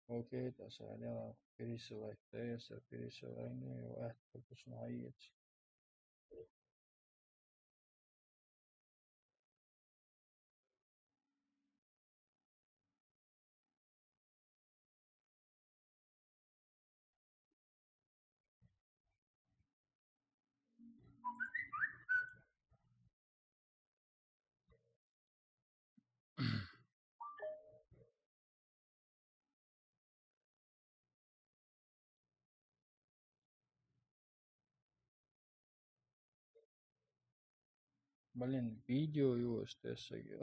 Окей, та саня пересылать, да, я ся пересылаю, ну, и вот, как уж наедь. Блин, видео его стесагил.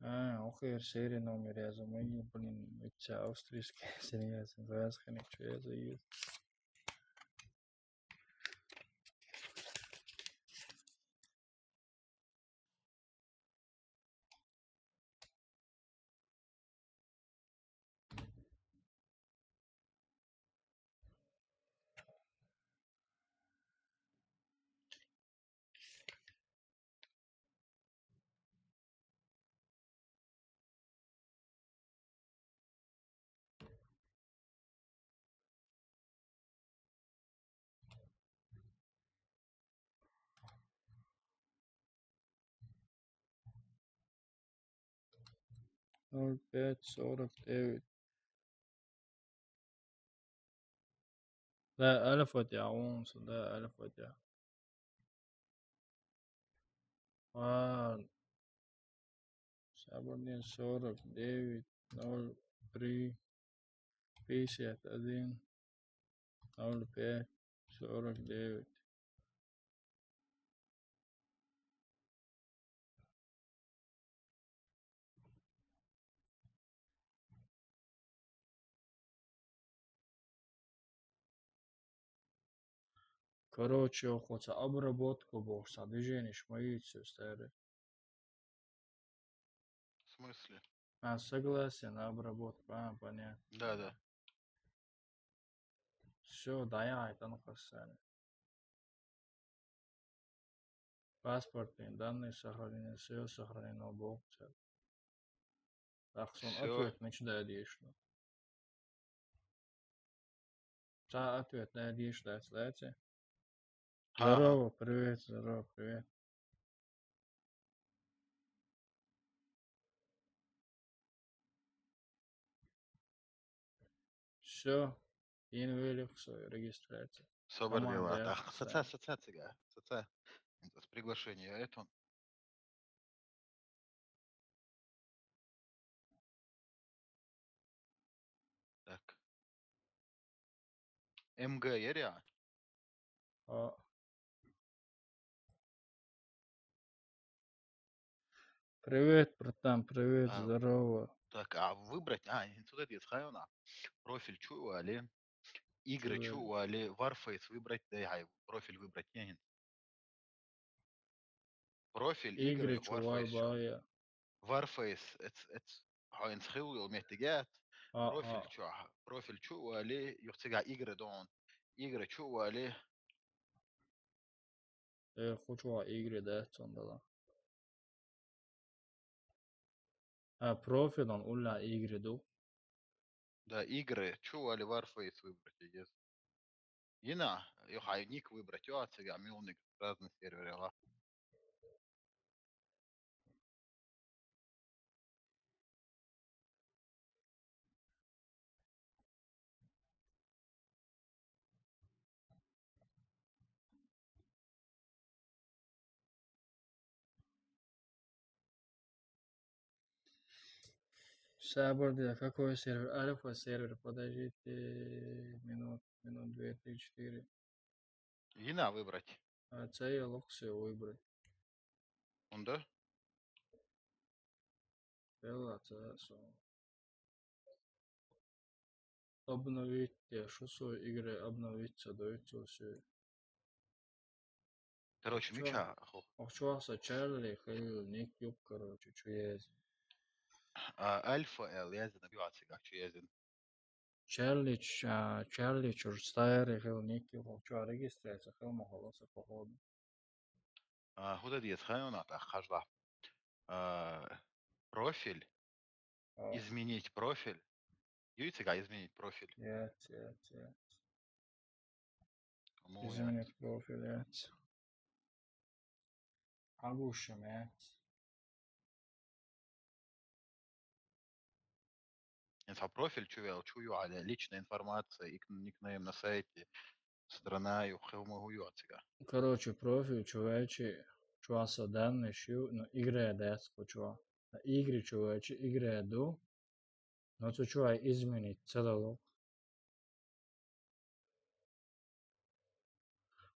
А, охер серия номер я замани, блин, это австрийский серия, я забыл, что я забыл. Ноль пять сорок девять. Да, альфа тебя, он, да, альфа тебя. А, Сабурдин сорок девять ноль три пятьдесят один ноль пять сорок девять. Короче, охоца обработка бохса, движение шмаится старый. В смысле? А, согласен, обработка, а, понятно. Да, да. Все, да, я это на касали. Паспортные данные сохранены, все сохранено, бог. Так, сон Всё. Ответ начинает ещё. Та ответ на день ждать, знаете? Ага. Здорово, привет, здорово, привет. Всё. Йина велахь со регистрация. Собар дела. Команда, так, да. Соца, соца цигахь. Соца. С приглашением это он. Так. М Г яра? А. Привет, братан, привет, а, здорово. Так, а выбрать, а, сюда дед, хай она. Профиль чу али, игры чу али, Warface выбрать, да, хай, профиль выбрать, не, профиль, игры, игры чу али, Warface чу. Warface, эц, эц, хьо ин схил йол меттигет. А, профиль а. Чу, профиль чу али, юхцига игры дон. Игры чу али. Э, хучуа игры да, цондала. А, профиль он улла игры ду. Да, игры, чу али Warface выбрать, yes. Йина, ю хай ник выбрать, ю ацига мюлник разный сервер ала. Сабар да, какой сервер? Альфа сервер, подождите, минут, минут две, три, четыре. Йина выбрать. А, це я лохсе выбрать. Унда? Бела, це со. Обновить, я шо со игры обновить, со дойцо всё. Короче, чё? Мича, хо. Ох, чё, со Чарли, хай ник юк, короче, чё есть. А, Альфа Л, я забиваться как, чё есть. Чарли, ч-, а, Чарли Чурстайр, хай ник юк, ох, чё, регистрация, хай ма холоса, походу. А, худа диет, хай она, так, хажла. А, профиль. А. Изменить профиль. Юйцега изменить профиль. Нет, нет, нет. Изменить профиль, нет. Агуша, нет. Инфопрофиль чу вел, чу ю али, личная информация, ик-, никнейм на сайте, страна, ю хилма гу ю ацига. Короче, профиль чу вел чи, чу аса данные ши, ну, игры дес, хучуа. Игры чу вел чи, игры ду. Но цу чу ай изменить, целало.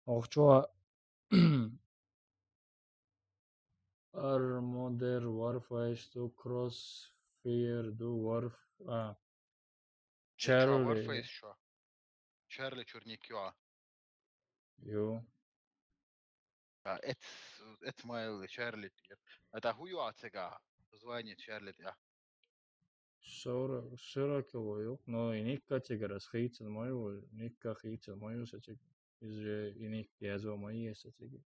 Ох, чу а Armored Warface ду, Crossfire ду, Warf-, а. Э, чё, Чарли. Warface чё? Чарли Чурник ю а. Ю. А, эц, эц майл Чарли. Это ху ю а цега. Звание Чарли, а. Сорок, сорок кило юк, но и никка тигра схийцен мою, никка хийцен мою сатиг. Из же и ник язва мои сатиги.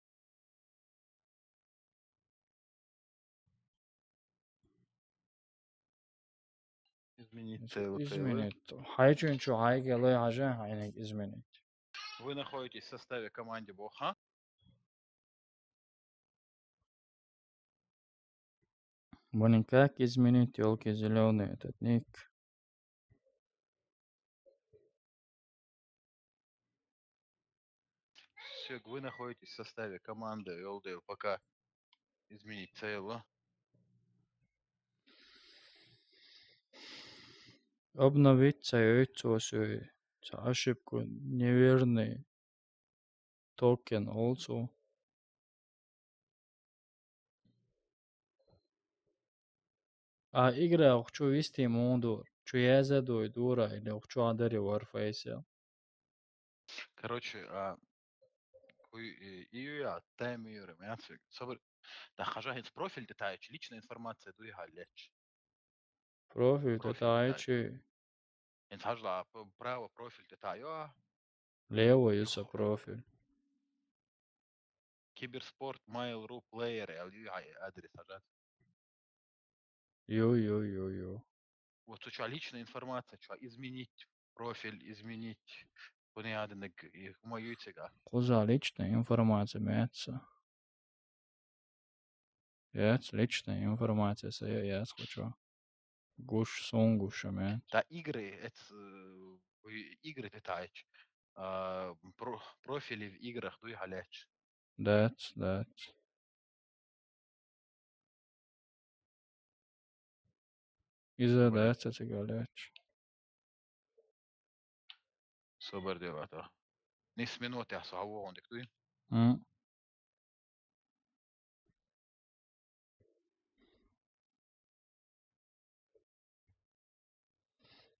Изменить целый. Изменить. Хай чун чу, хай гелой хажа, хай ник изменить. Вы находитесь в составе команды Боха. Блин, как изменить, ёлки зеленые, этот ник? Всё, вы находитесь в составе команды, ёлдейл, пока изменить цело. Обновить цаёй цосюй. Ца ошибку, неверный токен also. А игра охчу вести мундур. Чу яза дой дура или охчу адари Warface. Короче, а, хуй, э, июя, тайм июрем, я цвик. Собр-, да, хажа хинц профиль детач, личная информация дуй халеч. Профиль детач. Хинц хажла, п-, право профиль детач, а? Лево юса профиль. Киберспорт, Mail.ru, плеер, эл ю ай адрес хажат. Ю, ю, ю, ю. Вот у чё личная информация, чё изменить профиль, изменить. Хуни аденек, и хума юйцега. Куза личная информация меца. Яц личная информация, сая яц хочу. Гуш, сунгуш, меца. Да игры, это, э, Уй игры тетаич. А, про-, профили в играх дуй халеч. Дац, дац. Иза Валя. Дац, цигалеч. Собар девата. Нис минут я савон дик дуй. М.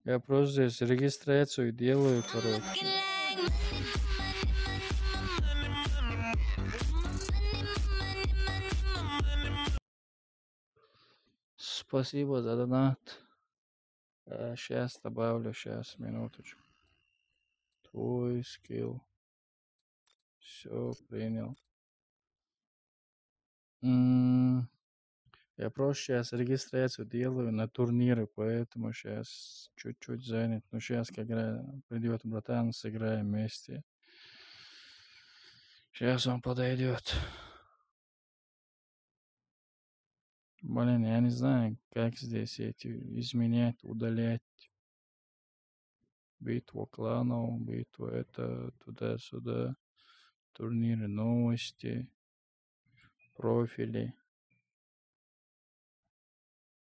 Я просто здесь регистрацию делаю, короче. Спасибо за донат. Сейчас добавлю, сейчас, минуточку. Твой скилл. Все, принял. М, Я просто сейчас регистрацию делаю на турниры, поэтому сейчас чуть-чуть занят. Ну, сейчас как раз придет братан, сыграем вместе. Сейчас он подойдет. Блин, я не знаю, как здесь эти изменять, удалять. Битва кланов, битва это, туда-сюда. Турниры, новости, профили.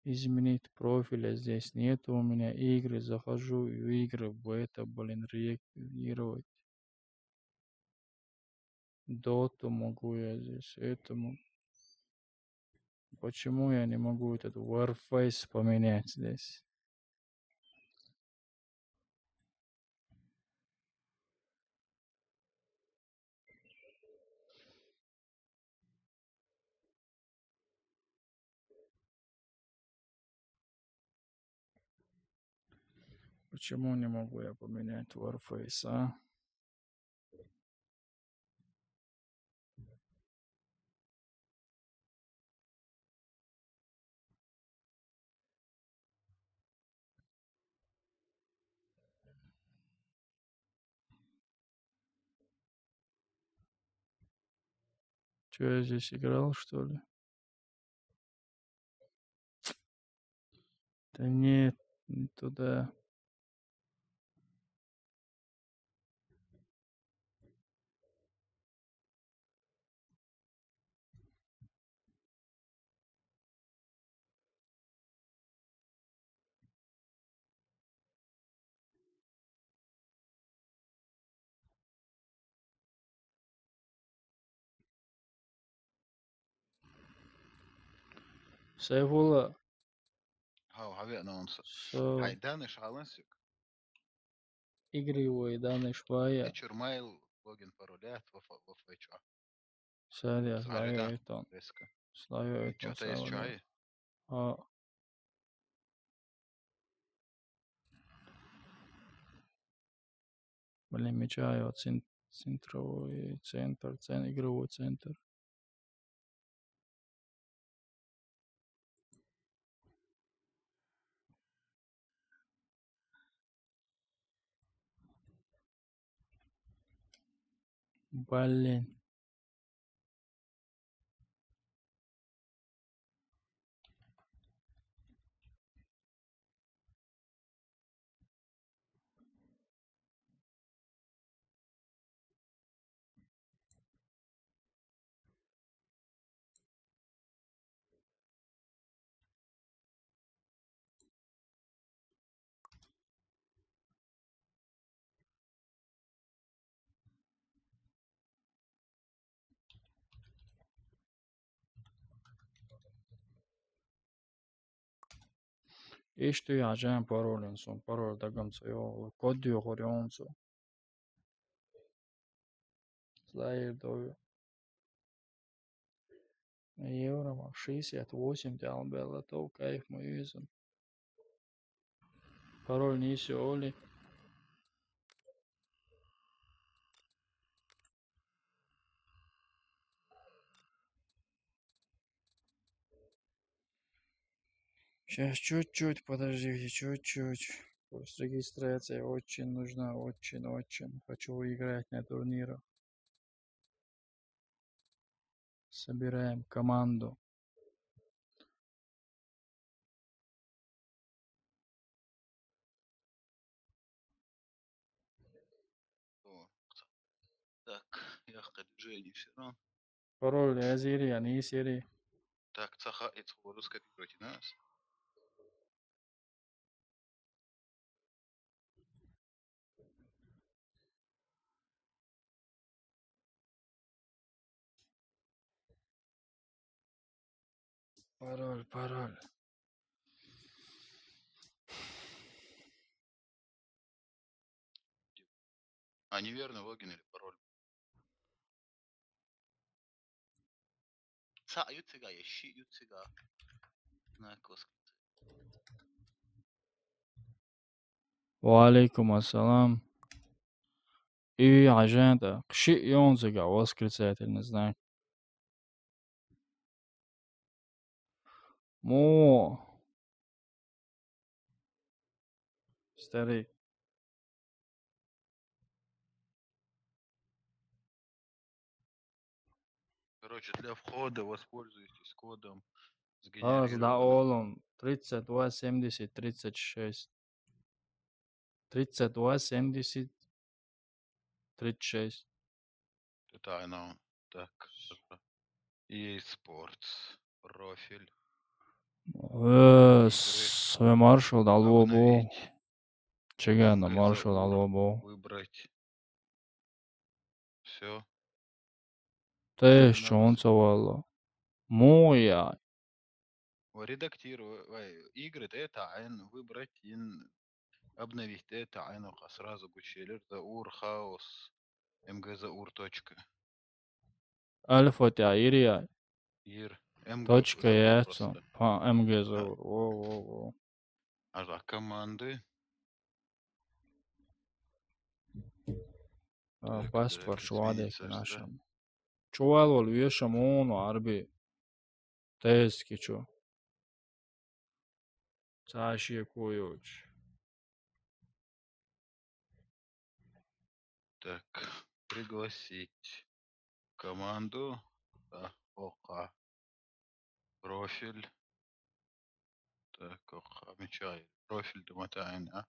Изменить профиля здесь нету у меня. Игры, захожу в игры, бета, блин, реагировать. Доту могу я здесь, этому. Почему я не могу этот Warface поменять здесь? Почему не могу я поменять Warface, а? Че, я здесь играл, что ли? Да нет, не туда. Сайфулла. Хау, хаве анонс. Со- Хай, данный шалансик. Игры его и данный шпая. Эчер майл логин паролят, вафа, вафа, чё. Садя, Сарыда. славя это. Резко. Славя это. Чё-то есть, чё, ай? А. Блин, мечаю цен-, центровой центр, цен-, игровой центр. Блин. Ишти яжан паролин сон, пароль дагамца ёл, код ёгор ёнцо. Слайдовый. Евро ма шестьдесят восемь тял белла, то кайф ма юзен. Пароль ниси оли. Сейчас чуть-чуть, подождите, чуть-чуть. Просто регистрация очень нужна, очень-очень. Хочу выиграть на турнирах. Собираем команду. Яхкъа движение всё равно. Пароль язири, я не сири. Так, цаха и цхура скопировать нас. Пароль, пароль. А, неверный логин или пароль? Цхьаъ ю цига, я шиъ ю цига. Знак восклицания. Ва алейкум ассалам. И ажента. Шиъ ю цига восклицательный знак. Му. Старик. Короче, для входа воспользуйтесь кодом, А, сда сгенерированным. Олум. Тридцать два семьдесят тридцать шесть. Тридцать два семьдесят тридцать шесть. Это оно. Так. И спорт. Профиль. Э, с-, маршал дало бу. Обновить. Чигана М, маршал Гризаур. Дало бу. Выбрать. Все. Теш Обновить. чонца вала. Му я. Редактировать. Ай, игры, да, это айн выбрать, ин обновить, да, это айн, сразу гучелер, Заур, хаос, МГ Заур, точка. Альфа тя ирия. Ир, МГ Точка Заур яца. просто. Па МГ Заур. Во, во, во. А за команды? А, Так, паспорт так, швадек изменится, да? нашам. Чувал вал вешам ону арби. Тески чу. Цаши куюч. Так, пригласить команду. Да, ока. Профиль. Так, ока, мечай. Профиль думатайн, а?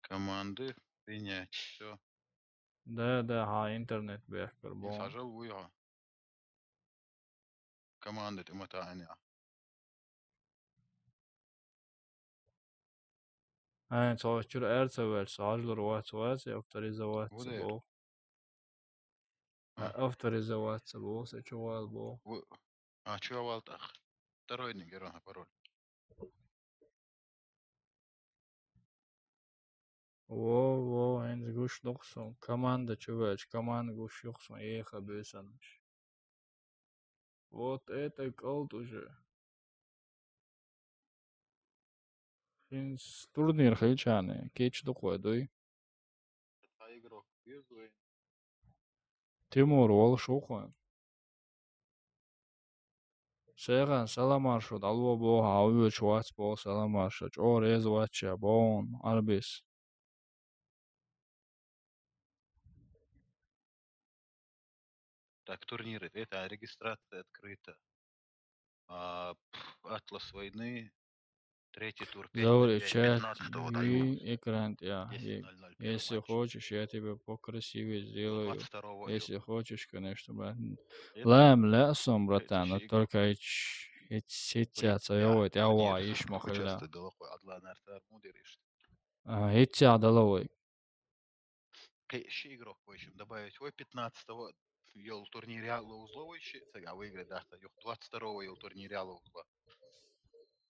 Команды принять. Все. Да, да, ха, интернет бехкар Не бон. Сажал вуйга. Команды думатайн, а? Ай, цо чур эрца вел, сажлар вац вац, авторизоваться Вудер. бо. А. А, авторизоваться бо, се чувал бо. Ву-, а, чё вал так? Второй не герой, а пароль. Во, во, энз гуш дохсон. Команда чувелч, команда гуш йохсон, еха бесанш. Вот это колд уже. Хинс турнир хилчане, кеч дохой дуй. Та игрок безуй. Тимур, вол шухуй. Шейхан, саламар шуд, алва бо, хавюч вац бо, саламар шуд, чор эз вача бон, арбис. Так, турниры, это регистрация открыта. А, пф, Атлас войны, третий тур, пять Заур ноль пять, чат, пятнадцатого даю. ви экран, я, Десять е-, ноль ноль первый если матч. Хочешь, я тебе покрасивее сделаю. Двадцать второго Если июля. Хочешь, конечно, брат. Это Лам, ласом, братан, ещё но игры. Только ич-, ич-, Блин, ича я цаёвый, тя ва турнир ишма участвую хыля. Далахой, Адлан Артар Мудериш. А, ича даловой. Кэ-, ещё игрок, в общем, добавить. Ой, пятнадцатого ел турнир я лоузло, ой, щи, цага выиграть, да, та, юх, двадцать второго ел турнир я лоузло.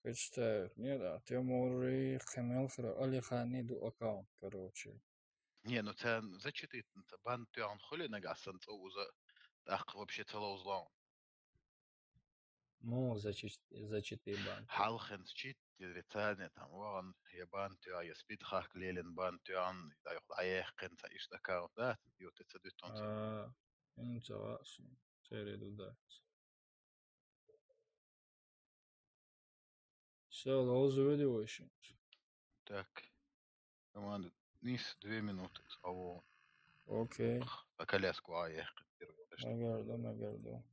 Представь, нет, а ты можешь хэмэл хра, Алихани ду аккаунт, короче. Не, ну це зачитить, це бан тюан хули нагасан, це уза, так, вообще цело узло. Ну, зачи-, зачити бан. Халхен чит, дирецане, там, вон, я бан тюа, я спид хак лелен бан тюан, да, юх, да, ехкен, ца ишт аккаунт, да, ю, ты це дютон, ца. А, ин цава су, цере дуда. Всё, лоузу видео ещё. Так. Команда. Нис две минуты. Ау. Окей. А коляску, а, я их копирую, подожди. Агардо, агардо.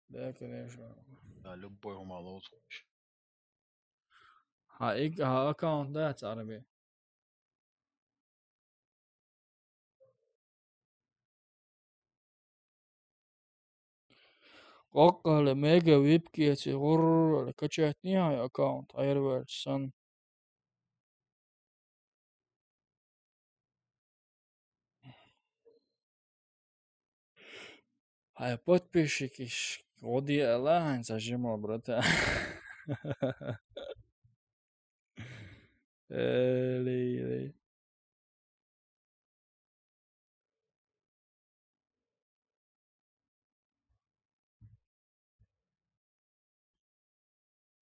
Да, конечно. Да, любой умал лоуз хочешь. Ха, ик-, ха, аккаунт да, царби. Къаккъали мега випкеце гӀурра качать дехьа аккаунт, хьайрваьлча санна. Хьай подписчикаш гӀо де ала хьайна цхьа жимал, брата. Эле, эле.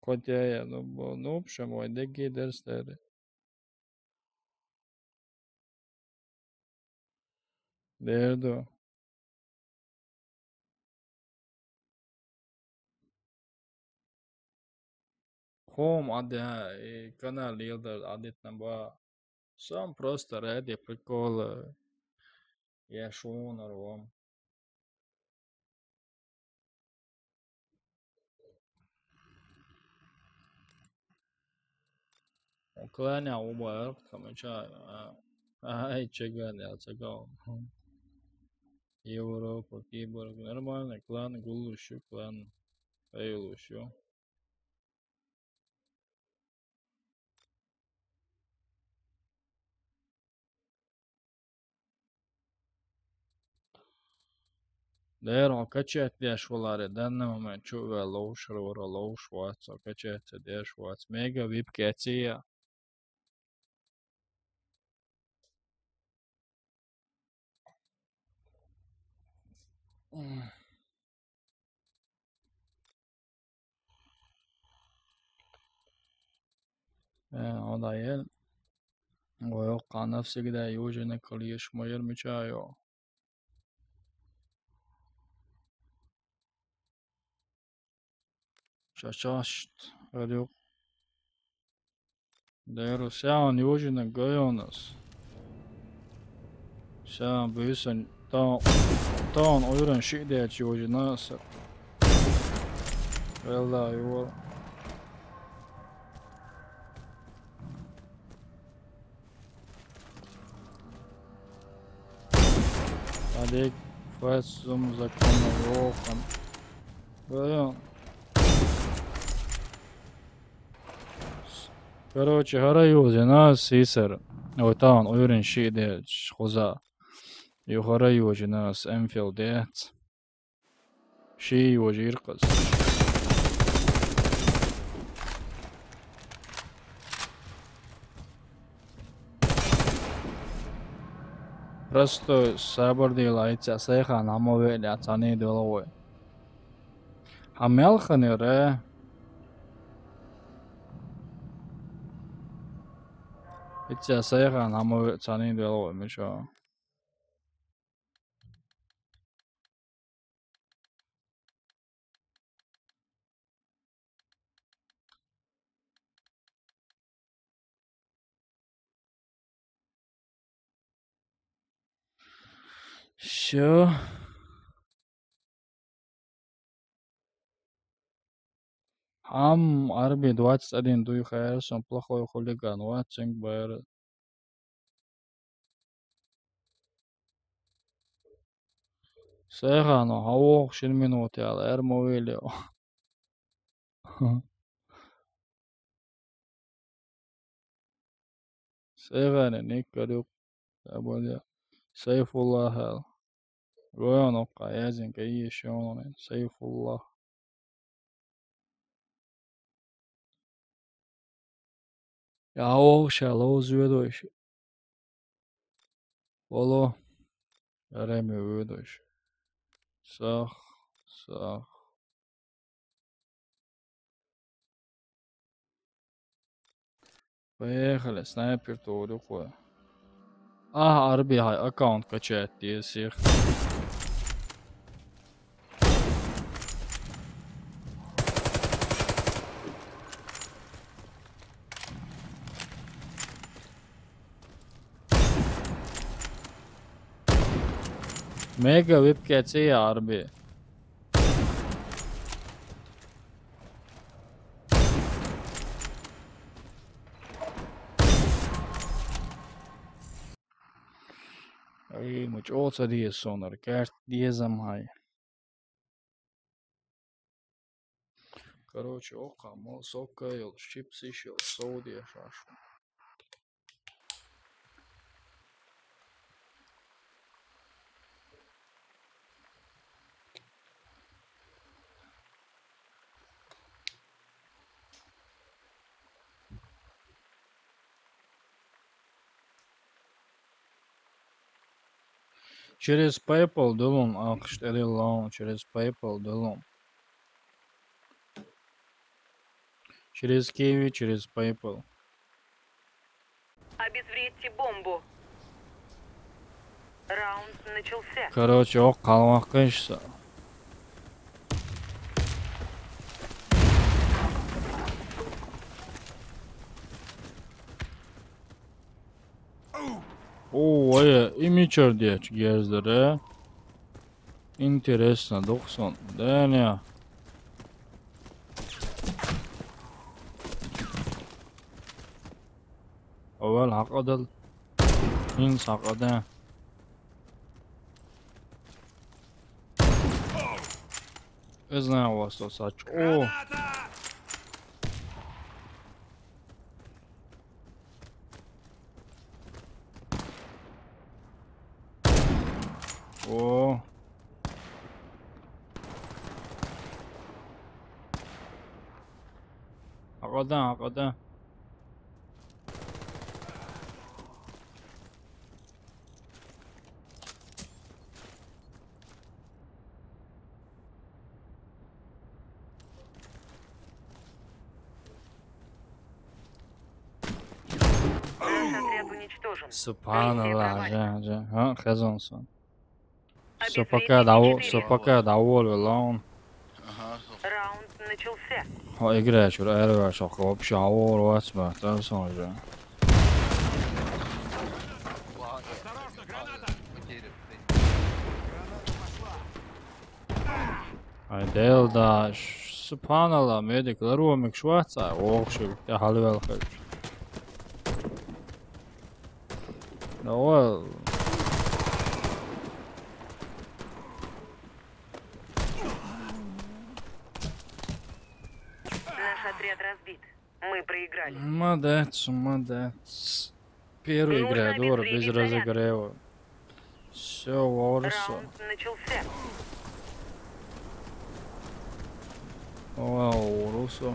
Хотя я, ну, бо-, ну, в общем, вай дегги дерс дери. Дерду. Хом а де, э, канал лелдар а детна ба. Сам просто ради прикола. Я шонар вам. Кланя убайрк, тамача, а, ай, чеган, я цагал. Европа, киборг, нормально, клан, гулушу, клан, айлушу. Дера, он качать деш валаре, данный момент чу ве лоушер вара, лоуш вац, он качать деш вац. Мега вип кеция. Э, ода ел. Ой, окка навсегда южина калиш майер мечаю. Шашашт, рюк. Деру сяун южина гайонас. Сяун бюсэн тон, тон уйран шидеч южинаса. Велла юр. Олег, фэсум законна йохан. Гайон. Короче, хара юзе нас сисер. Ой, таун, уйрен ши де хуза. Ю хара юзе нас Энфилд дец. Ши юзе иркъас. Просто сабар дила, ица сайхан амове ля цани диловой. Хьа мел ханира? Ицця сайхан хӀама цхьаннен делгӀой, мича. Всё. Ам Арби двадцать один дуй хайрсон, плохой хулиган, ватсинг байр. Сайхано, хавох шин минут ял, эр мовили. Сайхане никарюк. Аболя. Сайфуллах ал. Гоян окка язин ка ие шоуне. Сайфуллах. Я, о, шалоу зведоиш. Оло. Ареми ведоиш. Сах, сах. Поехали, снайпер то урюква. А, Арби хай аккаунт качать десих. Мега випкеция, Арби. Эй, мы чё, цари сонар, кэрт дезам хай. Короче, окхам, сокка йолуш, чипсиш йолуш, сов деш аш. Через PayPal дуьллун, ахча тӀедиллалун, через PayPal дуьллун. Через Киви, через PayPal. Обезвредьте бомбу. Раунд начался. Короче, окхам, ваккхийша. О, ой, и мичара дечу герзара. Интересно, дукха сон. Да не. Овал хьакъадал. ХӀинца хьакъадан. Иза нагӀа васту сачу. О! О. Хьакъадан, хьакъадан. Наш отряд уничтожен. Субханаллах, жа, жа. Ха, хезон сон. Со пока дӀаво-, со пока дӀаволавелла вон. Ага, со- Раунд начался. Хьо игра чуьра араваьлла, хьо вообще хьан вогӀур вац ма, тӀе сон уже. Осторожно, граната! Потеря. Ай, Дела, да, ш-, субханалла, медик ларо мегаш вац, ай, вогӀуш тӀе хьалавелла хилча. Давай. Наш отряд разбит. Мы проиграли. Молодец, молодец. Первый игра, дура, без разогрева. Всё, вовремя. Раунд начался. Вау, Русо.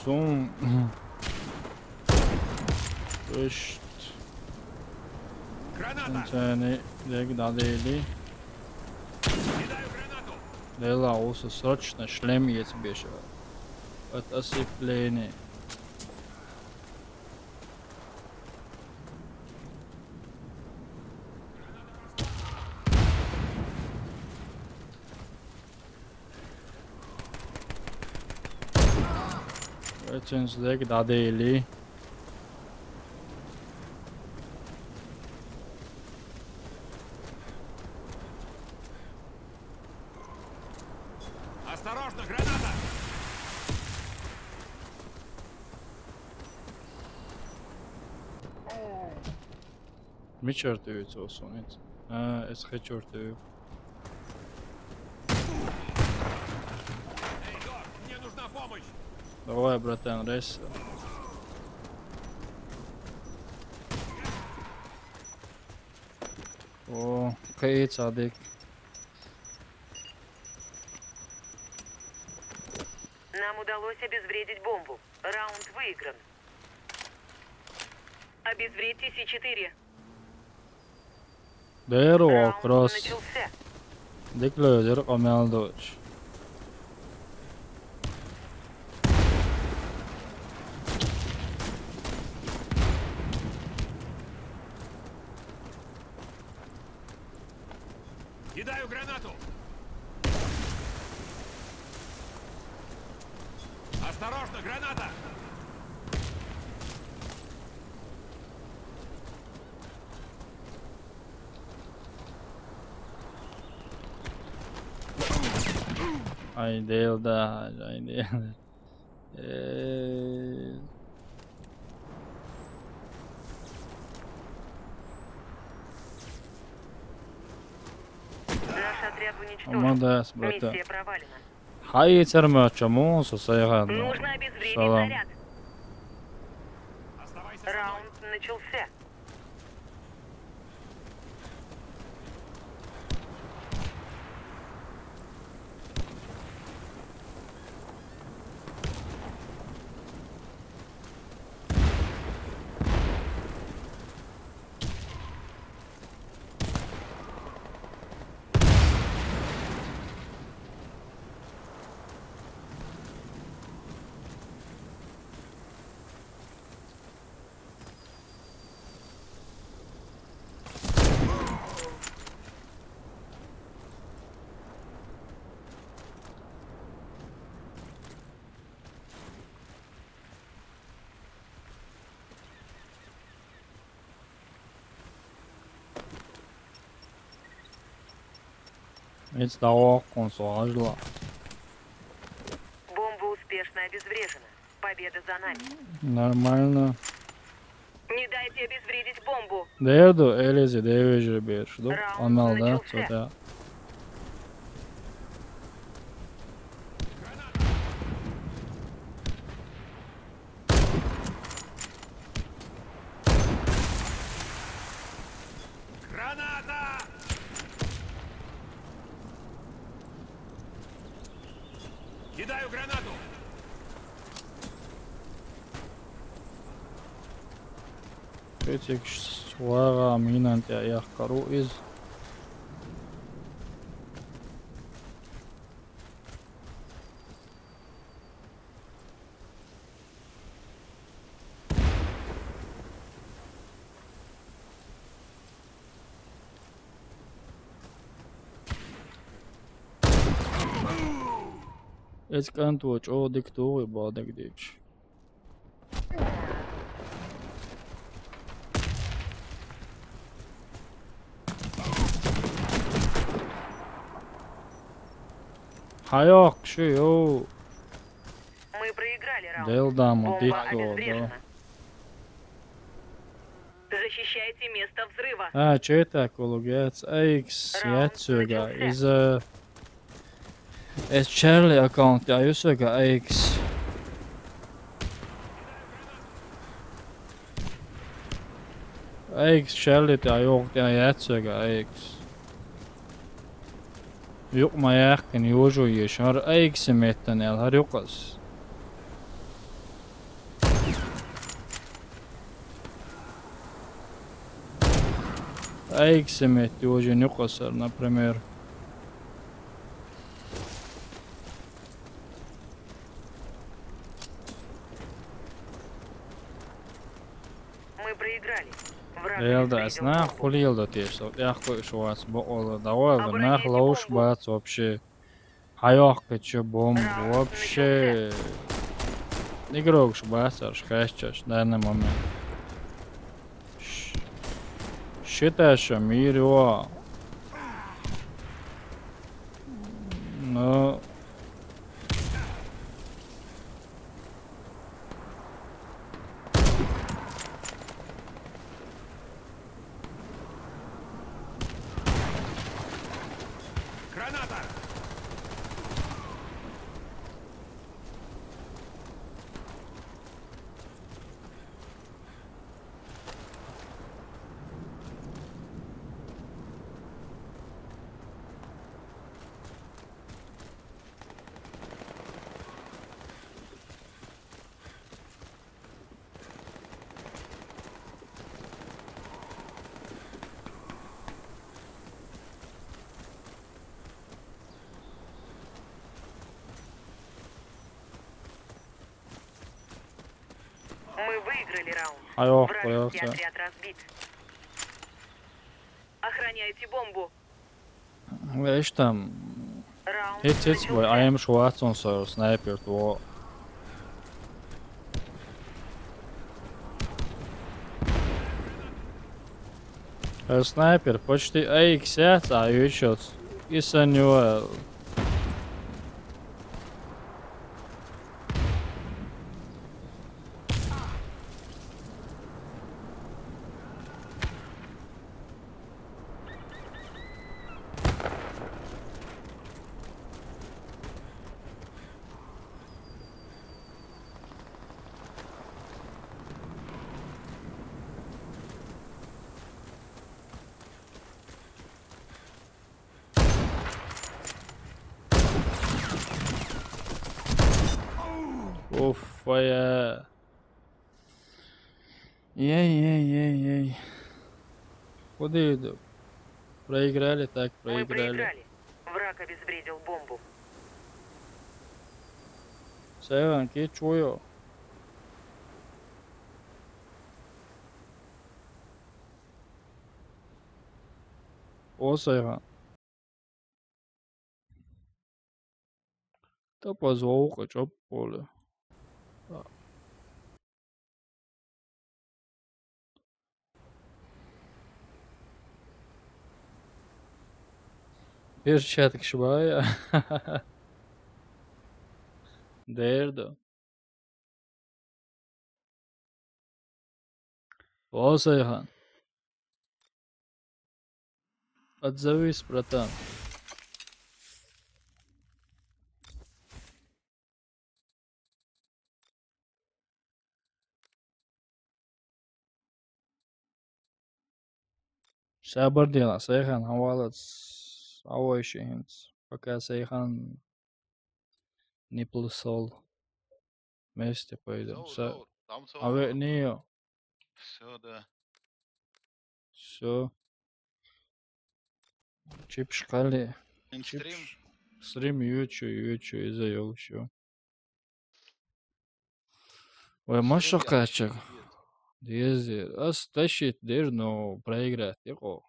Сум. Ишт. Граната! Цани дег дадели. Кидаю гранату! Дела, уса срочно шлем есть беша. От ослепления. Эцен злек дадели. Осторожно, граната! Мичара тӀе вуьйцу сон иза? А, эс хечуьра тӀе вуьйцу. Эй, Док, мне нужна помощь! Давай, братан, рейс. О, кхиъна цхьа дика. Нам удалось обезвредить бомбу. Раунд выигран. Обезвредьте С четыре. Дера вокрос. Раунд начался. Дика лоьзира къамел доцуш. Кидаю гранату! Осторожно, граната! Ай, Дела, да, ай, Дела. Э. Отряд уничтожен. Молодец, брата. Миссия провалена. Хай, цермача, мон со сайган. Нужно обезвредить Салам. Заряд. Раунд начался. Эцда оккун со ажла. Бомба успешно обезврежена. Победа за нами. Нормально. Не дайте обезвредить бомбу. Дерду, элизи девежир берш. Дук, Раунд амал, да, начался. Цота. Граната! Кидаю гранату! Критик свара минант я яхкару из. Эцкан то чо диктуй бадак дич. Хайок, шо, йоу. Мы проиграли раунд. Дел дамо, бомба дитко, обезврежена. Да. Защищайте место взрыва. А, чё это, кулугец? Айкс, Раунд я цёга, начался. Из, э, из Чарли аккаунт, я юсёга Айкс. Айкс Чарли, я ёг, я, я цёга Айкс. Юк ма яхкин, южу ешар, Айкс меттан, ял, хар юкас. Айксимет уже нюкъасар, например. Мы проиграли. Враг Элда, обезвредил знах, бомбу. Хулилда теш, вот я хуй шуас, бо, о, давай, нах лоуш бац вообще. Хайохка чё бомб вообще. Игрокш басарш хасчаш в данный момент. Ш-, считаешь, мир его. Ну. Граната! Мы выиграли раунд. Ай, ох, вражеский отряд разбит. Охраняйте бомбу. Веш там. Раунд Эц, эц, бой, начался. Айм шуацун сор, снайпер, то. Э, снайпер, почти Айксяц, а ещё ц-, и санюэл. Твоя. Ей, ей, ей, ей. Куда иду? Проиграли, так, проиграли. Враг обезвредил бомбу. Seven, keep чую. О, Seven. Тапа звука чоп поле. Перчатка шибая. Дердо. О, Сайхан. Отзовись, братан. Сабар дела, Сайхан, хавалац, авайши хинц. Пока Сайхан не плысол. Вместе пойдём. Заур, Са-, заур, там заур. Аве, не. Всё, да. Всё. Чипш кали. Ин стрим? Чипш. Стрим ючу, ючу, из-за ёлчу. Ой, машо качак. Дезде. Ас тащит дер, но проиграть, яко.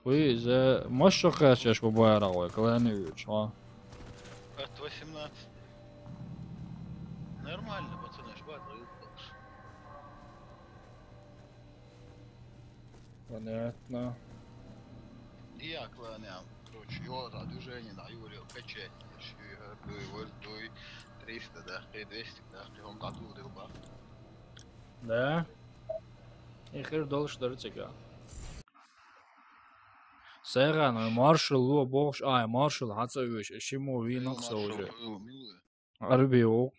Хуй, за машо качаш бубара, ой, кланы ючу, а. От восемнадцать. Нормально, пацаны, шбат, выиграл. Понятно. Я кланял. Короче, его за движение на Юрия качать. Дуй, вот, дуй. Триста, да, двести, да, он готов был, ба. Да? Ихир дол, что ли, цика? Сайхан, маршал ло бохш, ай, маршал хаца веш, шимо винок. Маршал уже. Арби о.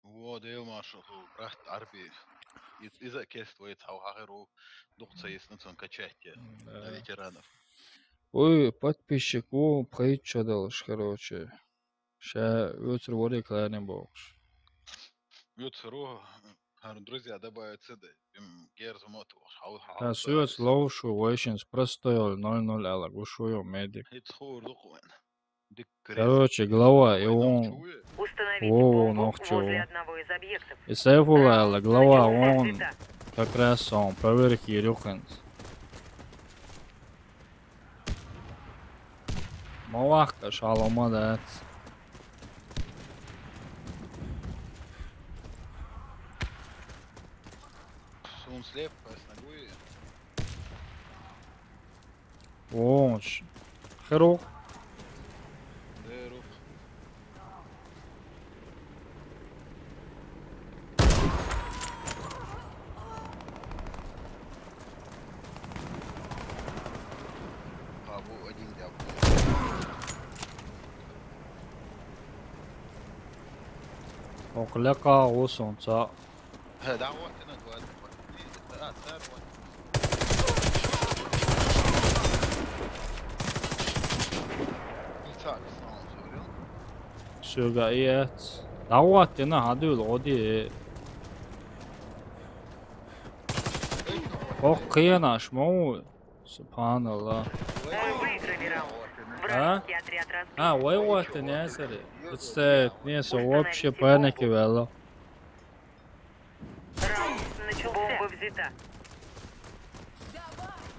Во, дел маршал, брат, арби. Из, из кест вой цау хахеру, духца есть на цон качать, да. На ветеранов. Ой, подписчик, о, пройтча дальше, короче. Ша, утро воре клане бокс. Утро, хар друзья добавятся, да. Герз мото, хау, хау. Та сует лоушу, войшинс простой, ноль ноль ала, гушуё медик. Хит хур духуэн. Короче, глава, и он. Установите бомбу возле одного из объектов. И Сайфулла, глава, он как раз он, проверки Рюхенс. Малахка шалома, да. Сун слеп, пас на гуи. О, ш-, херо. Деру. А, бу один дяв. Окляка, о, солнца. He, daha var, ne var, ne var. Ne, daha, daha var. Bir tane sağ ol, söylüyorum. Söga iet. Daha var, ne, hadi öyle, o diye. О, къиянаш, мо. Субханаллах. Мы выиграли раунд. А? Вражеский отряд разбит. А, вай, вот, не, смотри. Представь, не, со вообще паники вело. Раунд начался. Бомба взята.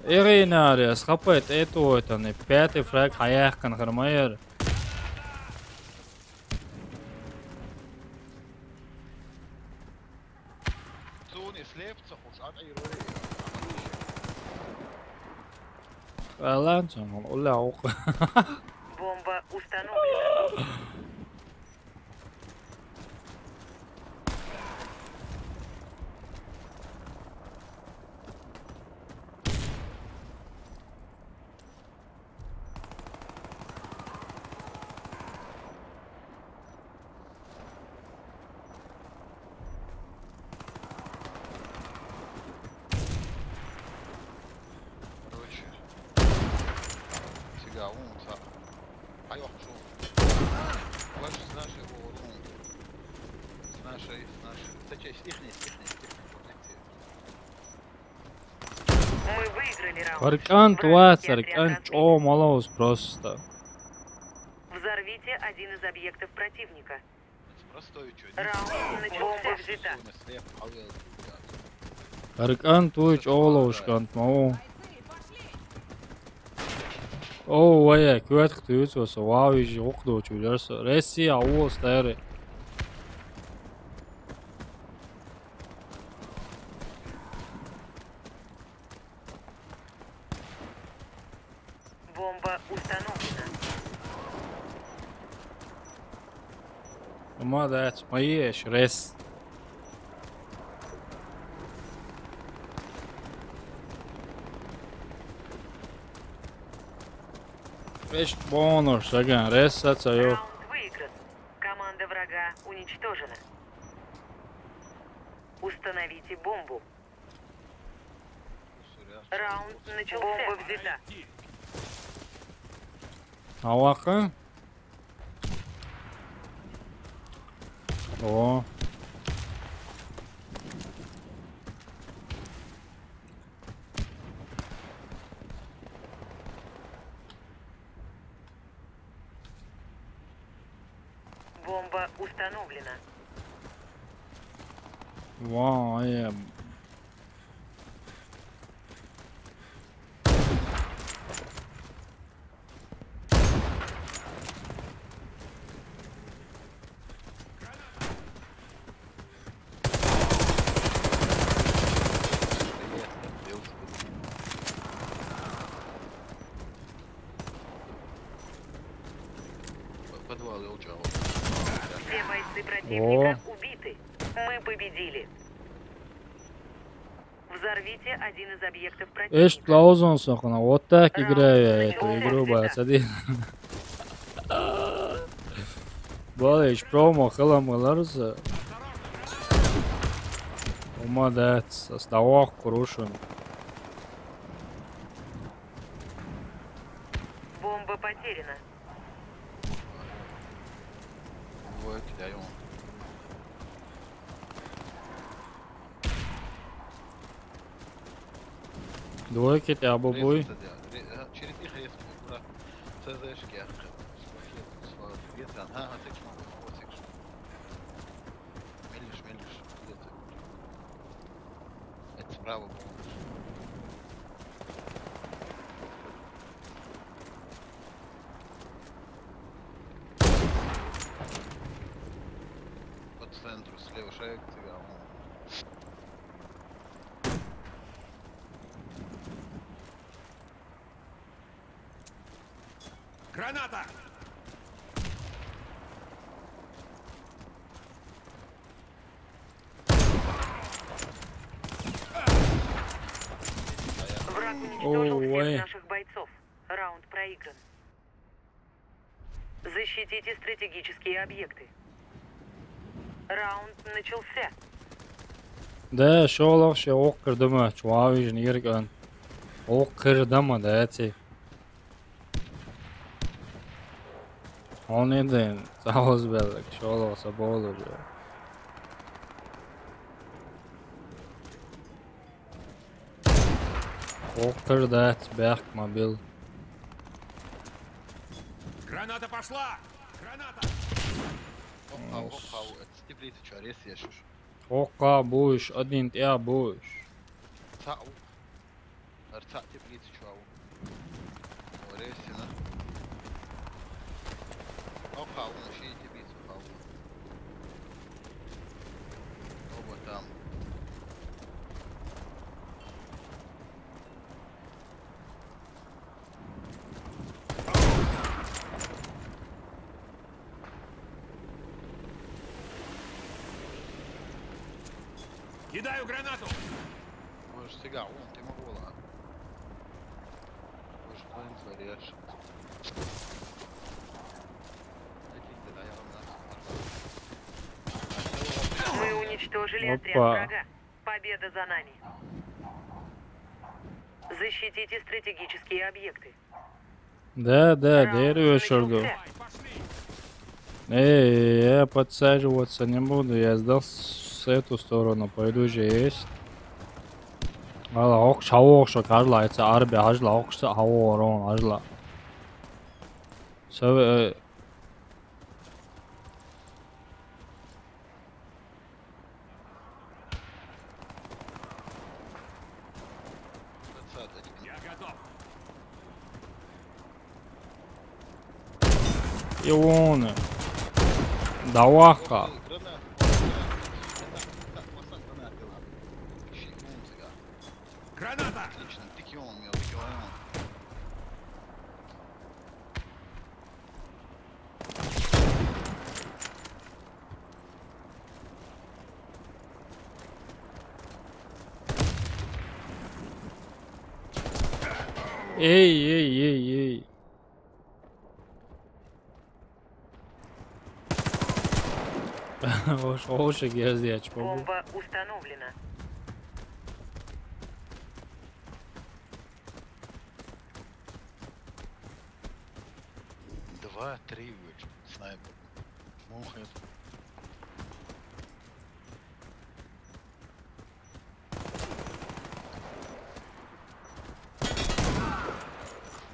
Ирина Ариас, хапает, это вот он, и пятый фраг, хаяхкан, хармайер. Зуни слепца хуш, а, и рори. Алан, чамал, уля, ух. Бомба установлена. Короче, сига вон са. Ай, вахт шо. Аркан твацар, аркан чо малоус просто. Взорвите один из объектов противника. Простой чё, не? Раунд начался. Бомба взята. Аркан твой чо лоушкан мау. О, вая, квет ктуц васа, вау, ижи окдо чулерса. Россия, о, старый. Бомба установлена. Молодец, мои рес. Фест бонус, саган рес сацаю. Раунд выигран. Команда врага уничтожена. Установите бомбу. Раунд начался. Бомба взята. Алаха. О. Бомба установлена. Вау, э. Подвал, елки. Все бойцы противника убиты. Мы победили. Взорвите один из объектов противника. Эш плаузон сохна, вот так играю я эту игру, бацади. Балыч, промо хылам галарса. Молодец, оставок крушен. Бомба потеряна. Вот, я ему. Двойки ты абу буй. Через них резко, бра. ЦЗшки, ах. Ветран, ага, так. Мельниш, мельниш. Где ты? Это справа, по-моему. По центру, слева шаг, цыган. Граната! Враг уничтожил всех наших бойцов. Раунд проигран. Защитите стратегические объекты. Раунд начался. Да, шолох ше оккыр дыма, чуавижн ирган. Оккыр дыма, да, ти. Он иден, сауз беллик, шолох са болу, бля. Оккыр да, бяхк мобил. Граната пошла! Граната! Окка, окка, это степлица, чё, рез ешуш? Окка, буш, один тя буш. Цау. Арца теплица, чё, ау? О, рез сина. Окка, он ши теплица, окка. Оба там. Кидаю гранату! Может, сега, вон, ты могу, ладно. Может, он зарежет. Мы уничтожили отряд врага. Победа за нами. Защитите стратегические объекты. Да, да, дерево шорду. Эй, я подсаживаться не буду, я сдал с эту сторону, пойду же есть. Ала, окш хавокш кажла, эца арби ажла, окш хавор он ажла. Саве, э, Ивоны. Даваха. Граната! Отлично, пикион, мел, пикион. Эй, эй, эй, эй. Ош, ош, герзияч, побу. Бомба установлена. Два, три, снайпер. Мухает.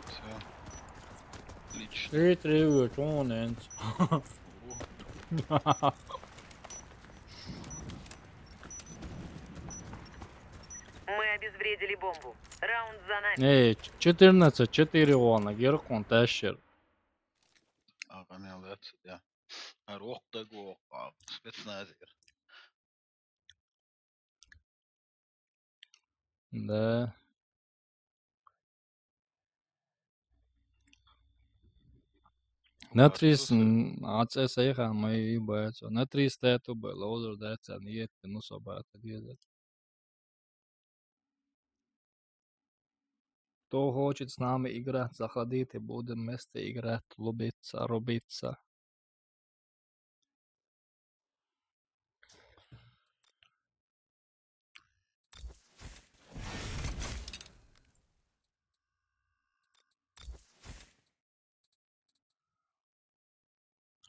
Всё. Отлично. Три, три, вот он, энц. Мы обезвредили бомбу. Раунд за нами. Эй, ч-, четырнадцать четыре вон, геркон тащер. А, понял, да, да. А, рох да го, а, спецназер. Да. На трис, м, а це сеха, мы и боятся. На трис тету было, озер да, це не ет, ну, собака, где-то. Кто хочет с нами играть, заходите, будем вместе играть, любиться, рубиться.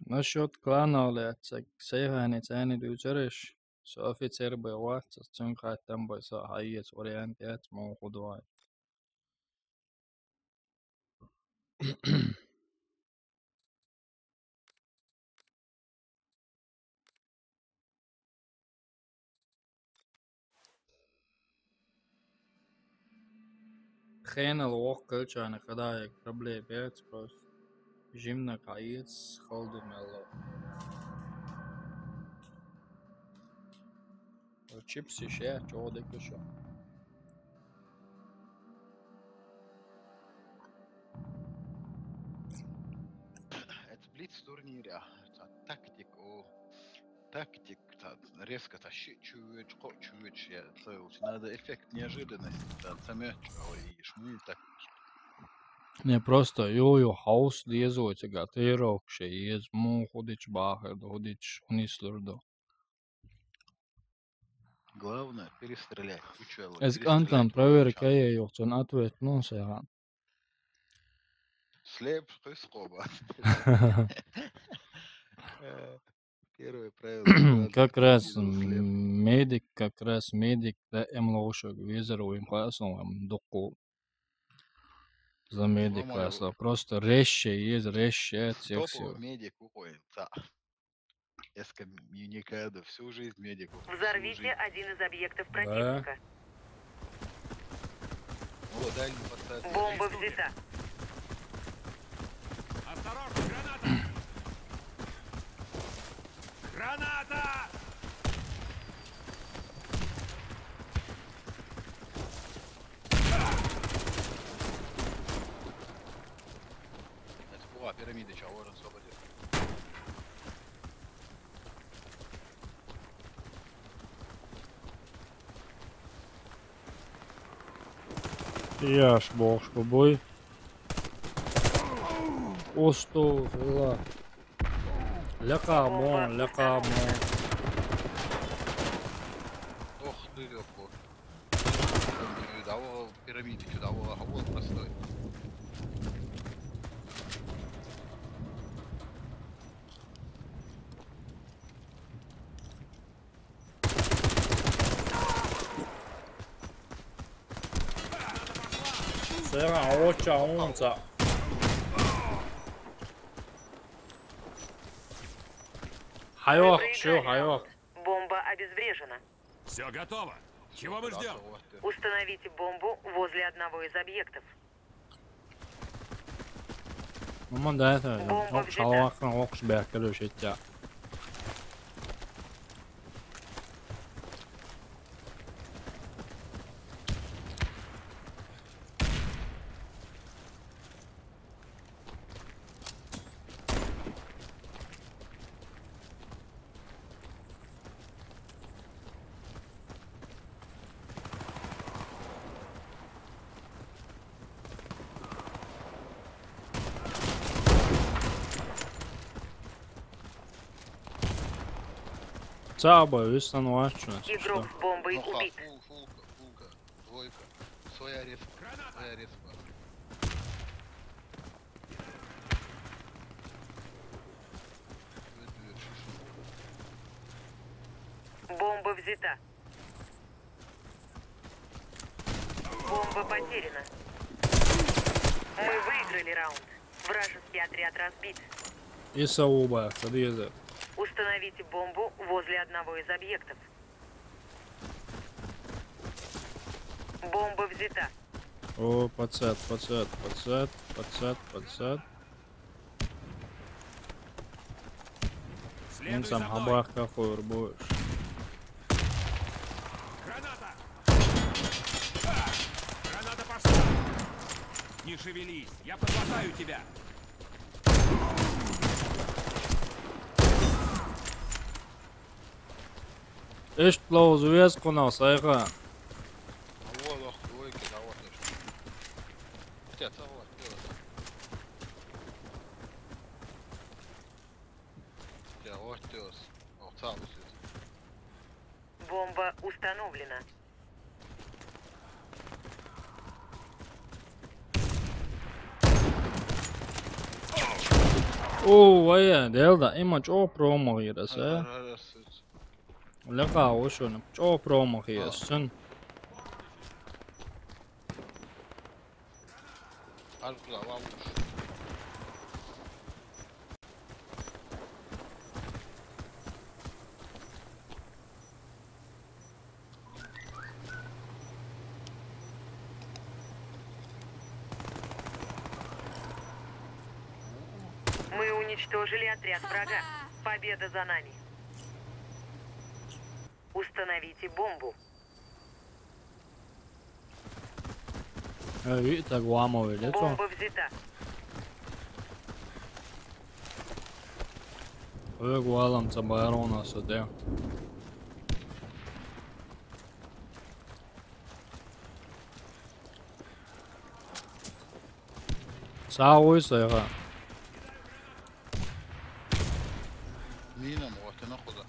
Насчёт клана, блядь, се-, сейхани цени дючереш, со офицер бы ватсас, цун хай там бы со хайец вариант яц, мо худой. Хенал вок калчана, когда я корабле бец просто. Жимна каец, холду мело. Чипсы ше, чё дык ещё. Это блиц турнир, а, та-, тактик, о, тактик, та-, резко тащить чуть, ко-, чуть, я целый. Надо эффект неожиданности, та-, та мяч, ой, и шмы, так. Не, просто ё-ё хаос дезо, эти готовировка, ше, ез му худич бахер, худич унислурдо. Главное, перестрелять. Куча ло-, Эз перестрелять антан проверка куча. Я ёхтон ответ, ну, саган. Слеп, хыс коба. Э, первое правило. Как раз медик, как раз медик, да, эмлоушек, визер, уим классон, ам, докку. За медик класса. Просто резче, есть резче от всех сил. Медик уходит, да. Эскоммуникадо, всю жизнь медику. Всю жизнь. Взорвите один из объектов противника. О, дальний подсадка. Бомба взята. Осторожно, граната! Граната! Это была пирамида, чего он освободил. Яш, бокс, бобой. Осту, вела. Лекамон, лекамон. Ох ты, лёгко. Давай пирамиды, что, давай, а вот простой. Сэрэ оча унца. Хайох, шо, хайох. Бомба обезврежена. Все готово. Чего мы ждем? Установите бомбу возле одного из объектов. Мама, да, это, бомба взята. Шалвахын окуш бяхкеле шетя. Цаба, висан вачу. Игрок с бомбой убит. Фулка, фулка, двойка. Своя респа, своя респа. Бомба взята. Бомба потеряна. Мы выиграли раунд. Вражеский отряд разбит. И сауба, подъезда. Установите бомбу возле одного из объектов. Бомба взята. О, пацат, пацат, пацат, пацат, пацат. Следуй за мной. Инсан хабар какой будешь. Граната! А! Граната пошла! Не шевелись, я подлатаю тебя! Эш плоу звез куна сайга. Алло, лох, двойка, да вот эш. Хотя, целого, дело. Хотя, вот, дело. О, целый. Бомба установлена. О, вая, делда, има чо промо гирас, э? Лека ошону, чо промо гирас, сын. Мы уничтожили отряд врага. Победа за нами. Установите бомбу. Э, ви-, так ламовый, да, бомба взята. Ой, гуалам ца байрона саде. Сауй сайга. Мина, вот она куда.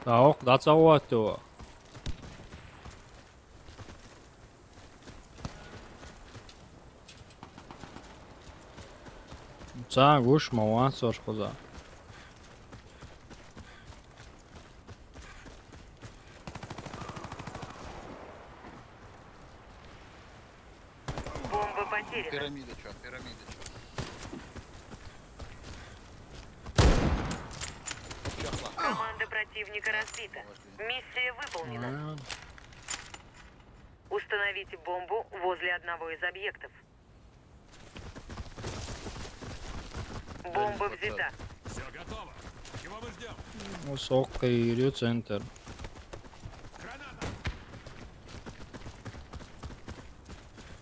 Таох, да, цао аттева. Ца гуш маван сор хоза. Бомба потеряна. Пирамида чё, пирамида чё? Чё, плохо? Команда противника разбита. Миссия выполнена. А. Установите бомбу возле одного из объектов. Бомба взята. Все готово. Чего мы ждем? Ну, сок и центр. Граната!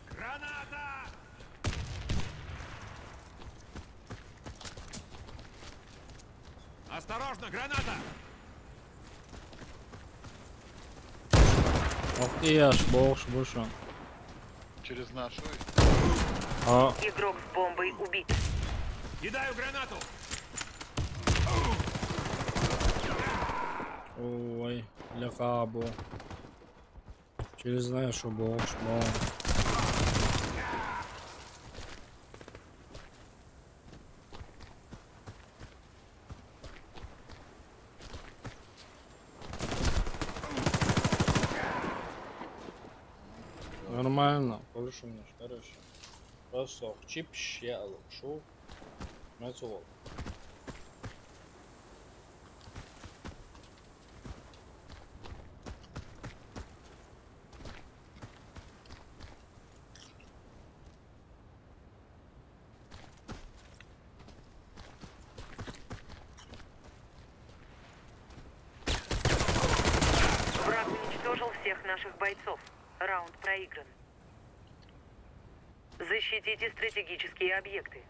Граната! Осторожно, граната! Ох ты, аж бог, бушен. Через нашу. А. Игрок с бомбой убит. Кидаю гранату! Ой, лекабу. Через нашу бог, бог. Хорошо, хорошо. Просто чипш я алып шу. Мецуол. Враг уничтожил всех наших бойцов. Раунд проигран. Защитите стратегические объекты.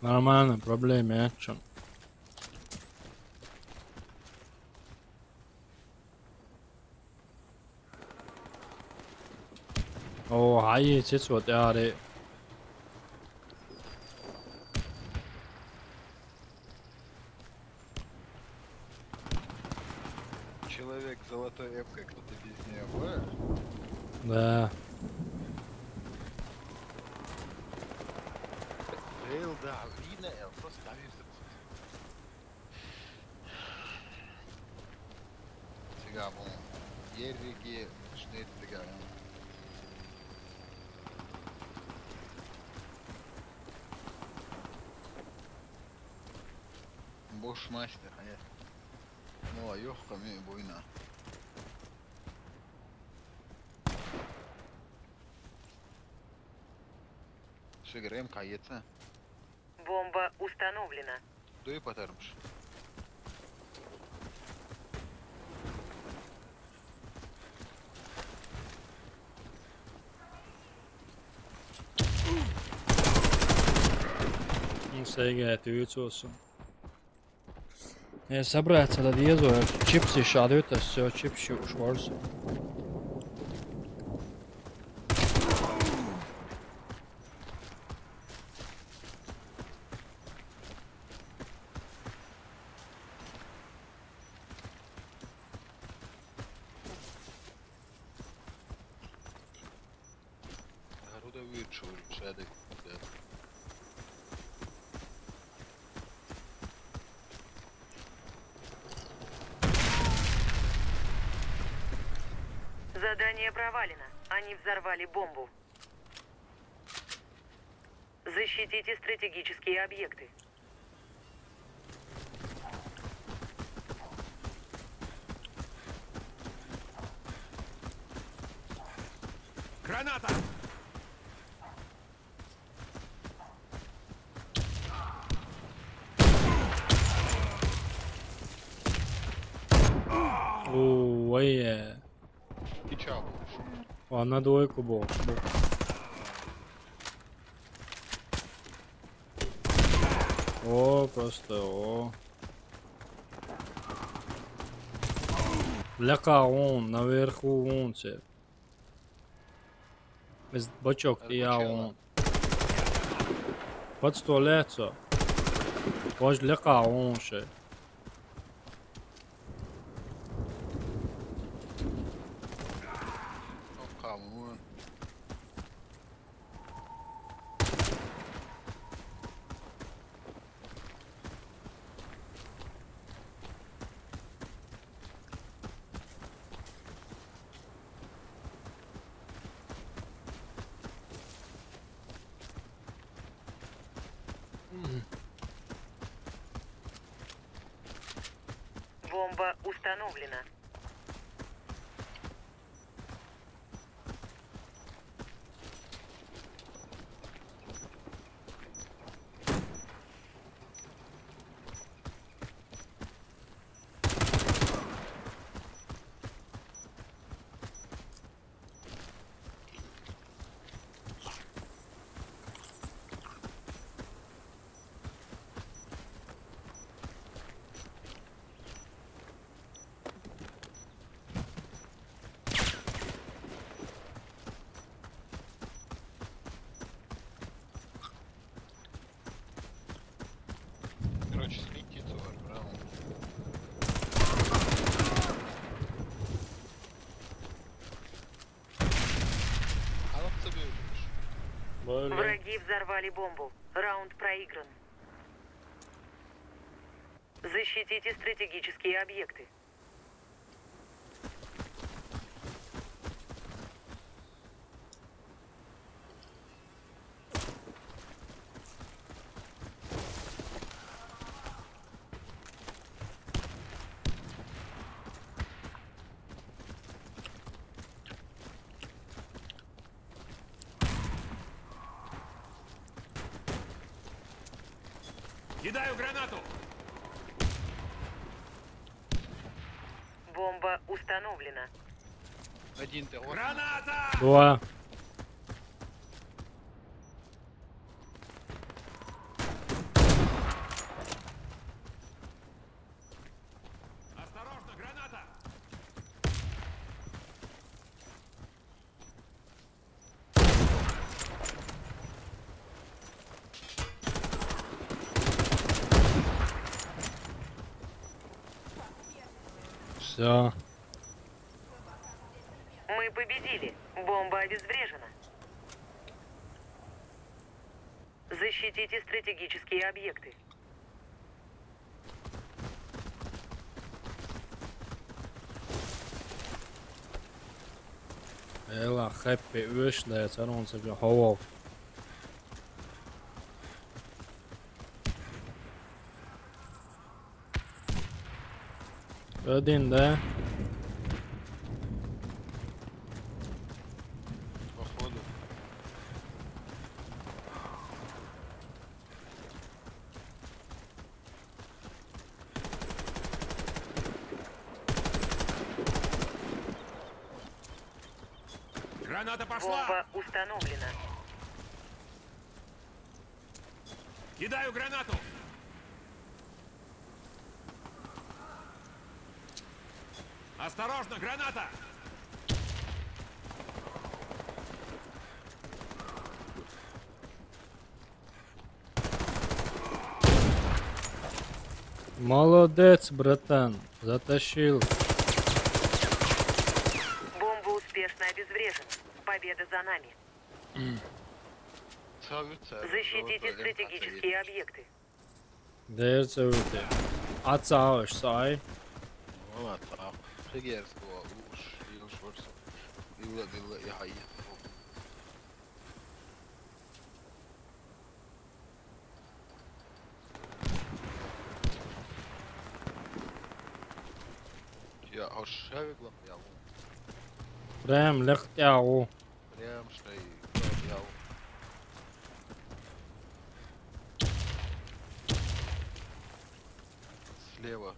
Нормально, проблем я чё. О, ай, цец вот, я ре. Человек с золотой эпкой, кто-то без нее. Да. Рейл, да, видно, Эл, просто там есть. Цигабон. Ерриги шнейт цигабон. Бушмастер, конечно. Ну, а ёхка ми буйна. Шигрем каецца. Бомба установлена. Дуй патармыш. Ну, сейгә тüüц уосу. Э, собраться да дезо, чипсы шадует, а всё, чипсы уж ворс. Гаруда виртуал шадик. Задание провалено. Они взорвали бомбу. Защитите стратегические объекты. Граната! О, ой, э. И чё? Ладно, двойку был. О, просто, о. Лекаун, наверху вон се. Из бачок ти я вон. Пац то лецо. Вож лекаун ше. Бомба установлена. Короче, слетит товар, правильно? А вот тебе видишь. Блин. Враги взорвали бомбу. Раунд проигран. Защитите стратегические объекты. Кидаю гранату! Бомба установлена. Один ты, вот. Граната! Два. Осторожно, граната! Все. Мы победили. Бомба обезврежена. Защитите стратегические объекты. Ela, heppi üsnäi sanonsa jo hov. Ödin de. Походу. Граната пошла! Бомба установлена. Кидаю гранату! Осторожно, граната! Молодец, братан. Затащил. Бомба успешно обезврежена. Победа за нами. Цавица. Защитите стратегические объекты. Derse öte. Atsa hoş say. Valla tamam. Figers bu. Uş. Yıl şorsu. Yılla yılla ya hayır. Я ошевик лап я. Прям легкяу. Прям шей. Я. Слева.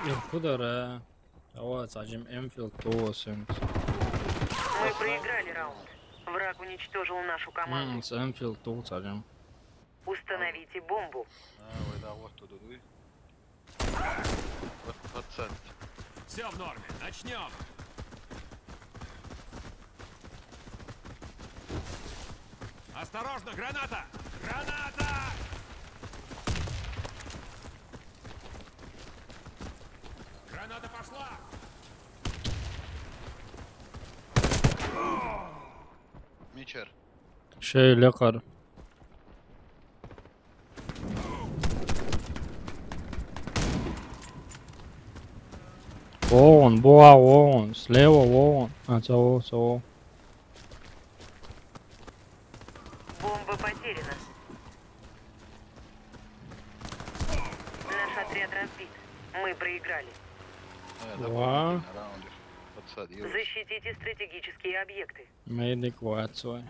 Yok, bu da re. Давай, садим Enfield то сент. Мы проиграли раунд. Враг уничтожил нашу М, команду. с Enfield то садим. Установите бомбу. А, война вот туда, дуй. Вот процент. Все в норме, начнем! Осторожно, граната! Граната! Граната пошла! Мичер. Şey, lekar. Вон, буа, вон, слева, вон. А, цао, цао. Бомба потеряна. Наш отряд разбит. Мы проиграли. Э, Два. Раунд. Подсадил. Защитите стратегические объекты. Медик вацой.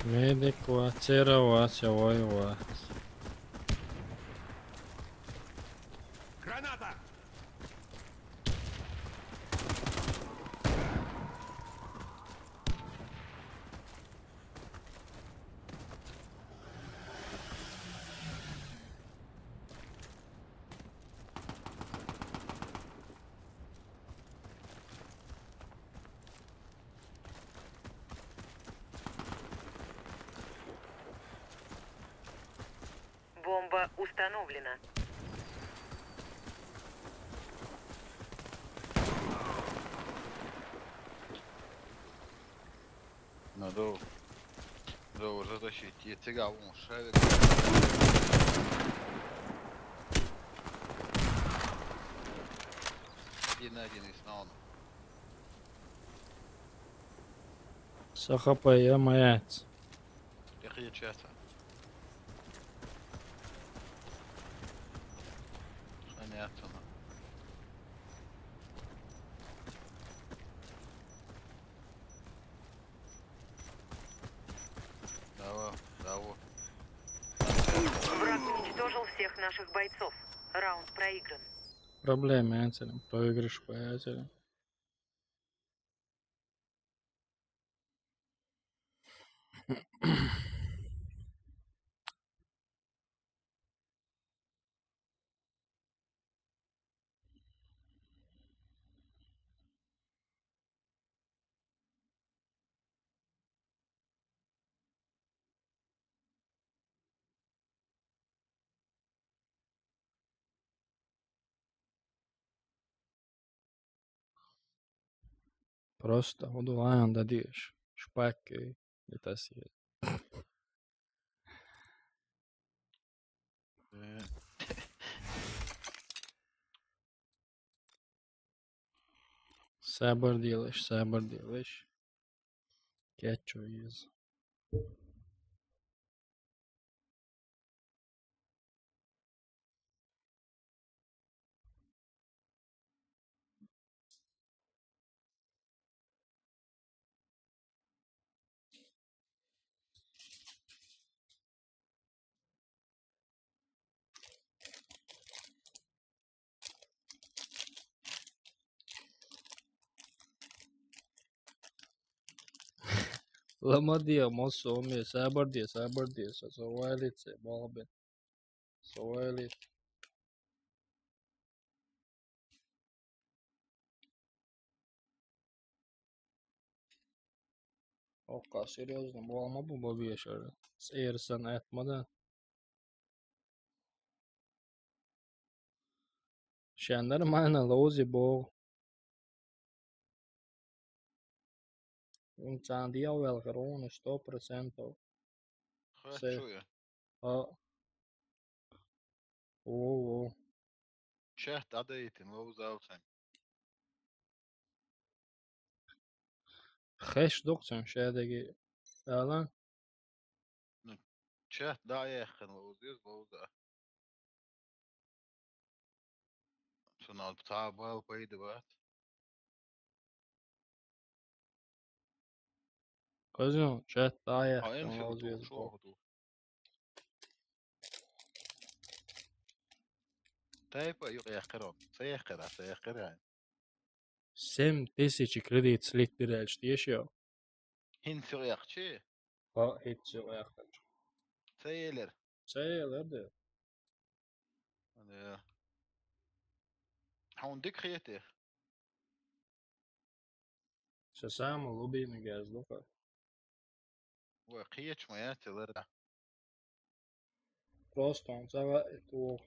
Медик вацера вася вой вац. Граната! Бомба установлена. Надо. Да, уже защитить. Я тебя вон шарик. Один на один и снова. Сахапая маяц. Какие часа? Понятно. наших бойцов. Раунд проигран. Проблема яцалла, проигрыш бу яцалла. Просто удваан да деш. Шпаккой. Это съест. Э, Сабар делаеш, сабар делаеш. Кечо из. Ла ма де, ма сомеи, сабар де, сабар де, со, со вайлице, балбе. Со вайлиц. Окка, серьёзно, бу ма бу бабиешер. Эрсан этма да. Шеннер майна лози бо. Ин цан диал вел хрон сто процентов. Се- Хочу я. А. О, о. Чат адейтин лоузавцен. Хеш докцен шедеги. Алан. Чат да яхын лоузиз лоуза. Сунал табал пайдават. Козин, чат да А яхын Энфилд лоузиз шо. Тайпа юк яхырон. Саяхыра, саяхыра. Семь тысяч кредит слить дирель, что ещё? Хин сюр яхчи. Ха, хит всё яхын. Сейлер. Сейлер да. Э. Хаундик хиетер. Со самый любимый газ, ну-ка. Ой, хиеч моя целер да. Просто он сава это.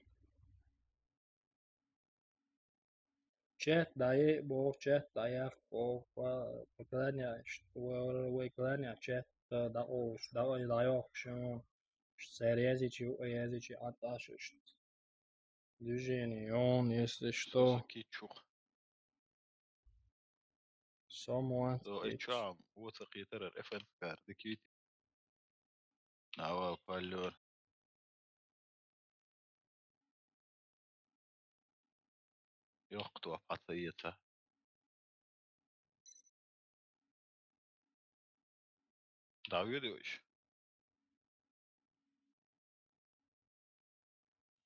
Чат да е, бо чат да я, бо, по, по кланя, что, вы кланя чат, да, да, о, да, да, да, я, что, что резичи, резичи, а та, что, движение, он, если что, Кичух. Someone До ичам, вот сакитер эфен кар, дикит. Ава паллор. Yok, tuo patayeta. Давидович.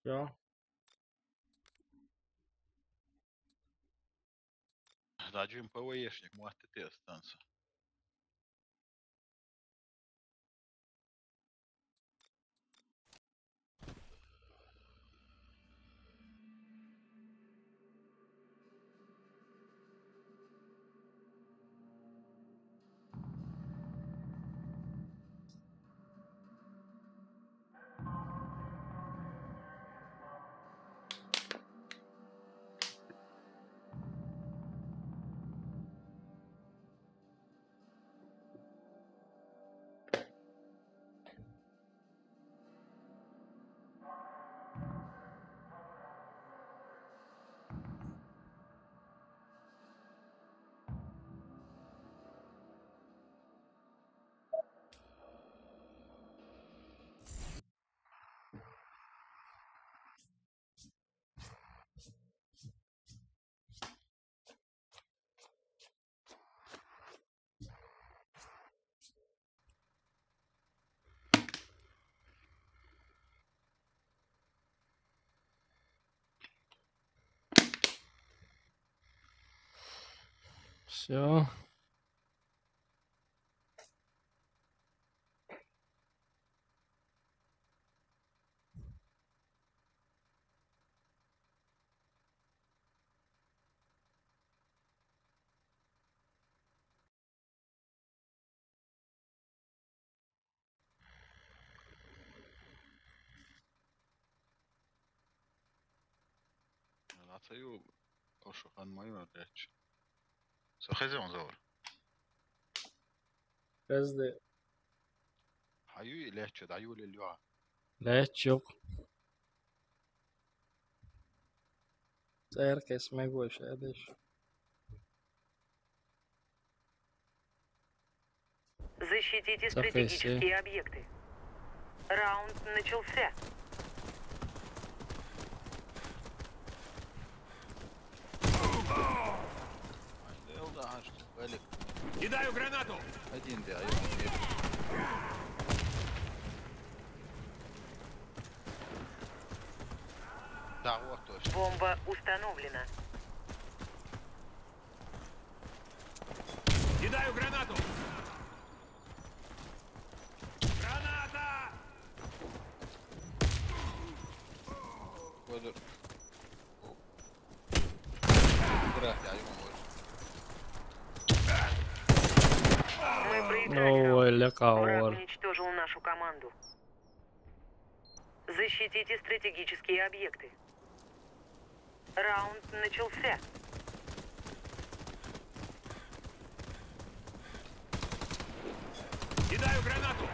Ja. Даже им ПВЕшник, муатте станция. Всё. Лаца ю ошо хан маю речь. Со хезе он зовр. Хезде. Хаю и лечо, да ю ле лю. Лечо. Церкес мегуш эдеш. Защитите стратегические объекты. Раунд начался. Кидаю гранату! Один, да, один. Да, вот точно. Бомба установлена. Кидаю гранату! Граната! Буду. О. Бля, я его могу. Мы проиграли. Ой, раунд. Лекаор. Враг уничтожил нашу команду. Защитите стратегические объекты. Раунд начался. Кидаю гранату!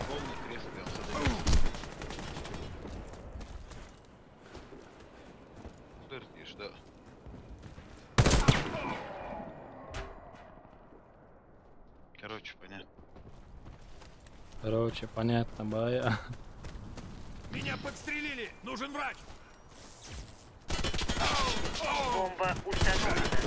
Полный крест прям с этой. Подожди, что? Короче, понятно. Короче, понятно, бая. Меня подстрелили! Нужен врач! Бомба установлена.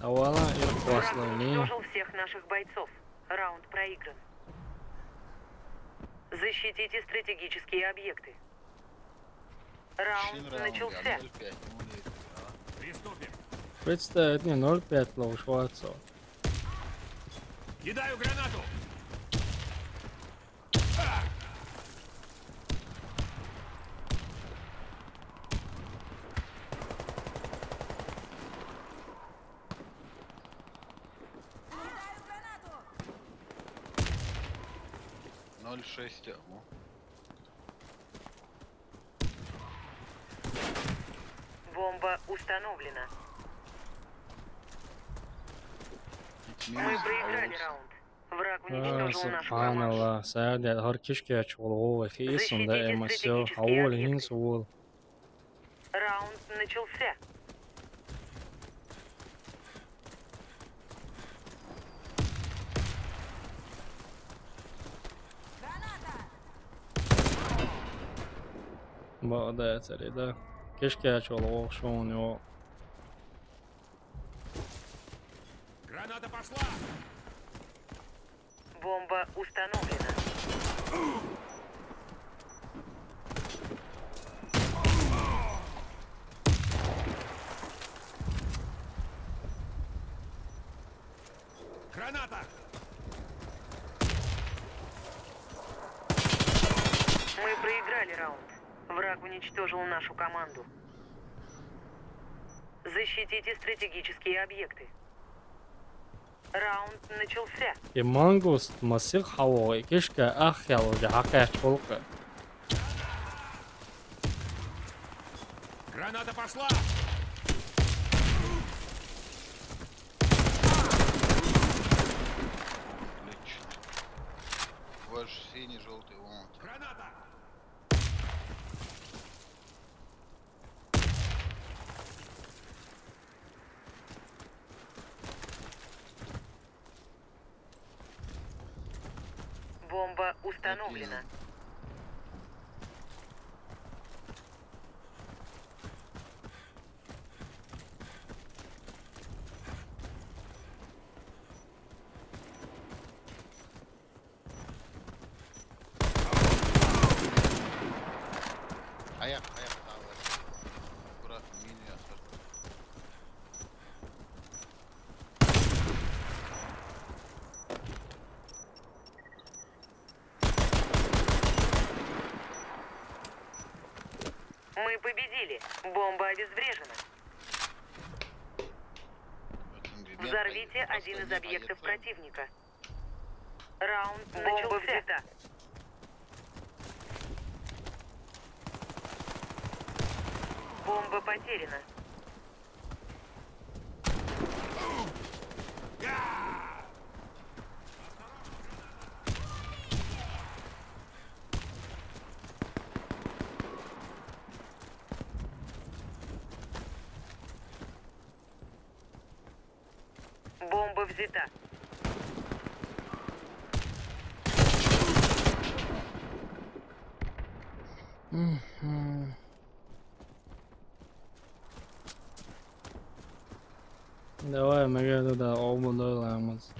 Авала ир классный, не? Уничтожил всех наших бойцов. Раунд проигран. Защитите стратегические объекты. Раунд начался. Представь, не, ноль пять лоу Шварцо. Кидаю гранату! Ноль шесть, ага. Бомба установлена. Мы проиграли раунд. Враг уничтожил нашу команду. Субханалла, саадя хар кишкач вол хи исун да эмасё, хавол хин сувол. Раунд начался. Ба, да, цари, да. Кишкач вол вол шоун ё. Граната пошла! Бомба установлена. Граната! Мы проиграли раунд. Враг уничтожил нашу команду. Защитите стратегические объекты. Раунд начался. И мангус масих хавой, кишка ах ял уже хакач волка. Граната пошла! Отлично. Ваш синий, желтый, вон. Граната! Установлено. Ayak, ayak, tamam. Bura mini yazar. Мы победили. Бомба обезврежена. Взорвите один из объектов противника. Раунд начался. Бомба взята. Бомба потеряна. Бомба взята. Мгм. Давай, мы где-то, да, оба дойлаймыз.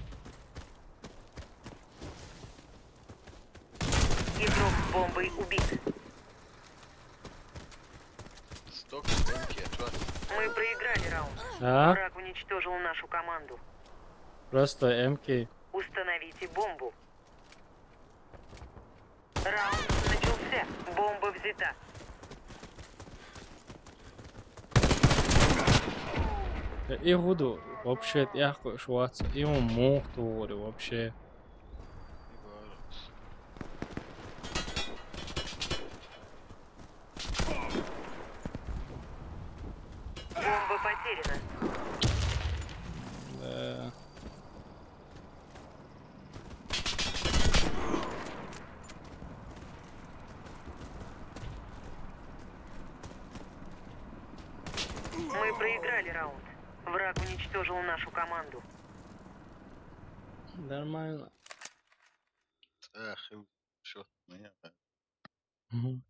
Игрок с бомбой убит. Сток, эмки, а чё? Мы проиграли раунд. А? Враг уничтожил нашу команду. Просто эмки. Установите бомбу. Раунд начался. Бомба взята. Э, и гуду вообще, я хуй шваться. И он мог, говорю, вообще. Бомба потеряна. Да. Мы проиграли раунд. Враг уничтожил нашу команду. Нормально. Эх, и чё, ну я так. Мгм.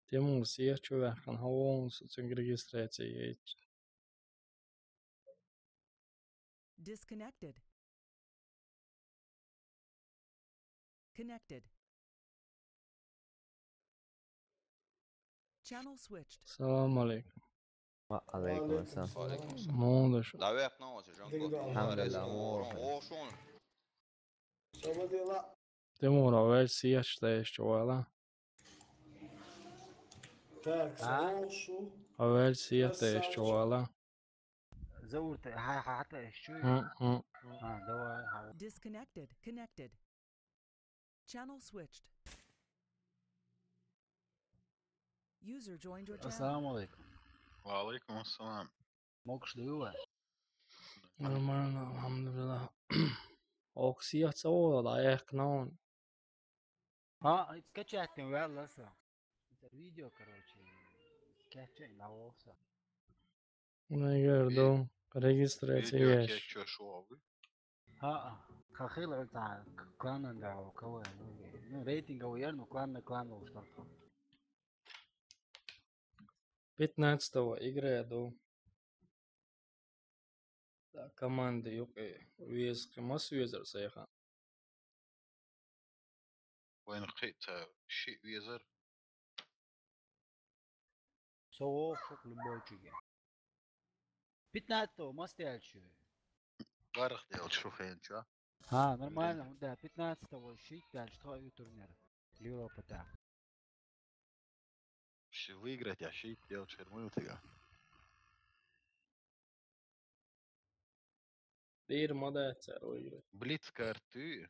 Тимур, съехать чё, вяхкан, хавон, суцинг регистрация есть. Disconnected. Connected. Channel switched. Салам алейкум. Ва алейкум ассалам. Ва алейкум ассалам. Молодец. Давай, окно, вот, Жан-Клод. Алхамдулилла, молодец. Ошон. Тимур, а вел сияч да ещё вала? Так, а? Хорошо. А вел сияч да ещё вала? Заур, ты, ха, ха, ха, ты ещё? М, м. А, давай, ха. Disconnected. Connected. Channel switched. User joined your channel. Ассаламу алейкум. Ва алейкум ассалам. Мокш дыва? Нормально, алхамдулилла. Окси яца ола, да, эх, кнаун. А, скачать не вел, ласа. Это видео, короче. Скачай на окса. Нагерду, регистрация. Видео еш. Чё, шо, вы? А, а. Хахил это клан да, у кого? Ну, рейтинг у Ярну, клан на клан у что. Пятнадцатого игры иду. Так, команды юк, э, вез, мас везер саяха. Вайн хита ши везер. Со шук любой чуге. Пятнадцатого мас тяльчу. Барах тяльчу хенча. А, нормально, да, пятнадцатого ши тяльчу твою турнир. Европа та. Ши выиграть, а ши тяльчу херму тига. Дир мада цар выиграть. Блиц карты.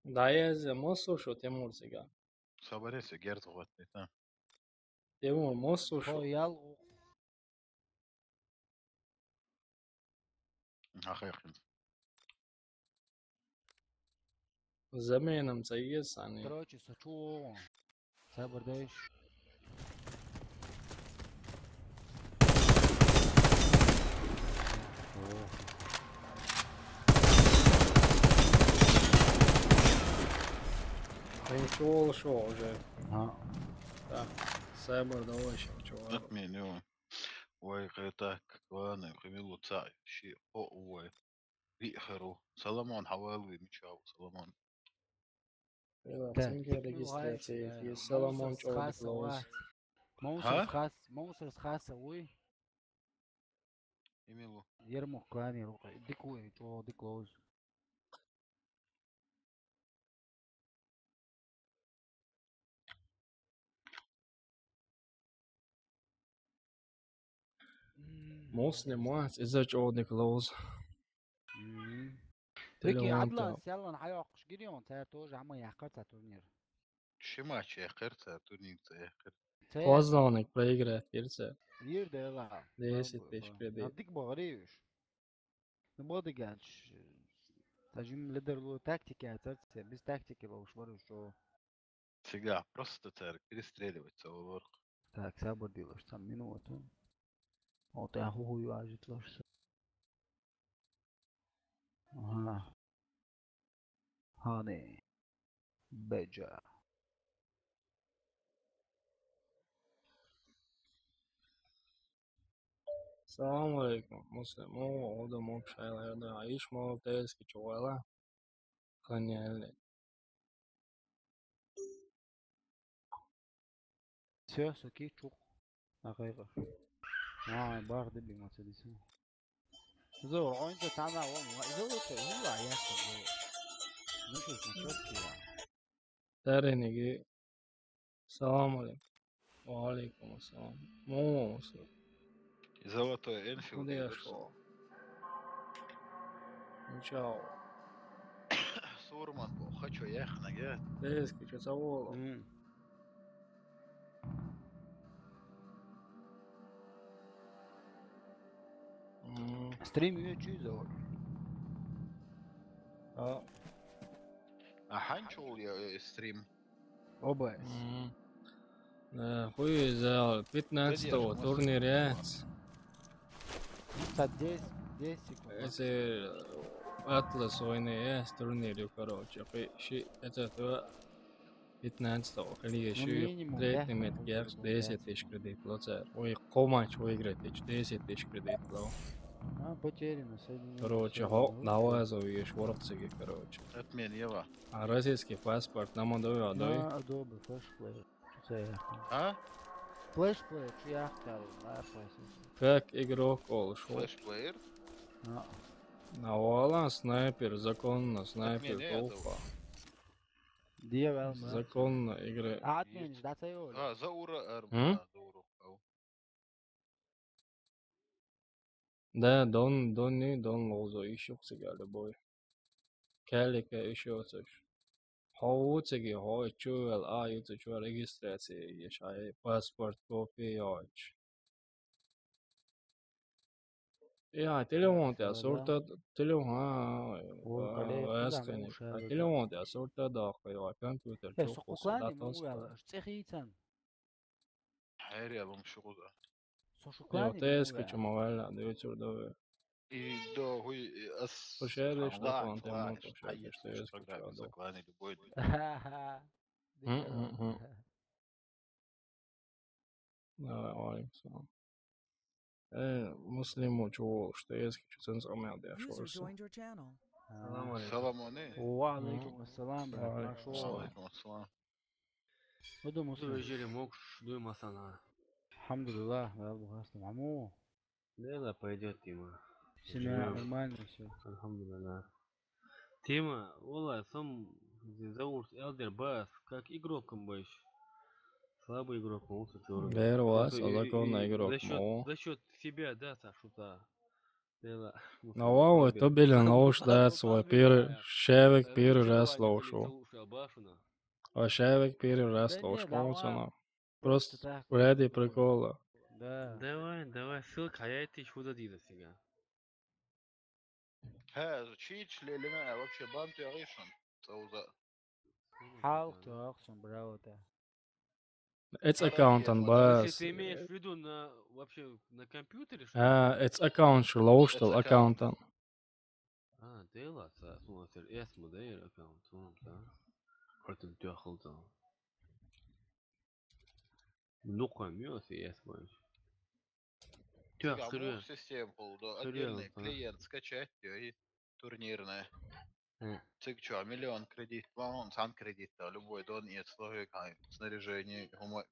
Да, я за мосу, шо Тимур сега. Соберись, герд гватнета. Тимур, мосу, шо? О, ял, о. Ахайхин. Заменам ца еза сани. Короче, со чё? Сабар дайш. Они чё шо уже? А, Так, сабар давай ща, чё? Отменю. Ой, так, ладно, хвилу цай, щи, о, ой. Вихару. Соломон, хавалуй, мичау, Соломон. Эла, Так, синге тикни регистрация лайк, есть. э, Соломон Монстрс чё хас, лоз. ва. Монстрс А? хас, Монстрс хас, уй. Имилу. Ермук клани рукай. Дикуй, чё, дик лоз. Муслим, а, иза чё дик лоз. Мгм. Телефон Прикинь, там. Адлан, сяллан хайоқш гирион, цар тоже ама яхкар ца турнир. Ши матч яхкар ца, турнир ца яхкар. Цар Поздно он их проиграть, перца. Ер да эла. Десять Ба-, тысяч ба-, кредит. Надик багариуш. Ну, бодигач. Тажим лидер лу тактика царце, без тактики лош варуш, чё. Сега, просто цар перестреливать ца лор. Так, сабар дилаш, там минуту. Вот я хуху юажит лош. Ага. Хани. Беджа. Салам алейкум, Муслим. О, ода мог шайла, я да, иш мог тейски чё вала. Ханяли. Всё, соки чук. Ахайга. А, бар да би мацадиса. Зор, ойнда тана, он, зор, это, ула, я что, ну, что, ну, чётки, я. Тарениги. Салам алейкум. Ва алейкум ассалам. Муслим. Золотой Энфилд. Куда я шёл? Ну чё? Сурман, бо, хочу яхна, ге. Тейски, чё ца вала? М. М, Стрим ю чё зор? а, А ханчул я, э, стрим. Оба. м. Да, хуй за пятнадцатого Да, турнир, э. Та десять, десять секунд. Если Атлас войны, э, с турниру, короче. Хуй, щи, это, то, пятнадцатого, или Ну, ещё минимум, третий да, мет ну, герц, минимум, десять да. Тысяч кредит, лоцер. Ой, комач выиграть, десять тысяч кредит, ло. А, потеряно, соединение. Короче, Всё, хо, ну, давай зовешь, воротсиги, короче. Отмен, ева. А российский паспорт нам отдаю, отдаю. На Adobe Flash Player. Чё за яхна? А? Flash Player, чё яхтал, на Flash. Как игрок ол шо? Флешплеер. А, Навала снайпер, законно снайпер, Отменяй это. толпа. Дия вал, ма. Законно игры. А, отмен, да, цей ол. А, за ура, эр, М? а, за ура. Ау. Да, дон, дон не, дон лозо, ищу всегда любой. Калика ищу цеш. Хо уцеги, хо чуэл, а, юцу чуэл регистрация, еш, а, паспорт, копия, еш. Я, телефон те Всё, да. сурта, телефон, а, Ол а, кале, эскани. куда А муша, телефон те сурта да, хуй, а компьютер, Э, чё, со хуй, куклани да, тоска. муяла, цехицан. Хайри алам шугуда. Со Йо, шуклани тейски муяла. чё мавала, да, ю чур да. И до хуй, и ас. Пошаришь, Да, да, он там да, вот вообще, хайри, что я слушай, скучал, программе да. заклани любой. Мгм, мгм. Давай, всё. Э, Муслиму чё, что я скучал, сэн самый, да, User шо. Joined your channel. Салам алейкум. Саламони. Ва алейкум ассалам, брат. Ва алейкум Нашёл. ассалам. Алейкум ассалам. Буду муслим. Ду жили мокш, дуй масана. Алхамдулиллах, я Аллах, астам. Аму. Дело пойдёт, Тима. Семья Живём. Нормально всё. Алхамдулиллах. Тима, ола, сом зовут Элдер Бас, как игроком больше. Слабый игрок, он сутёр. Гэр вас, Просто и- законный и игрок, за счёт, мол. За счёт себя, да, Саша, да. Дело. Ну, вау, это, блин, лоуш, да, свой первый, шевик первый раз лоушу. А шевик первый раз Да не, лоуш, давай. мол, цена. Просто Так. ради прикола. Да. Давай, давай, ссылка, а я это ещё дадим за себя. ХӀа, чийча лелина, а вообще бан тоьгӀий шун? Цовза. Хьалха тоьгӀа шун, браво, да. Эц аккаунтан бас. Если ты имеешь в виду на вообще на компьютере, что ли? А, эц аккаунт шу ловуш дол аккаунтан. А, дела, са, сунасер эсма да ер аккаунт, сунам, да? Хортен тёхал, да. Ну, кроме если эсма. Тёх, Цига хрю. Мух система полу, да, Хрю, отдельный ага. Клиент скачать, и турнирная. Э. Циг чё, миллион кредит, вон сан кредит, да, любой дон и слоги, снаряжение, гума,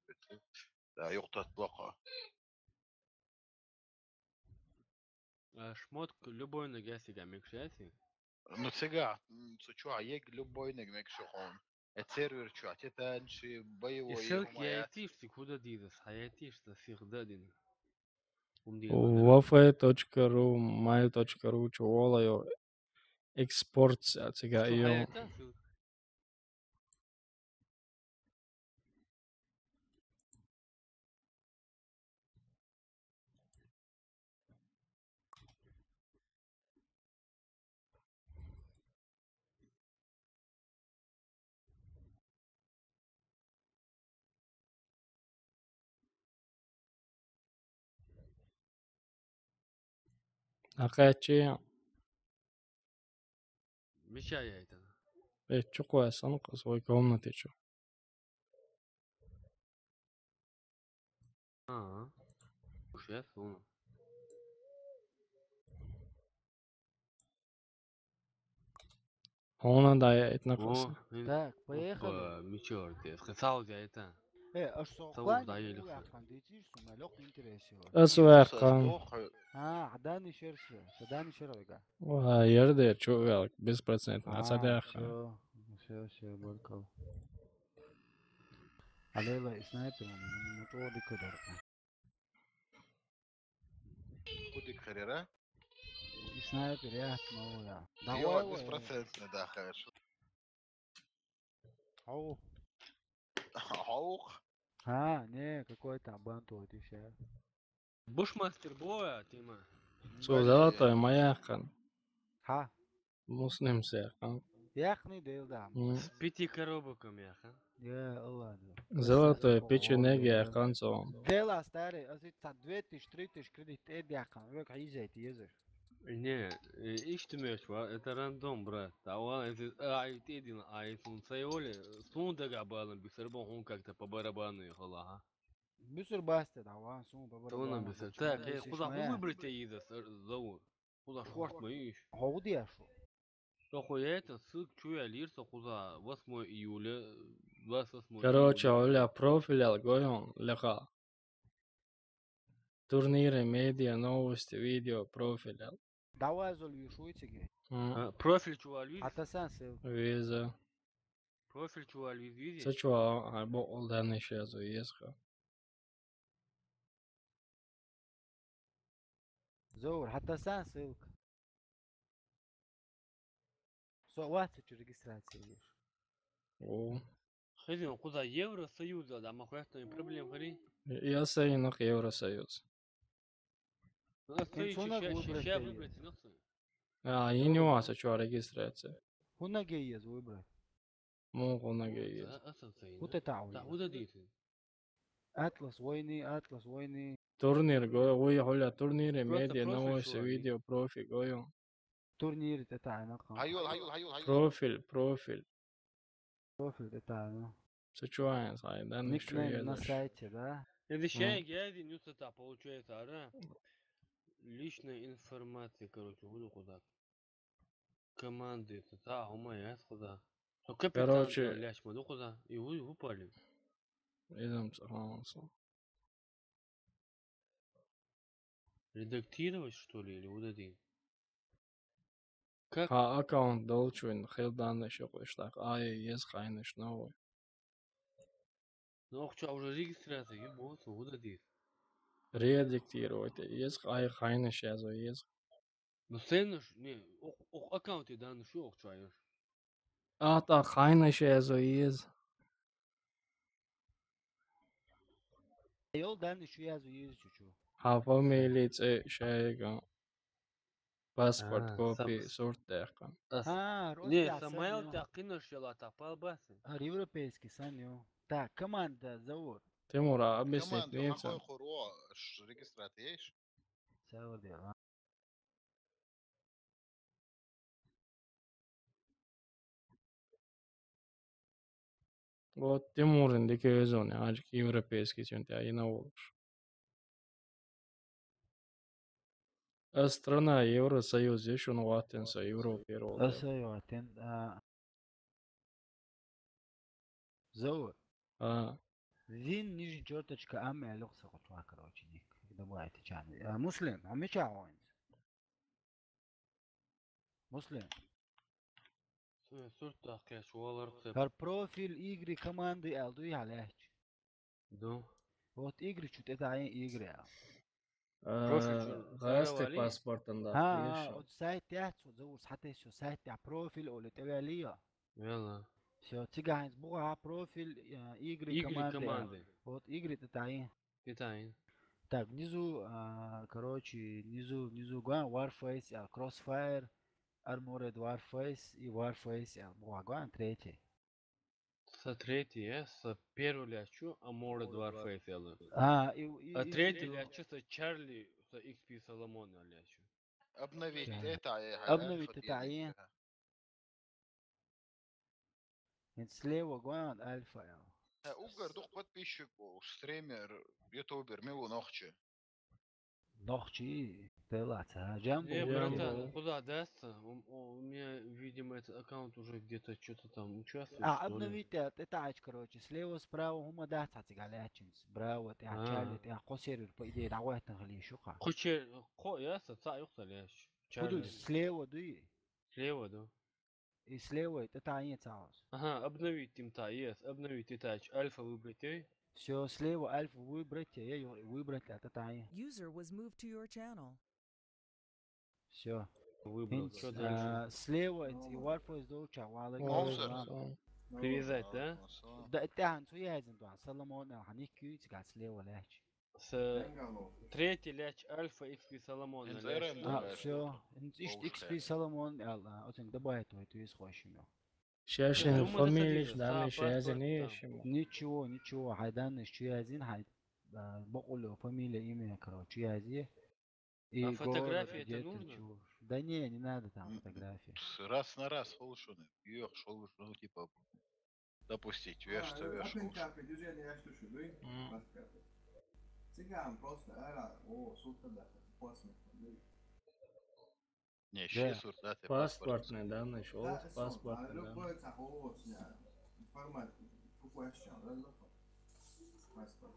да, юхтат плохо. А шмотк любой нагасига микшаси. Ну, цига, м, цу чё, а ег любой наг мекшухон. Э, сервер чё, а титанчи, боевой, И ссылки гума, я. Айтиш, ты куда дидас? Айтиш, да, всех дадин. Вафе точка ру, mail точка ру, чё, волайо. Экспорт, а, цига, Что, ё. Хаята ссылка? Акъачи. Мича яйтана. Э, чё, квасан, квас, свой комнате, чё. А. Сейчас, ну. Она да, я это на О, кваса. э, Так, опа, поехали. Мича орте. Сказал я это. Э, аш со Сау плане да, или ула хо. Хан, дитиш, су, ма лёк интересио. Ас вахан. Состохы. А, Адани шерши, Адани шерга. А, ерде, чё, вел, беспроцентно. А, Ацадеха. Всё, всё, всё, баркал. Алейла и снайпер, ну, ну, то дикадар. Кудик херера? И снайпер, я, ну, я. Давай, беспроцентный, да, хорошо. Ау. Аух. А, не, какой там бан то, ты ща. Бушмастер боя, тема. Цо золотой маяхан. Ха. Муслим сехан. Яхни дел да. М. С пяти коробоками, аха. Я, ладно. Золотой О, печенеги да. Яхан цо. Дела старый, а ты та две тысячи, три тысячи кредит, э, яхан, век хизет, езер. Не, э, ишь ты меч, ва, это рандом, брат. А вон, это, а, это один, а, это он сайоли, сун дага балан, бисер бон, он как-то по барабану ехал, ага. Бюсер басте да, ван сун, бабар. Тона бисер. Так, э, куда вы выбрать из, зовут? Куда шорт моишь? Хауди ашу. Что хуя это, ссылка чуя лирса куда восьмое июля, двадцать восьмое Короче, июля. Оля, профиль алгоем, леха. Турниры, медиа, новости, видео, профиль ал. Давай зол вишуйтиги. М. А, профиль чуа лиз? Атасан сыл. Виза. Профиль чуа лиз, видишь? Сачуа, а, бо олдан ещё зо есха. Зор, хатасан ссылка. Со ватсачу регистрация ешь. О. Хрен, куда Евросоюз, да, махуятная проблема, хрен. Я сайнах Евросоюз. Ну, а Кин что сона ща- выбрать ща даёт? Выбрать, ну, что? А, и не у вас, а чё регистрация? Хунаге ез выбрать. Мон хунаге ез. А, а, сам сайын, Вот да? это а у Да, нас. куда дейсің? Атлас войны, Атлас войны. Турнир го, ой, холя турниры, Просто медиа, профиль новости, чуа лиз. Видео, профи го. Турнир это ана хан. Хайол, хайол, хайол, хайол. Профиль, профиль. Профиль это ана. Сачуа, сайдан, Никнейм на сайте, да? Это ща я не сата получается, ара. Личная информация, короче, буду куда. Команды, это та, у меня куда. Ну, капитан, Короче. Ляч, мы куда. И вы выпали. Идем сахамса. Редактировать, что ли, или удалить? Как? А аккаунт долчуин, хелдан ещё кое-что. Ай, ез хайныш новый. Ну, ох, чё, уже регистрация, ё, вот, удалить. Редактировать, ез ай хайныш язо, ез. Ну, ценыш, не, ох, ох, аккаунты данные, что, ох, чё, ай, ох. А, та хайныш язо, ез. Йол дан ещё язу ез чучу. А фамилия це шайга. Паспорт, А, копи, сам- сурт дехкан. Ас- А, Не, ростя Самайл сан, тя кинош яла та палбасы. А, европейский сан, ё. Так, команда зовут. Тимур, а объяснить Команда, нечем. какой хуро, ш-, регистрат есть? Савр дела. Вот Тимурин дикезон, аджик европейский сюнтя ина волуш. А страна Евросоюз еш, он ватен со Европе рол. Аса ё, тен, а, зовут. А, Вин нижний черточка ам я лёгса кутва, короче, ник. Добавайте чан. А, Муслим, а меча он. Муслим. Сурт тахкеш валар цеп. Кар профиль игры команды ал дуй халеч. Ду. Вот игры чуть это ай игры ал. Профиль а, чу- гайсты заравали? Паспортын да. А, Видишь? вот сайт я, вот зовут сатэ всё, сайт я профиль оле тевелия. Вела. Всё, цыганец буга профиль э, игры Игры команды. команды. Вот игры это ай. Китайн. Так, внизу, а, короче, внизу, внизу гуан Warface, а, Crossfire, Armored Warface и Warface, а, буга гуан третий. Са третий, э, са первый лячу, а море два фейфелы. А, и, и, А и- третий и- лячу, са Чарли, са X P Соломон лячу. Обновить Да. это, э, Обновить альфа это, перед, э. да. Нет, слева гуан альфа. Э, Угар, дух подписчик, о, стример, ютубер, милу нохчи. Нохчи, пелаца, джамбо. Не, Джамбо. братан, куда даст? У, у меня, видимо, этот аккаунт уже где-то что-то там участвует, А, что ли? Обновить это, это ач, короче, слева, справа, хума да цацы галячинс. Браво, ты А. Чарли, ты хо сервер, по идее, да, вот это хали шуха. Хоче, хо, я са ца юхта леш. Буду Чарли. Слева, дуй. Слева, да. И слева, это та не цаус. Ага, обновить им та, yes, обновить и тач. Альфа выбрать, эй. Все, слева альфа выбрать, я её выбрать, это та не. User was moved to your channel. Все. Выбрал. Что дальше? А, слева, и Warface до ча, вала О, гуан. Мозер. О, Привязать, да? Да, это ан цу язин дуан, Соломон, а, хани кю, цыган слева леч. С третий ляч Альфа X P Соломон. Эн Ляч. Зерен. А, Да, все. Лучше. X P Соломон, а, а, отен добавить, то есть хочешь. Сейчас Ну, ещё мы фамилии достаточно, данные да, сейчас паспорт не там. ищем. Ничего, ничего, хайдан, что я зин, хай, а, бокулю, фамилия, имя, короче, я зи. И А город, фотография это где ты, нужно? чего. Да не, не надо там М, фотографии. С- Раз на раз, слушай, ну, ё, шо вы, ну, типа, допустить, ё, что, ё, шо вы. Цыган просто, ара, о, сутка да, после. Не, Да. щи сурт, да, ты Паспортный данные, шо Да, паспортный данные. Любой цахос, я, формат, кукуашчан, да, да, паспорт.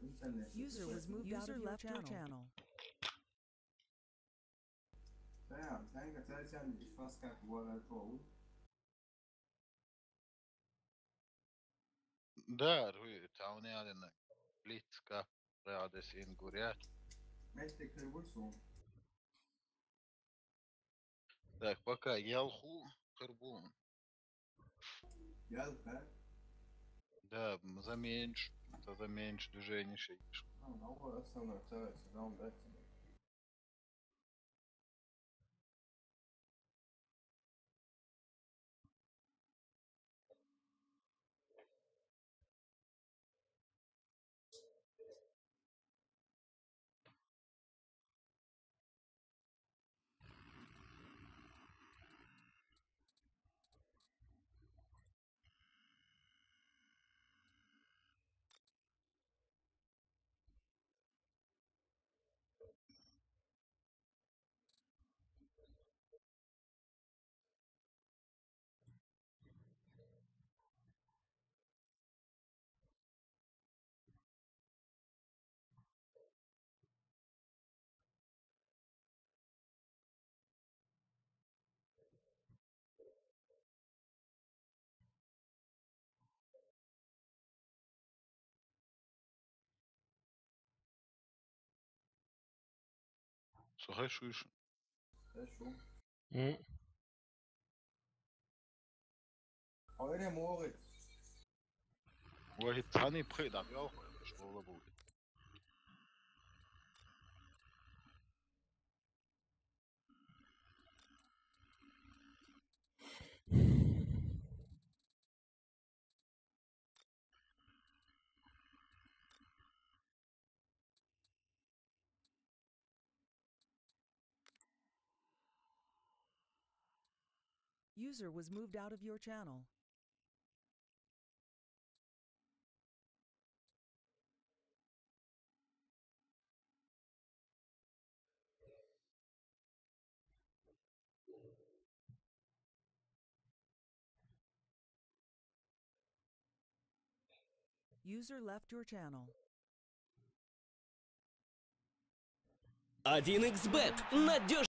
Интернет. User was moved out of your channel. Саян, саян, саян, саян, ифас как вара то. Да, руи, тауне алена. Блиц, как, радес ингурят. Мести кырбуцу. Так, пока ялху кырбун. Ялка. Да, м, заменьш, это заменьш движение шейш. Ну, ну, вот основной, второй сезон, да, тебе. Сухай шуиш. Хорошо. М. Ойре могит. Вахид тани пхи да, я, что было будет. User was moved out of your channel. User left your channel. Один икс бет. Надежное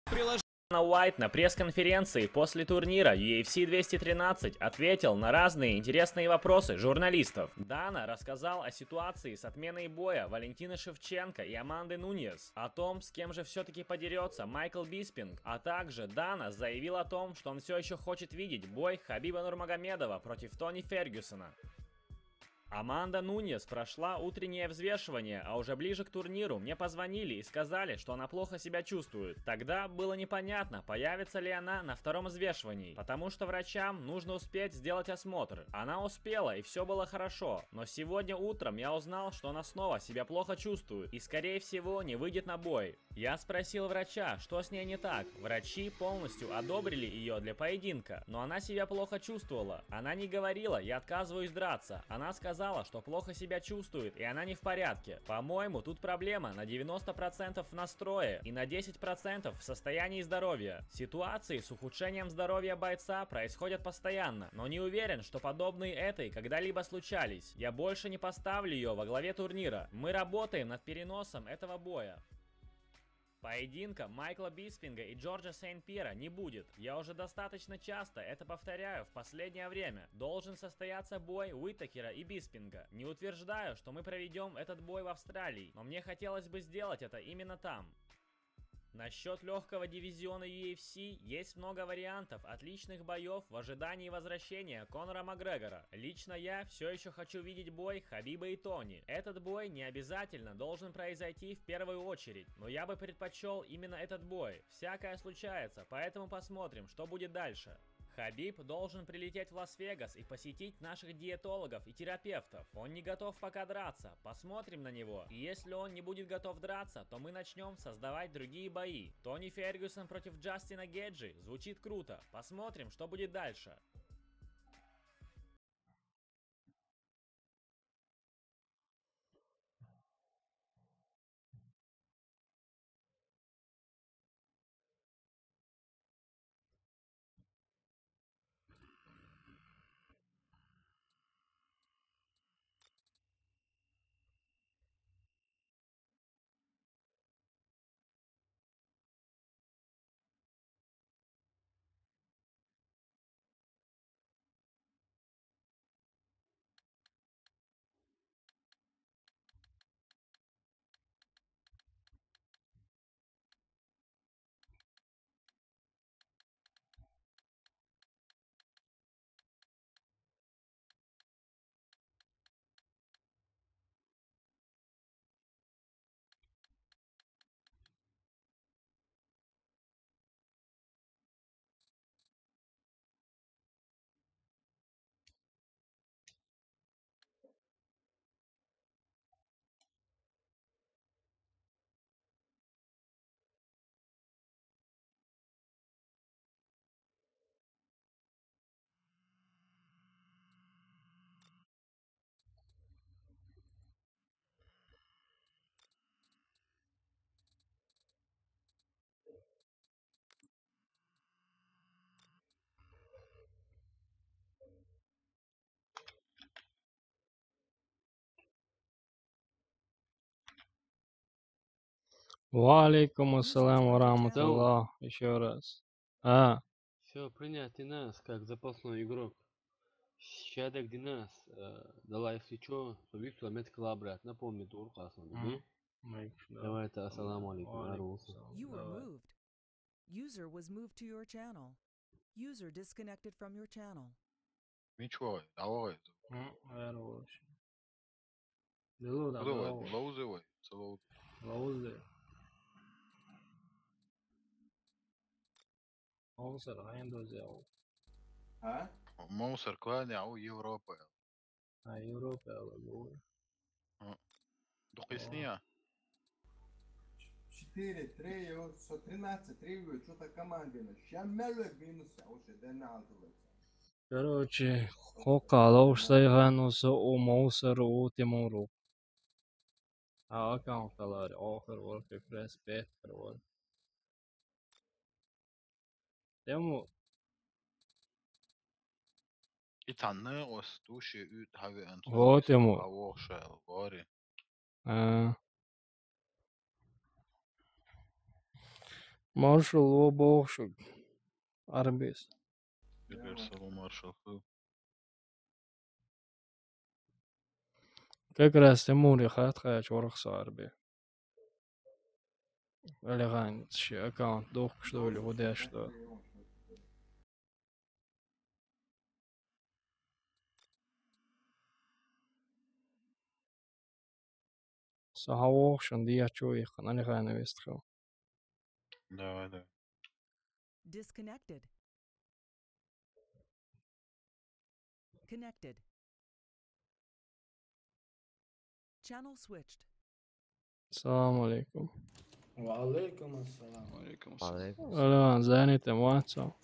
приложение. Уайт на пресс-конференции после турнира U F C двести тринадцать ответил на разные интересные вопросы журналистов. Дана рассказал о ситуации с отменой боя Валентины Шевченко и Аманды Нуньес, о том, с кем же все-таки подерется Майкл Биспинг, а также Дана заявил о том, что он все еще хочет видеть бой Хабиба Нурмагомедова против Тони Фергюсона. Аманда Нуньес прошла утреннее взвешивание, а уже ближе к турниру мне позвонили и сказали, что она плохо себя чувствует. Тогда было непонятно, появится ли она на втором взвешивании, потому что врачам нужно успеть сделать осмотр. Она успела, и все было хорошо, но сегодня утром я узнал, что она снова себя плохо чувствует и, скорее всего, не выйдет на бой. Я спросил врача, что с ней не так. Врачи полностью одобрили ее для поединка, но она себя плохо чувствовала. Она не говорила: «Я отказываюсь драться». Она сказала, что плохо себя чувствует и она не в порядке. По-моему, тут проблема на девяносто процентов в настрое и на десять процентов в состоянии здоровья. Ситуации с ухудшением здоровья бойца происходят постоянно, но не уверен, что подобные этой когда-либо случались. Я больше не поставлю ее во главе турнира. Мы работаем над переносом этого боя. Поединка Майкла Биспинга и Джорджа Сент-Пьера не будет. Я уже достаточно часто это повторяю в последнее время. Должен состояться бой Уитакера и Биспинга. Не утверждаю, что мы проведем этот бой в Австралии, но мне хотелось бы сделать это именно там. Насчет легкого дивизиона U F C есть много вариантов отличных боев в ожидании возвращения Конора Макгрегора. Лично я все еще хочу видеть бой Хабиба и Тони. Этот бой не обязательно должен произойти в первую очередь, но я бы предпочел именно этот бой. Всякое случается, поэтому посмотрим, что будет дальше. Хабиб должен прилететь в Лас-Вегас и посетить наших диетологов и терапевтов. Он не готов пока драться, посмотрим на него. И если он не будет готов драться, то мы начнем создавать другие бои. Тони Фергюсон против Джастина Геджи звучит круто. Посмотрим, что будет дальше. Ва алейкум ассалам ва рахматуллах. Еще раз. А, Все, принять Динас как запасной игрок. Щадок Динас, э, дала, если что, субъекту меткала обратно. Напомни, дур касна. Мгм. Мейк, да. Давай это, ассаламу алейкум, Ва алейкум Арус. ассалам. You were Давай. Moved. User was moved to your channel. User disconnected from your channel. Ничего, давай. М, эр вообще. Дело да, Давай, давай. лоузы вай, слоу. Лоузы. Олсар, айндозе ол. А? Монсер клане, ау Европа. А, Европа, ала, лоузы. Дукъисния. четыре три, со тринадцать три, что-то командина. Ща мелвек минус, я уже дена алтылыца. Короче, хоккалов сайгану со умоусар утимуру. А аккаунт алари охар вор, как раз петр вор. Тему И танны ос туши ут хави ан Вот ему. А вохша гори. А. Маршал во бохшуг. Арбис. Теперь салу маршал ху. Как раз Тимур и хат хаяч ворх сарби. Элегантный аккаунт, дух, что ли, вот я что. Сахавох шон дия чуих, нани хайна вестхо. Давай, давай. Disconnected. Connected. Channel switched. Салам алейкум. Ва алейкум ассалам. Алейкум ассалам. Алейкум. Алан, занятым вацо.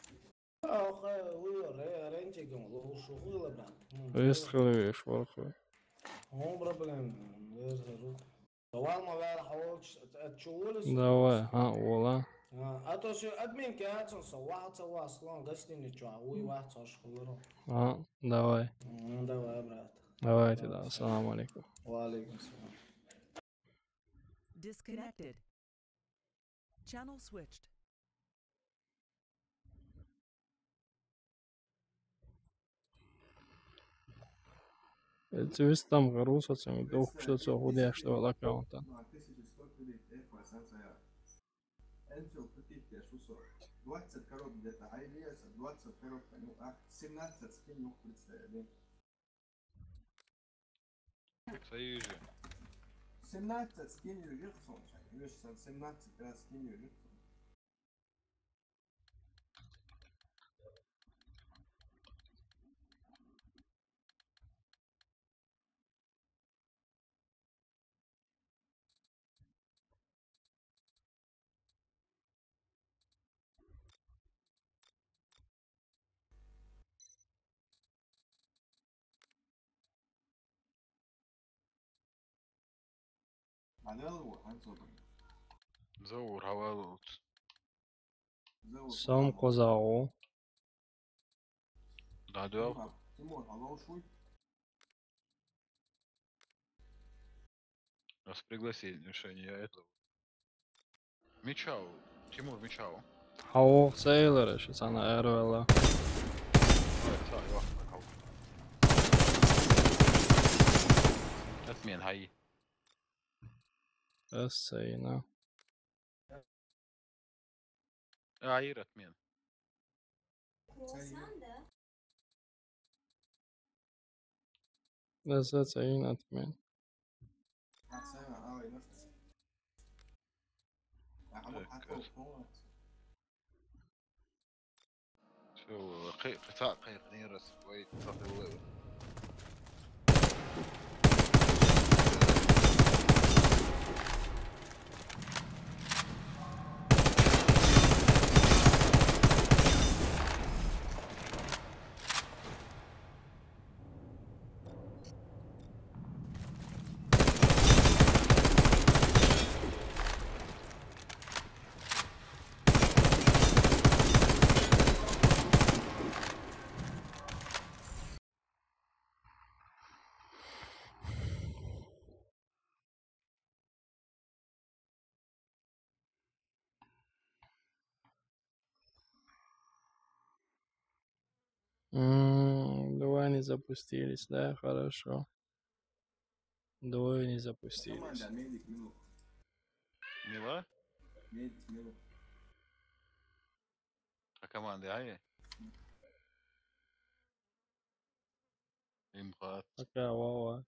Ах, уйо, ре-, ренчигим, лу-, шухула, брат. М, Вест хилвиш, варху. О, проблем. Вест хилвиш. Давай, ма вял хавал ч-, от чулис. Давай, а, вола. А, а то всё, админ кяцун со, ваха ца ва слон, гостиницу, а уй ваха ца шхулро. А, давай. М, давай, брат. Давайте, да. Ассаламу алейкум. Ва алейкум салам. Disconnected. Channel switched. Цвистам гаруса цами дух, что цо худя, что аккаунта. Двадцать коробок где-то, а или двадцать коробок, ну, а семнадцать скинь, ну, представили. Союзе. Семнадцать скинь, Вилсон. Вилсон, семнадцать раз скинь, Вилсон. Заур, хавалут. Сом козао. Да, да. Тимур, хавал шуй. Нас пригласили, ну что, не это. Мичау, Тимур, мичау. Хавох сейлер, ши сана эрвела. Ой, та, ё, хавох. Отмен, хай. Эссейна. Айыр отмен. Круассан, да? That's, that's a unit, man. Так, э, Все, э, قطاع قيق نيرس ويت تطلع. М, двое не запустились, да, хорошо. Двое не запустились. Мила? А команды, ай? Имхат. Пока, Вова.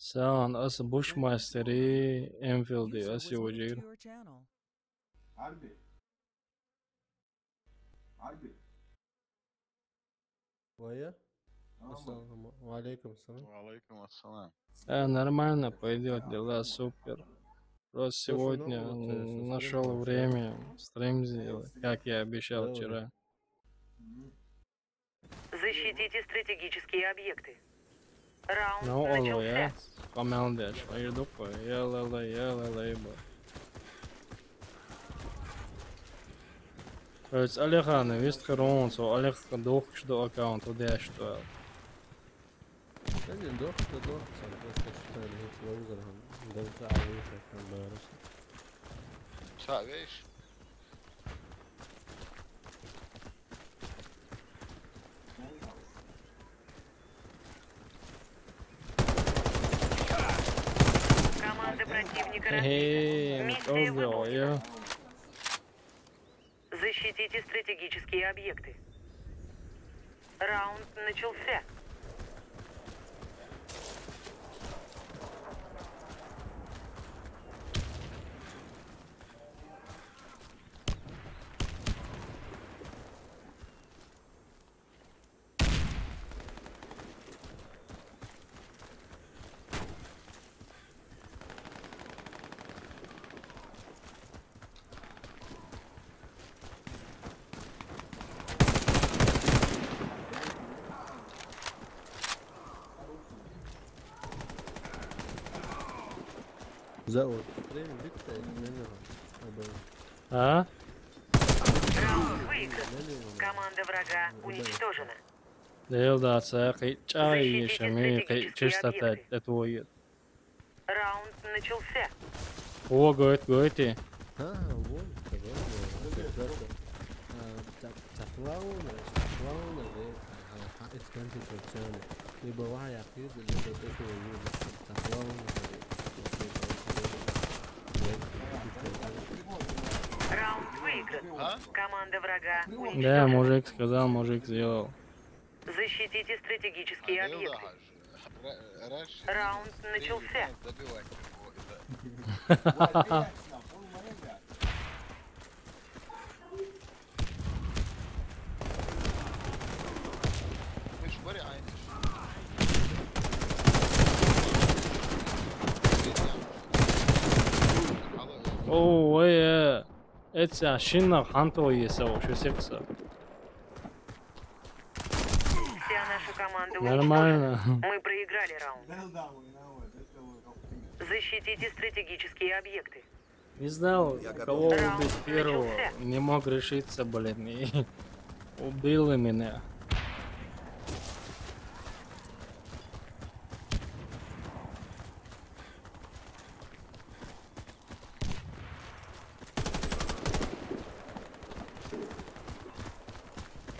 Саун, ас Бушмастери, Энфилди, ас йоджир. Арби. Арби. Вая? Салам алейкум. Ассаламу алейкум, салам. Ва алейкум ассалам. Э, нормально пойдёт, дела супер. Просто сегодня нашёл время стрим сделать, как я обещал вчера. Защитите стратегические объекты. Раунд начался. Ну, оло, я. Команда, я, я, я, я, я, я, я. Ӧц Алиханы вист хырон, со Алих дохш до аккаунт, удеш то. Один дохш до дохш, просто что ли, лоузер, да, да, да, да. Са, видишь? Команда противника разбита. Миссия выполнена. Защитите стратегические объекты. Раунд начался. Завод. Время битвы, я не знаю. А? Раунд выигран. Команда врага уничтожена. Дел да, це кичай, защитите стратегические объекты. Чисто это. Раунд начался. О, говорит, говорит и. А, вот, давай, давай. А, так, так, ладно, так, ладно, да. Ага, ага, it's going to be turn. Либо вай, я пью, либо ты, ты, либо так, ладно, да. Раунд выигран. А? Команда врага уничтожена. Да, мужик сказал, мужик сделал. Защитите стратегические объекты. Раунд начался. О, э, э. Эця шинна ханто есе вообще секса. Вся наша команда уничтожена. Нормально. Мы проиграли раунд. Защитите стратегические объекты. Не знал, кого убить первого. Не мог решиться, блин, и убили меня.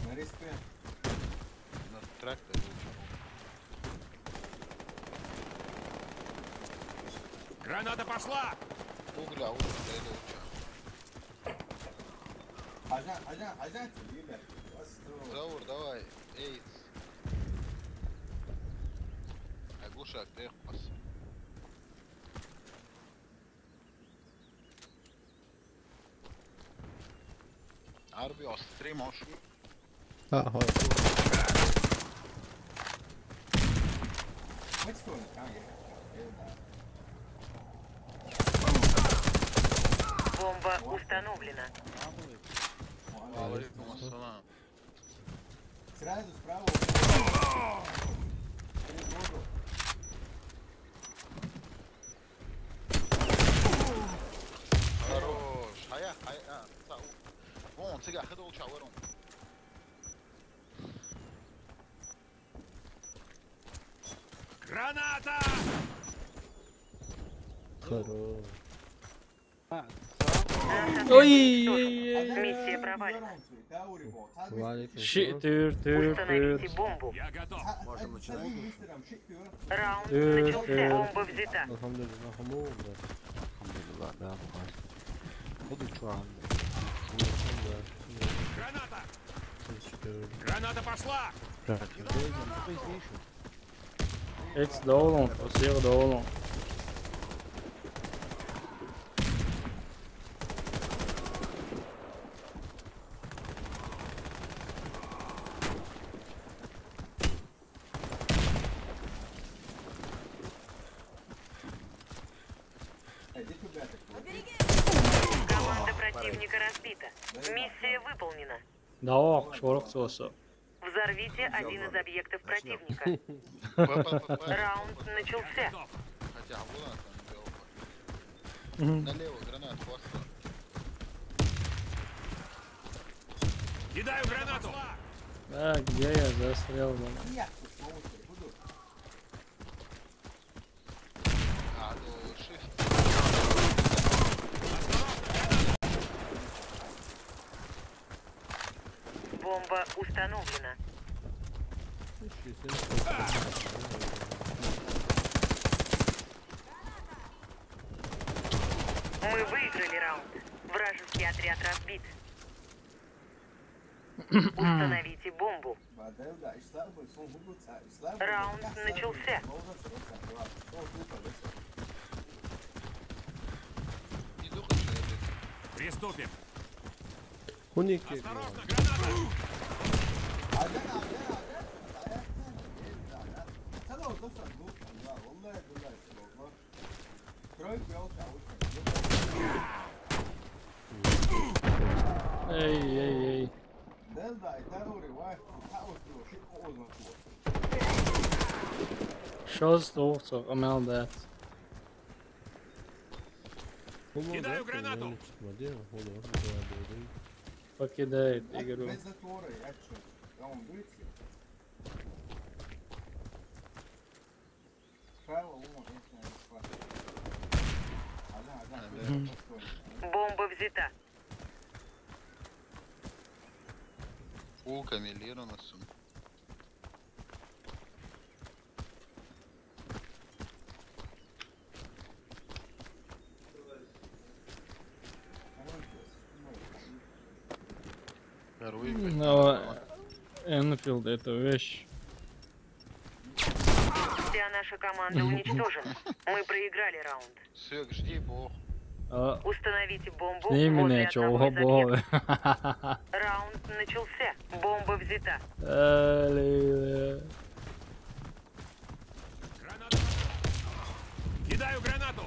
На респе. На трактор лучше. Граната пошла! Угля, угля, это лучше. Заур, давай, эйс. Агуша, ты хпас. Арби, остри, можешь? А, ой. Бомба установлена. Алейкум ассалам. Сразу справа. Хорош. Хая, хая, а, са, у. Вон, цига хыдол чаваром. Граната! Хорош. Ой, ой, ой, ой. Миссия провалена. Ва алейкум салам. Ши, тюр, тюр, тюр. Установите бомбу. Я готов. Можно начинать? Раунд начался. Бомба взята. Алхамдулилла, алхамдулилла. Алхамдулилла, да, бухай. Буду чуан. Граната! Граната пошла! Так, Эц довлун, тӀасигӀа довлун. Команда противника разбита. Миссия выполнена. Да ох, шорох соса. Взорвите один из объектов противника. Раунд начался. Хотя вон она там, ёлка. Мгм. Налево гранат, хвоста. Кидаю гранату! А, где я застрял, блин? Бомба установлена. Мы выиграли раунд. Вражеский отряд разбит. Установите бомбу. Раунд начался. Приступим. Осторожно, граната! Эй, эй, эй. Шо стовца, амал дат. Кидаю гранату. Покидает игру. Бомба взята. Фул камелированность. Второй, блядь. Но Энфилд это вещь. Вся наша команда уничтожена. Мы проиграли раунд. Всё, жди бог. А, Установите бомбу возле одного из объектов. Раунд начался. Бомба взята. Э, ли, ли. Кидаю гранату!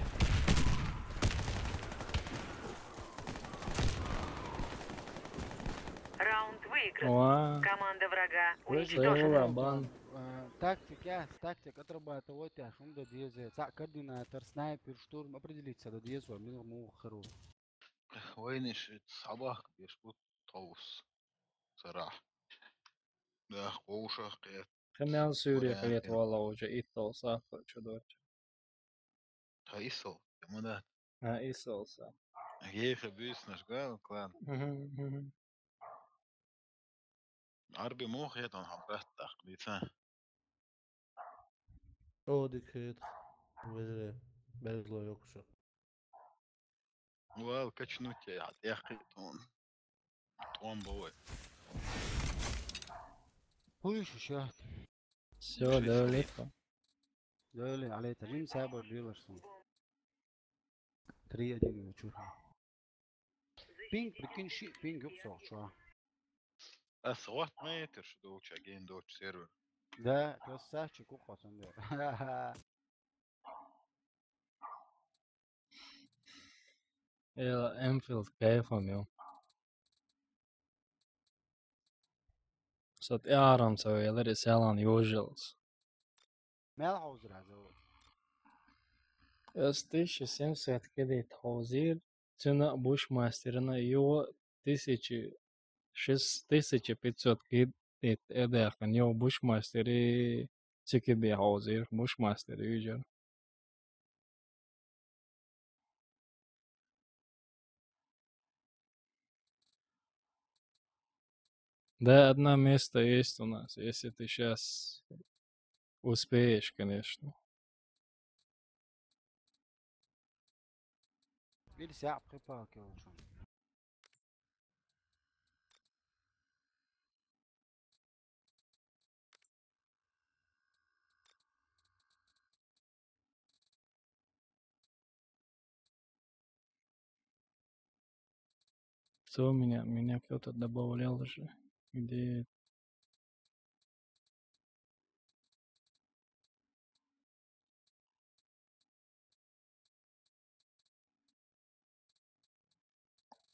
Раунд выигран. Уа. Команда врага уничтожена. Целый лабан. Э, тактик, я, тактик отрабатывать, я, шум да деза, ца координатор, снайпер, штурм, определиться да деза, мин му херу. Вайниш, сабах, бешкут, толус. Сарах. Да, хошах, кет. Хэмэл сүүрэ, кет, вала уже иттол сафа, чудо. Та исол, ямада. А, исол са. Ехэ бизнес, га, клан. Мгм, мгм. Арби мох, я там хабрат так, лица. О, дикет. Везре. Безло ёкшу. Уал, качнуть я, я хитон. Тон бовой. Хуй шуша. Всё, да, легко. Да, ле, а лето, блин, сабар делаешь. Три один, чё? Пинг, прикинь, ши, пинг ёксо, чё? А схват метр, что у тебя гейм дочь сервер. Да, красавчик, ухватом, да. Э, Энфилд кайфом, ё. Сот арам савелер селан ёжилс. Мел хаузра зо. Эс тысяча семьсот кедит хаузир, цена бушмастерна ё тысяча шесть, тысяча пятьсот кедит эдахын ё бушмастери цикеди хаузир, бушмастери южер. Да, одно место есть у нас, если ты щас успеешь, конечно. Или сяп хыпа, короче. Кто меня? Меня кто-то добавлял же. Где?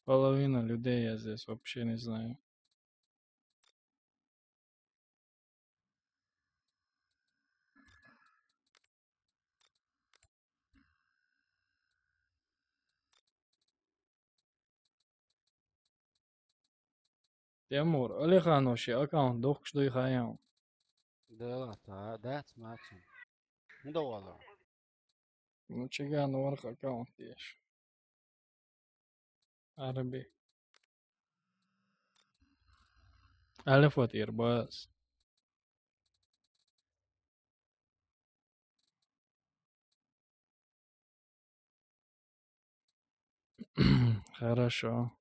Половина людей я здесь вообще не знаю. Тимур, Алиханов ши аккаунт духкаш дуй хайян? Да, да, да, смачен. Ну да вала. Ну чиган варх аккаунт еш. Араби. Алиф вот ирбас. Хорошо.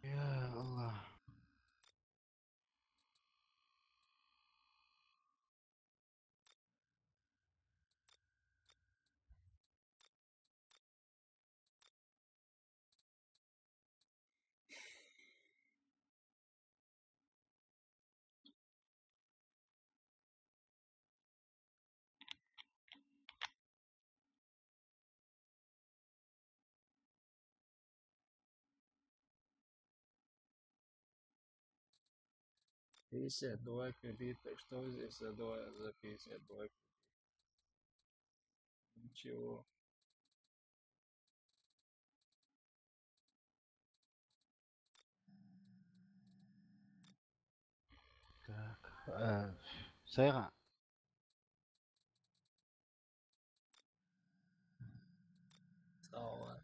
Я Аллах. Пятьдесят два кредита. Что здесь за два, за пятьдесят два кредита? Ничего. Так, э, сайга. Сава.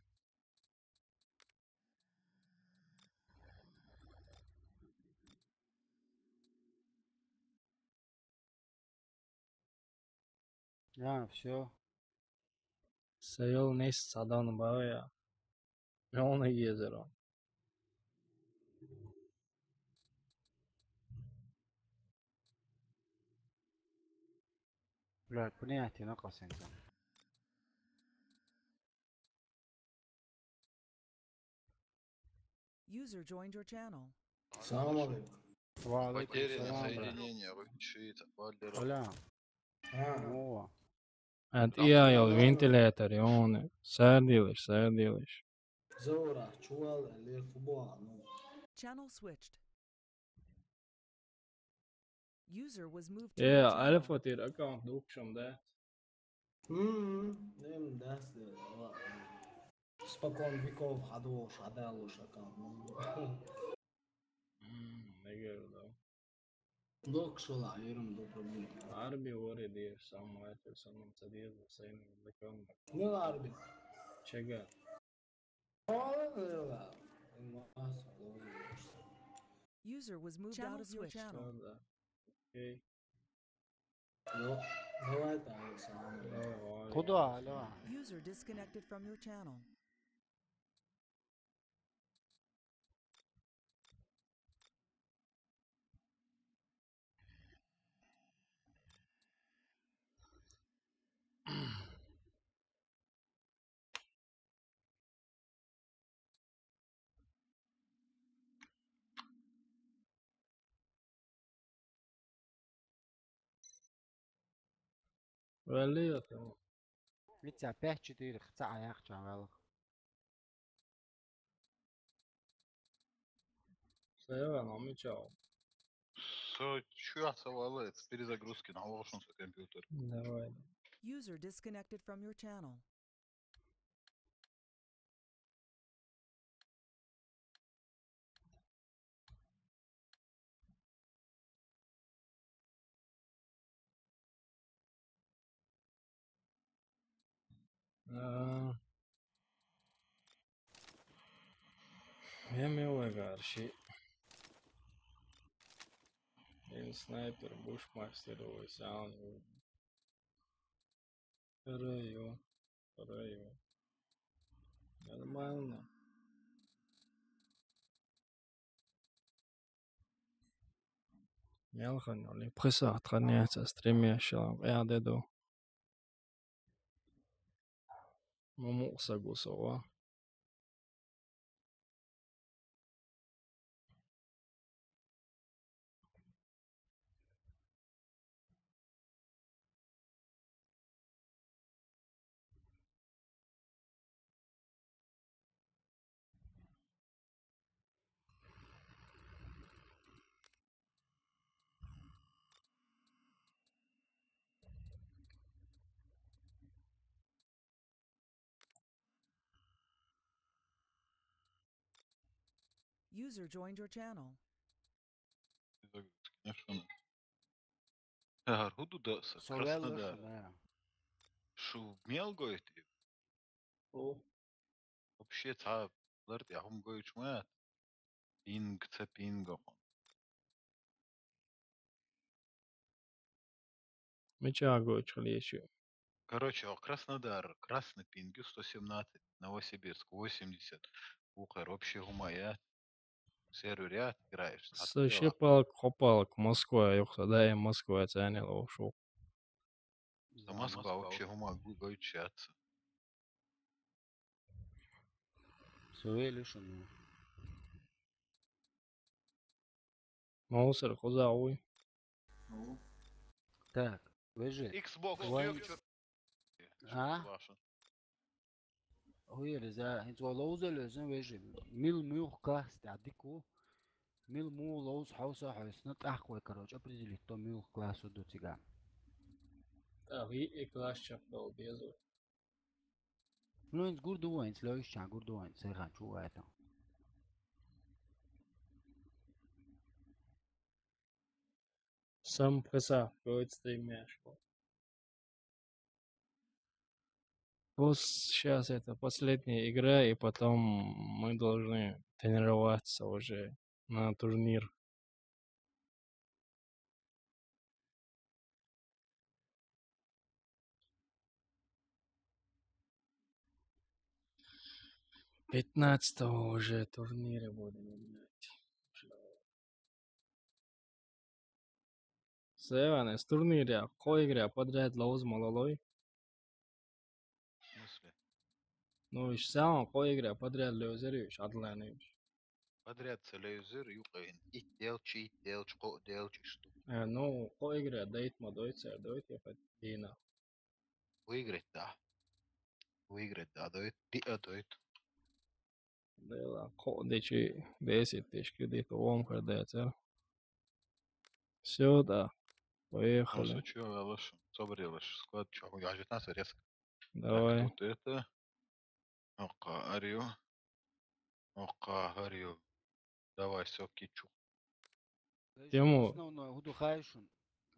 Я, всё. Сайыл нес садан бая. Жона езеро. Блядь, понятие на косинка. User joined your channel. Салам алейкум. Ва алейкум салам. Потеряно соединение, выключи это, Валера. Алло. Ха. О. Ат ия ял вентилятор, ёны. Сардилыш, сардилыш. Зора, чувал, ле, фубуа, ну. Channel switched. User was moved to your channel. Э, Альфа тир аккаунт духшам, да? М, эм, да, с-, ла-, спокон веков хадуш, адалуш аккаунт. М, не говорю, да. Духшула, юрум, до проблем. Арби вори дир, сам мачо, сам садир, сам закон. Не арби. Чега. User was moved out of your channel. Окей. Ну, давай так, Александр. Давай. Куда, алло? User disconnected from your channel. Валли атам. Витя, пять четыре, хца аяк чавел. Слева, но мечал. Со чё савалы, это перезагрузки, наложен со компьютер. Давай. User disconnected from your channel. Aa, hem ewe garši. Или снайпер, бушмастер, его сяун. Райо, райо. Нормално. Ялхан, оли пхиса атханяца стримия шалам. Я деду. Ма мукъ саг ва со ва? User joined your channel. Конечно. Хар худу да са Солел Краснодар. Шуна. Шу мел гойтив? О. Вообще ца ларти ахум гойч мат. Пинг ца пинг охо. Мича гойч хлещу. Короче, о, Краснодар, красный пинг сто семнадцать, Новосибирск восемьдесят. Ухар вообще гумая. Серверя играешь. Са шепалк, хопалк, Москва, юхса, да, и Москва, цанил ошу. Са Москва вообще гума гойчатся. Сувели шуну. Мусор хузауй. Так, вежи. Xbox Вай- Future. А? Ваша. Хуйли за, хинц ва лоуза лезен вежи. Мил мух класс да дику. Мил му лоуз хауса хойсна тахвай, короче, определить то мил классу до тига. Та ви и класс чапал безу. Ну, инц гурдувайнц, лоиш чан гурдувайнц, сайхан чувайта. Сам преса, кроется ты мяшку. Вот сейчас это последняя игра, и потом мы должны тренироваться уже на турнир. Пятнадцатого уже турниры будем играть. Севан, с турнира, кой игра подряд лоуз малолой? В смысле? Ну, иш сяун, кой игра подряд лоузер, иш адланы, иш. Подряд ца лоузер, юкъин. Ит делчи, ит делч, ко делч, иш ту. Э, ну, кой игра, дайт ма дойт, сэр, дойт, я хоть дина. Выиграть, да. Выиграть, да, дойт, ди, а, дойт. Дела, ко дечи, десять тысяч кредит, вон хардецер. Всё, да. Поехали. Ну, что, чё, Алаш, собралась, склад, чё, я же нас резко. Давай. Так, тут это. Ока, арю. Ока, арю. Давай, всё, кичу. Тему. Основное, гуду хайшун.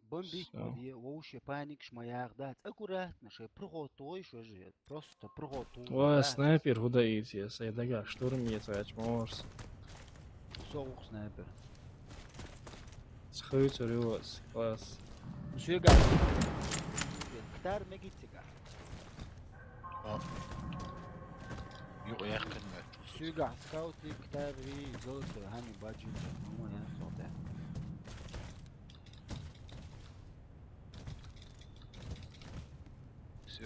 Бомбить Всё. Моди, вообще паник шмаях, да. Аккуратно, ше, проход той, что же, просто проход той. Ва, да. Снайпер, гуда идти, сай дага, штурм есть, вач морс. Соук снайпер. Схуй цурюс, класс. Сюга. Ктар мегитига. А. Юк, я хрен. Сюга, скаут ли ктар ви золото, хани баджи, ну, я соте.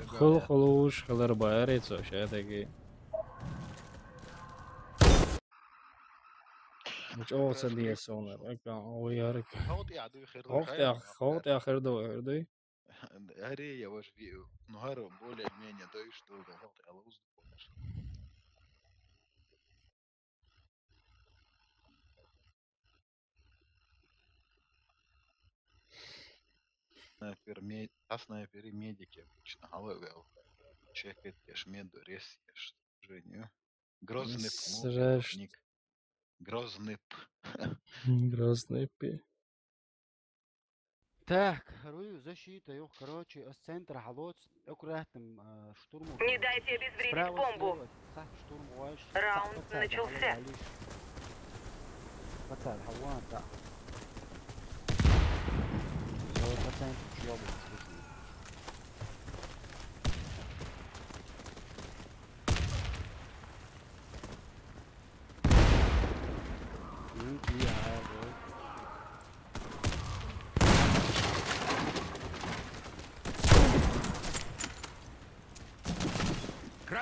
Хыл хылуш, хылар байрец, вообще таки. Муч оса дие сонар, эка, ой, ярык. Хавт я ду херду. Хавт я, хавт я херду, херду. Ари, я ваш ви, ну, харо более-менее, то есть, что, хавт я луз. Снайпер, ме-, а снайпери медики обычно, алло, вел. Чекать, еш меду, рез, еш, Женю. Грозный п, ну, Срежт. Ник. Грозный п. Грозный п. Так, рую защита, ёх, короче, с центра халоц, аккуратным, э, штурмом. Не дайте обезвредить бомбу. Справа слева, ха, штурм ваш. Раунд начался. Пацан, халуан, да. Всё, пацан, чё, блин, слушай.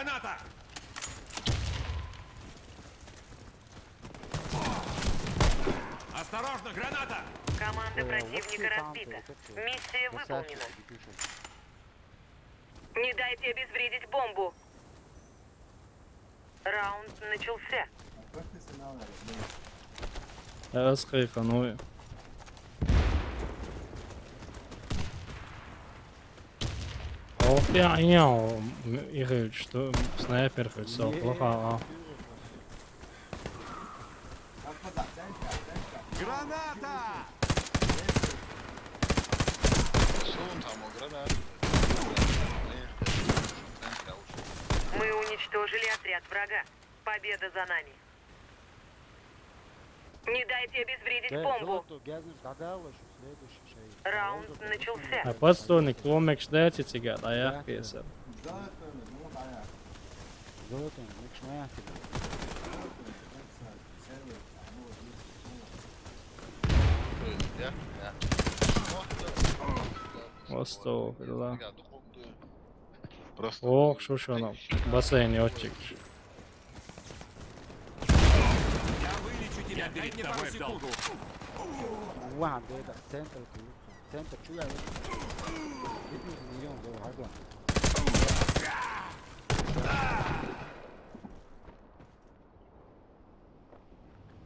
Граната! Осторожно, граната! Команда противника разбита. Миссия выполнена. Не дайте обезвредить бомбу. Раунд начался. Ăsxi, nu. Ălxi, ia, ia, e что, снайпер хоть со плохо, а. Граната! Что он там, граната? Мы уничтожили отряд врага. Победа за нами. Не дайте обезвредить бомбу. Раунд начался. А подствольник ломекш дайте цигат, а я песен. Просто. Ох, шушана. Бассейн отчик. Я вылечу тебя, дай мне пару секунд. Ладно, это центр, центр, чё я вижу? Видно, миллион долларов, ага.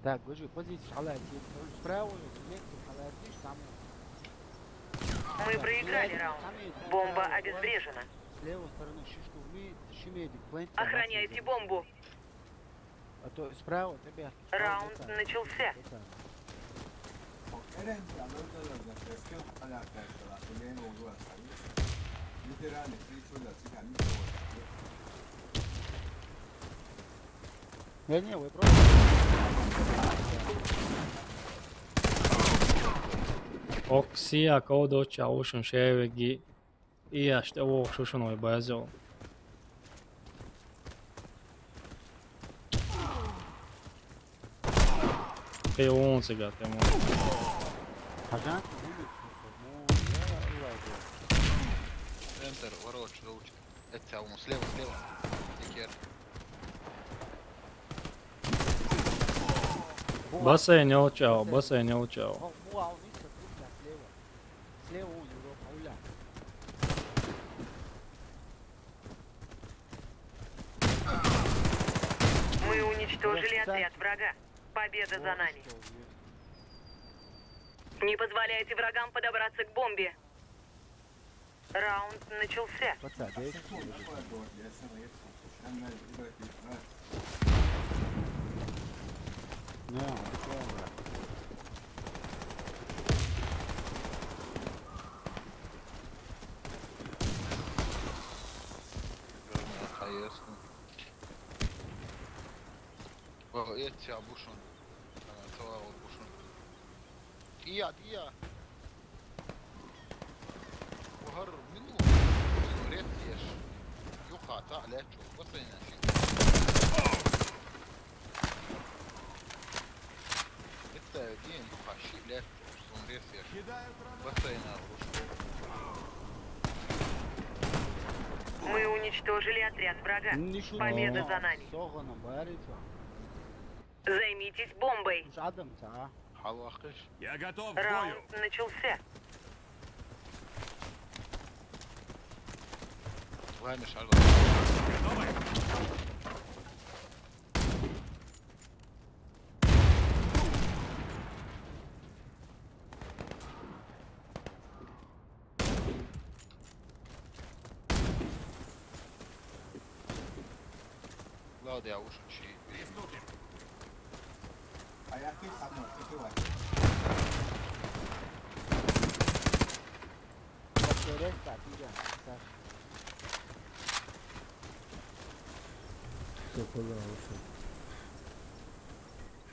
Так, вы же позицию халайте. Справа, слева, халайте, там. Мы проиграли раунд. Бомба обезврежена. С левой стороны шишку вместе, шимеди, плент. Охраняйте бомбу. А то справа, тебе. Раунд начался. Не, не, вы просто. Окси, а кого доча ушун шевеги. И я что, ох, шушун ой базил. Ты он цыгат ему. Ага. Центр, ворочи, ворочи. Это он, слева, слева. Дикер. Бассейн не учал, бассейн не учал. Слева у него, Пауля. Мы уничтожили отряд врага. Победа за нами. Не позволяйте врагам подобраться к бомбе. Раунд начался. What's up, dude? No, it's over. Ой, эти обушен. Ана цава обушен. Ия, ия. Вахар мину. Рет еш. Юха та лечу. Бассейн ши. Это один юха ши лечу. Сон рет еш. Бассейн обушен. Мы уничтожили отряд врага. Победа за нами. Согана барица. Займитесь бомбой. Адам, а? Халвахиш. Я готов к бою. Раунд начался. Ладно, шарлот. Готовы. Ладно, я уж учи. Приступим. А я ты сам, ты ты.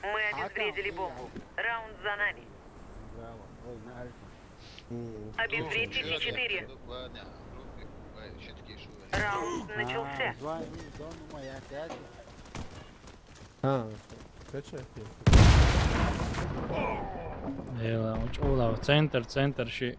Мы обезвредили бомбу. Раунд за нами. Браво. Ой, на альфа. Обезвредьте С четыре. Раунд начался. А, качай. Ела, учула, центр, центр ши.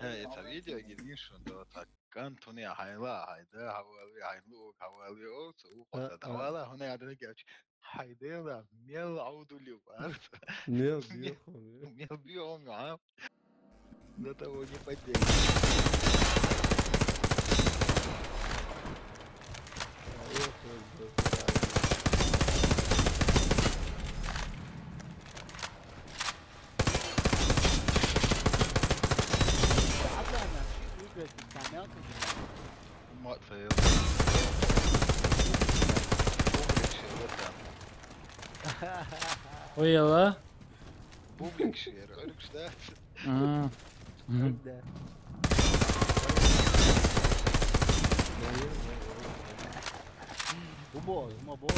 Э, это видео, гидин шунда вот так. Кан туни хайла, хайда, хавали, хайлу, хавали, о, су, А, кота, а. Давала, хуна, ядры, гяч. Хайдела, мел аудулю, а? Мел биохом, мел. Мел биохом, а? До того не поддельно. What fail? Bumlik shit, what the? Ой, яла? Bumlik shit, öyle işte. Aa. Hı. Öyle. Bu boz, bu boz, bu boz.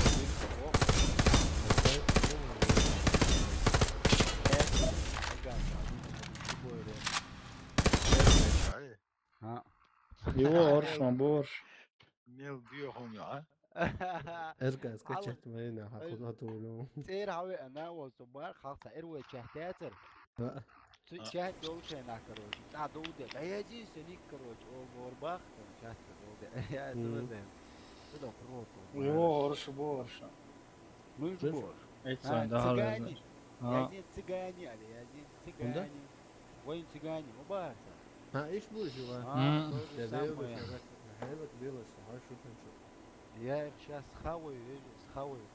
Evet, bu boz. Hayır. Ha. Его оршма борш. Мел биохом, а? Эрга, эрга, ал- чет мена, ай, хакуна тулу. Цер хаве ана вот бар халса эр ве чехтетер. А. Цу А. Чехт ёл чена, короче. Та доуде. Да я здесь ник, короче, о горбах, чехт доуде. Я Мгм. Доуде. Что да прото. Его орш борш. Ну и Слышь? Борш. Эти А, да, цыгане. А. Я один цыгане, а я один Кунда? Цыгане. Войн цыгане, убавится. А, ишь будешь, Иван? А, М. То же самое. Хайлак белый, сухой шутничек. Я их сейчас схаваю, видишь, схаваю.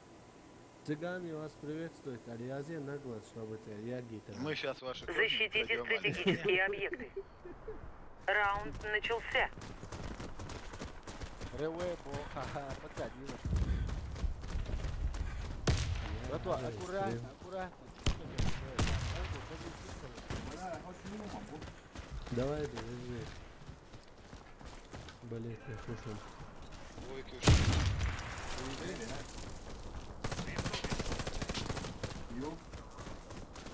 Цыгане вас приветствуют, Алиазе на глаз, чтобы ты, я гитара. Мы щас ваши козни. Защитите крадём, стратегические объекты. Раунд начался. Реве, бо, ха-ха, подходила. Братва, аккуратно, аккуратно. Давай, держи. Блять, я слушал. Ой, Ксюша.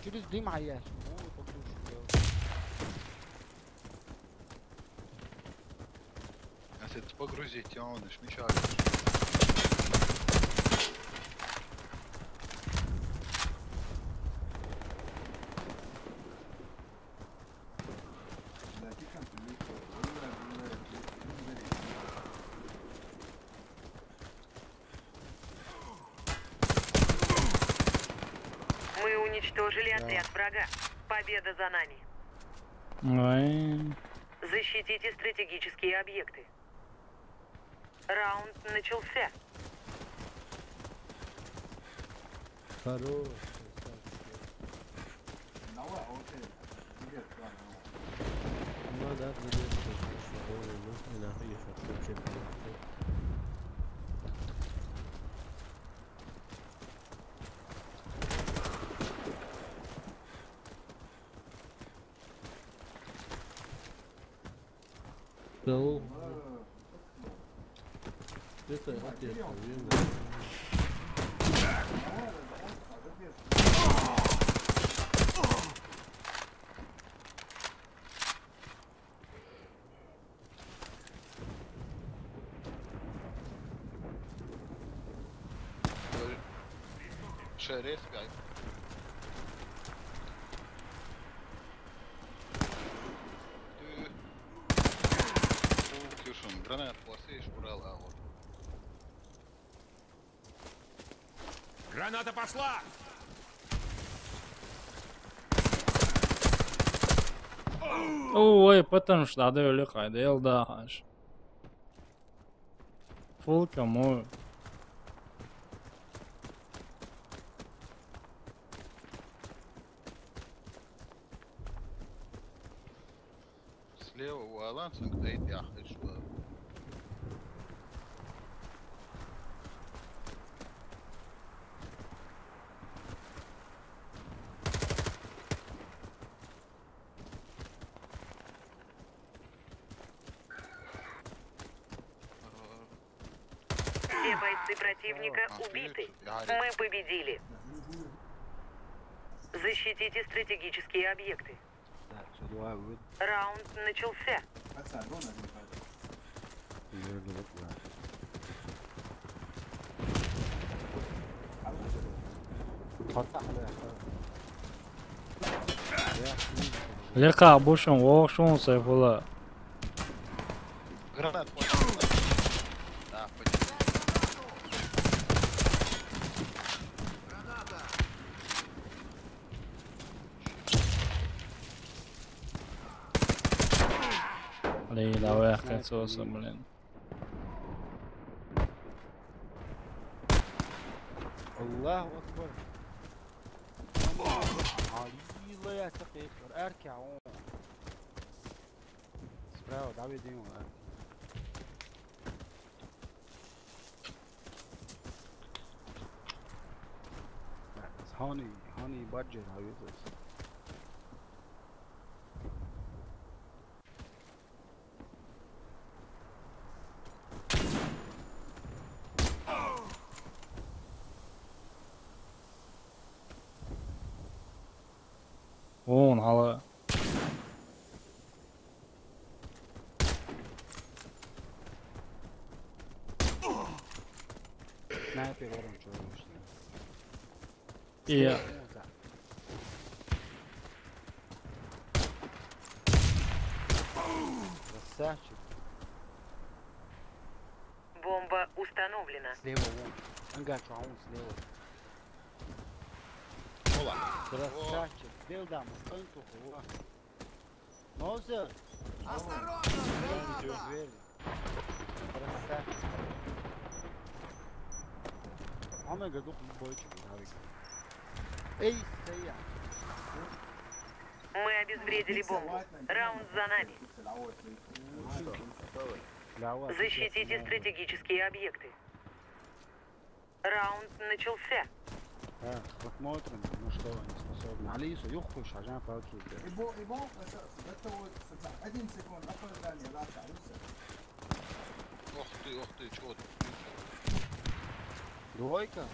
Через дым, а я. Ой, покушаю. А если ты погрузить, он ж мешает. Мы уничтожили Да. Отряд врага. Победа за нами. Ой. Защитите стратегические объекты. Раунд начался. Хорош, красавчик. Ну да, придётся, конечно, ой, ну, и нахуй ещё вообще. Да, о. Это отец, наверное. Шере спят. Ты. Ксюшин, гранат после и шпурал, а вот. Граната пошла! Ой, потому что надо или хайда, ел да хаш. Фул кому. Слева у Алан сынг дейт яхы шуа. Все бойцы противника убиты. Мы победили. Защитите стратегические объекты. Раунд начался. Лека бушун, вошун, Сайфулла. Гранат, понял. Да, понял. Блин, давай, я хотел, блин. Аллаху акбар. Алила, я так, арки, а он. Справа, давай, Дима, а. Honey, honey badger, how is this? Вон, ала. Снайпер орун чорушта. Iya. Красавчик. Бомба установлена. Слева вон. Ангар чуун слева. Ола. Красавчик. Дел дам, антуху. Мозер. Осторожно, граната! Красавчик. Ама гадук бойчик, навик. Эй, стоя. Мы обезвредили бомбу. Раунд за нами. Защитите стратегические объекты. Раунд начался. Так, посмотрим, на что они способны. Алиса, юхуш, а Жан Палки. Ибо, ибо, это, это вот, это один секунд, опоздание, да, Алиса. Ох ты, ох ты, чё ты? Двойка?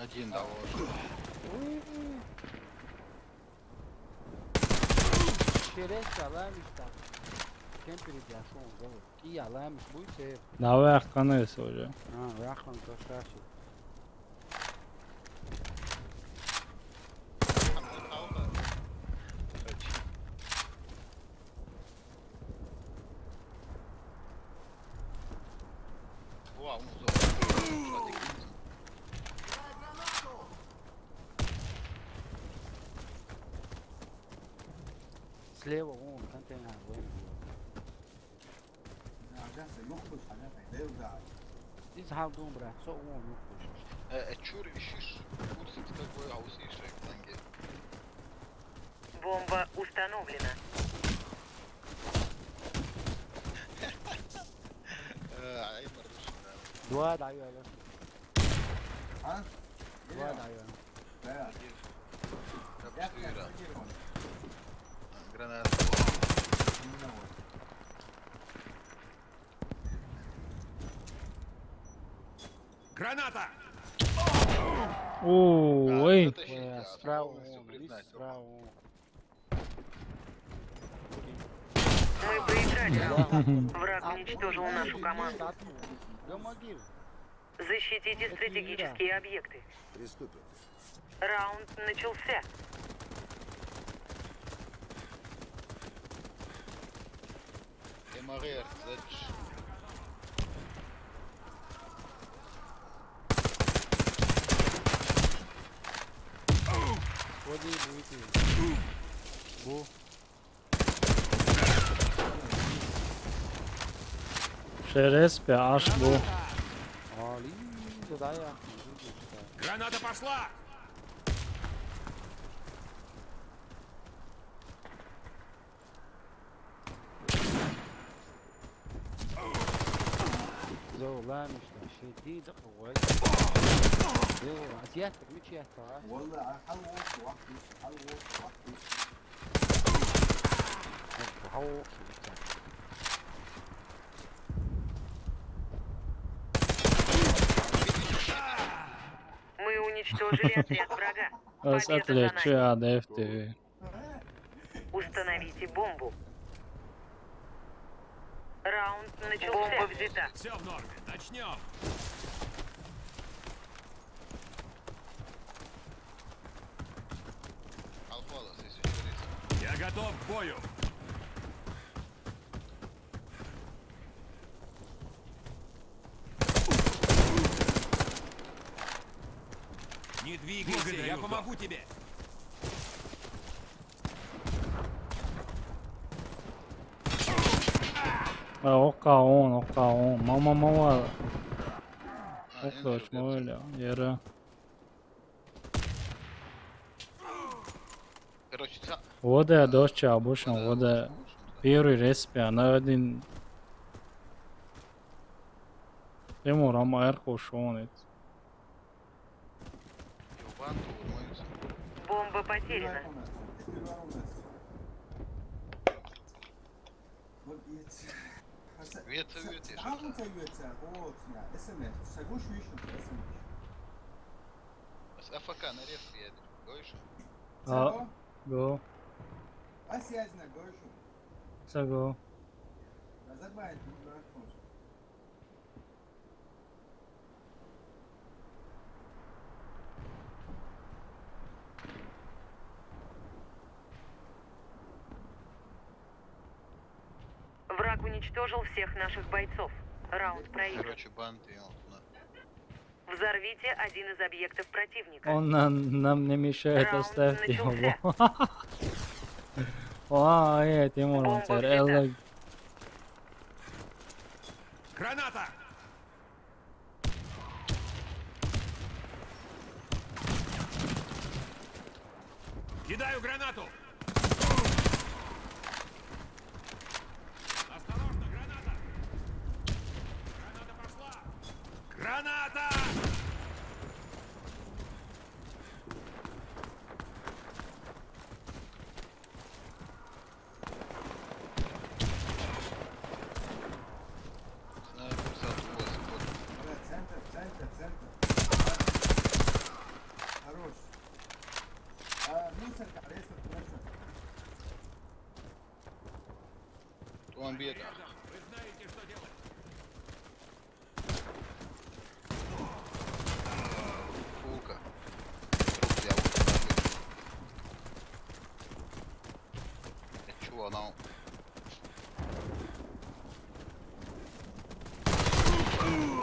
Один, да, вот. Через салам там. Кем перейдя, шо он делает? И я ламиш, будь сейф. Да, вы ахканы уже. А, вы ахканы, то старше. Слева, вон, контейнер, вон. Из халдун, брат, со он юхуш. Э, э, чур ишиш, курсит какой аусишек ланге. Бомба установлена. Э, ай, мардуш, да. Два даю, алё. А? Два даю. Да. Один. Капсуира. Граната. Граната! О, эй. Справа, справа. Мы проиграли раунд. Враг уничтожил нашу команду. Защитите стратегические объекты. Приступим. Раунд начался. Эмагер, зачем? Ходи, будете. Бу. Через пять аш бу. Али, задая. Граната пошла! Зо, ламиш, да, шеди, да, хавай. Зо, азиат, мичи ата. Валла, хал вос, вахт, хал вос, вахт. Мы уничтожили отряд врага. Победа за нами. Установите бомбу. Раунд начался. Бомба взята. Всё в норме. Начнём. Алхуалас, если что, рейс. Я готов к бою. Не двигайся, я помогу тебе. А, okkav on, okkav on. Mama, mama. Okkav, öyle. Yere. Короче, ца- Voda došća, bušam voda. Prvi respi, a na jedin. Timur, ama Erko šonit. Bumba poterjana. Vieta, vieta, vieta. Sa F K neresi jedi? Goišu? A, go. Sa go. Враг уничтожил всех наших бойцов. Раунд проигран. Короче, банты, он, на. Взорвите один из объектов противника. Он нам, нам не мешает, оставьте его. Aa, evet, Timur. Граната! Кидаю гранату! Осторожно, граната! Граната пошла! Граната! Снайпер за двое сходу. Бля, центр, центр, центр. Хорош. А, мусорка, резко, хорошо. Он бегает. Вы знаете, что делать. Сука. Труп я вот. Чего она?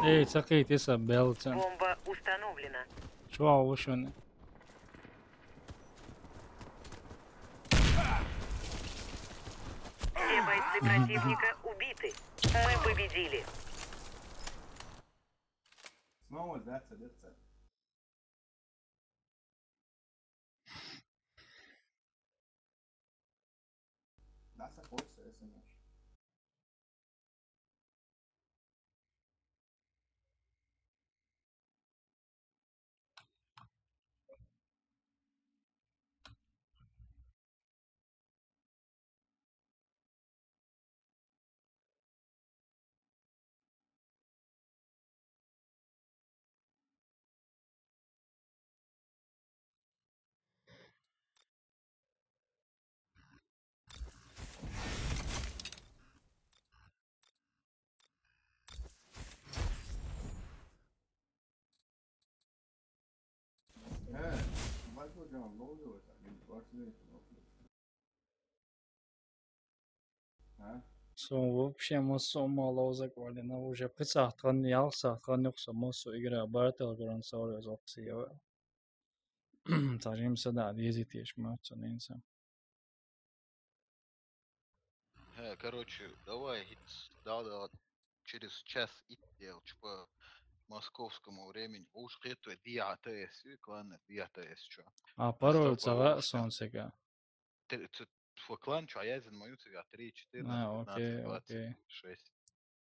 Эй, сакит, иса белцен. Бомба установлена. Чего ушён? Все бойцы противника убиты. Мы победили. Small ones, that's it, that's it. That's a horse, isn't it? He, Michael John, ne oluyor? Varsın. Сом вообще ма сом ма ловзак валина. Уже пицахтан, ялсахтан юкса ма со игра Battleground сорез оксиева. Тажим сада дезитеш ма цанинса. He, короче, давай, да, да, через час идти, по московскому времени. Уж это диатес, клан диатес, чё? А пароль цага сон сега. Фоклан, что я зин мою цега три, четырнадцать, пятнадцать, двадцать шесть.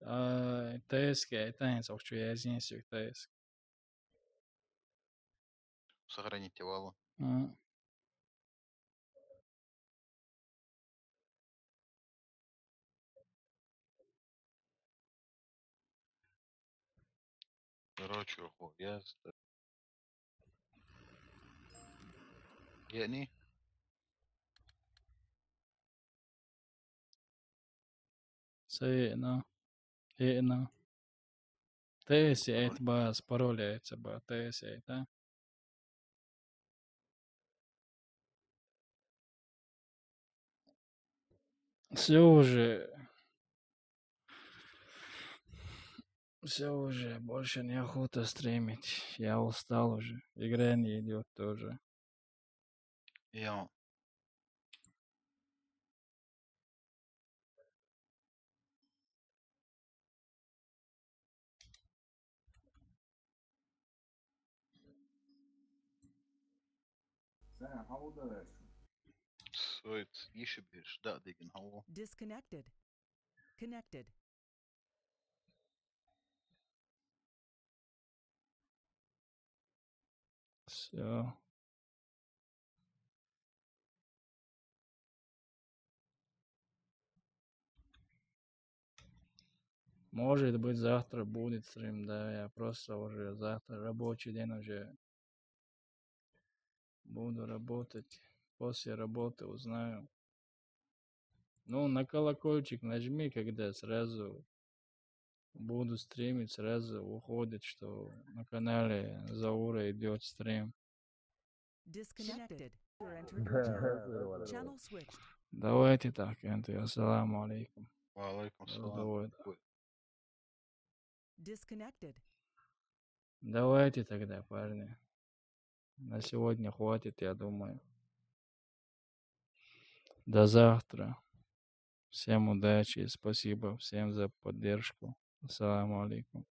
А, Т С К, это не сок, что я зин сик Т С К. Сохраните валу. Короче, хуя. Гени. Сей на. Эй на. Т С Т, баз, пароль это, ба, Т С Т, а? Все уже. Все уже, больше неохота стримить. Я устал уже. Игра не идет тоже. Ja. Sen, how old are you? Soit, ich bin da, Digga, how? Disconnected. Connected. Все. Может быть, завтра будет стрим, да, я просто уже завтра рабочий день уже буду работать. После работы узнаю. Ну, на колокольчик нажми, когда сразу буду стримить, сразу выходит, что на канале Заура идет стрим. Disconnected. Channel switched. Давайте так, Энтри, ассаламу алейкум. Ва алейкум салам. Давай. Ой, Disconnected. Давайте тогда, парни. На сегодня хватит, я думаю. До завтра. Всем удачи и спасибо всем за поддержку. Ассаламу алейкум.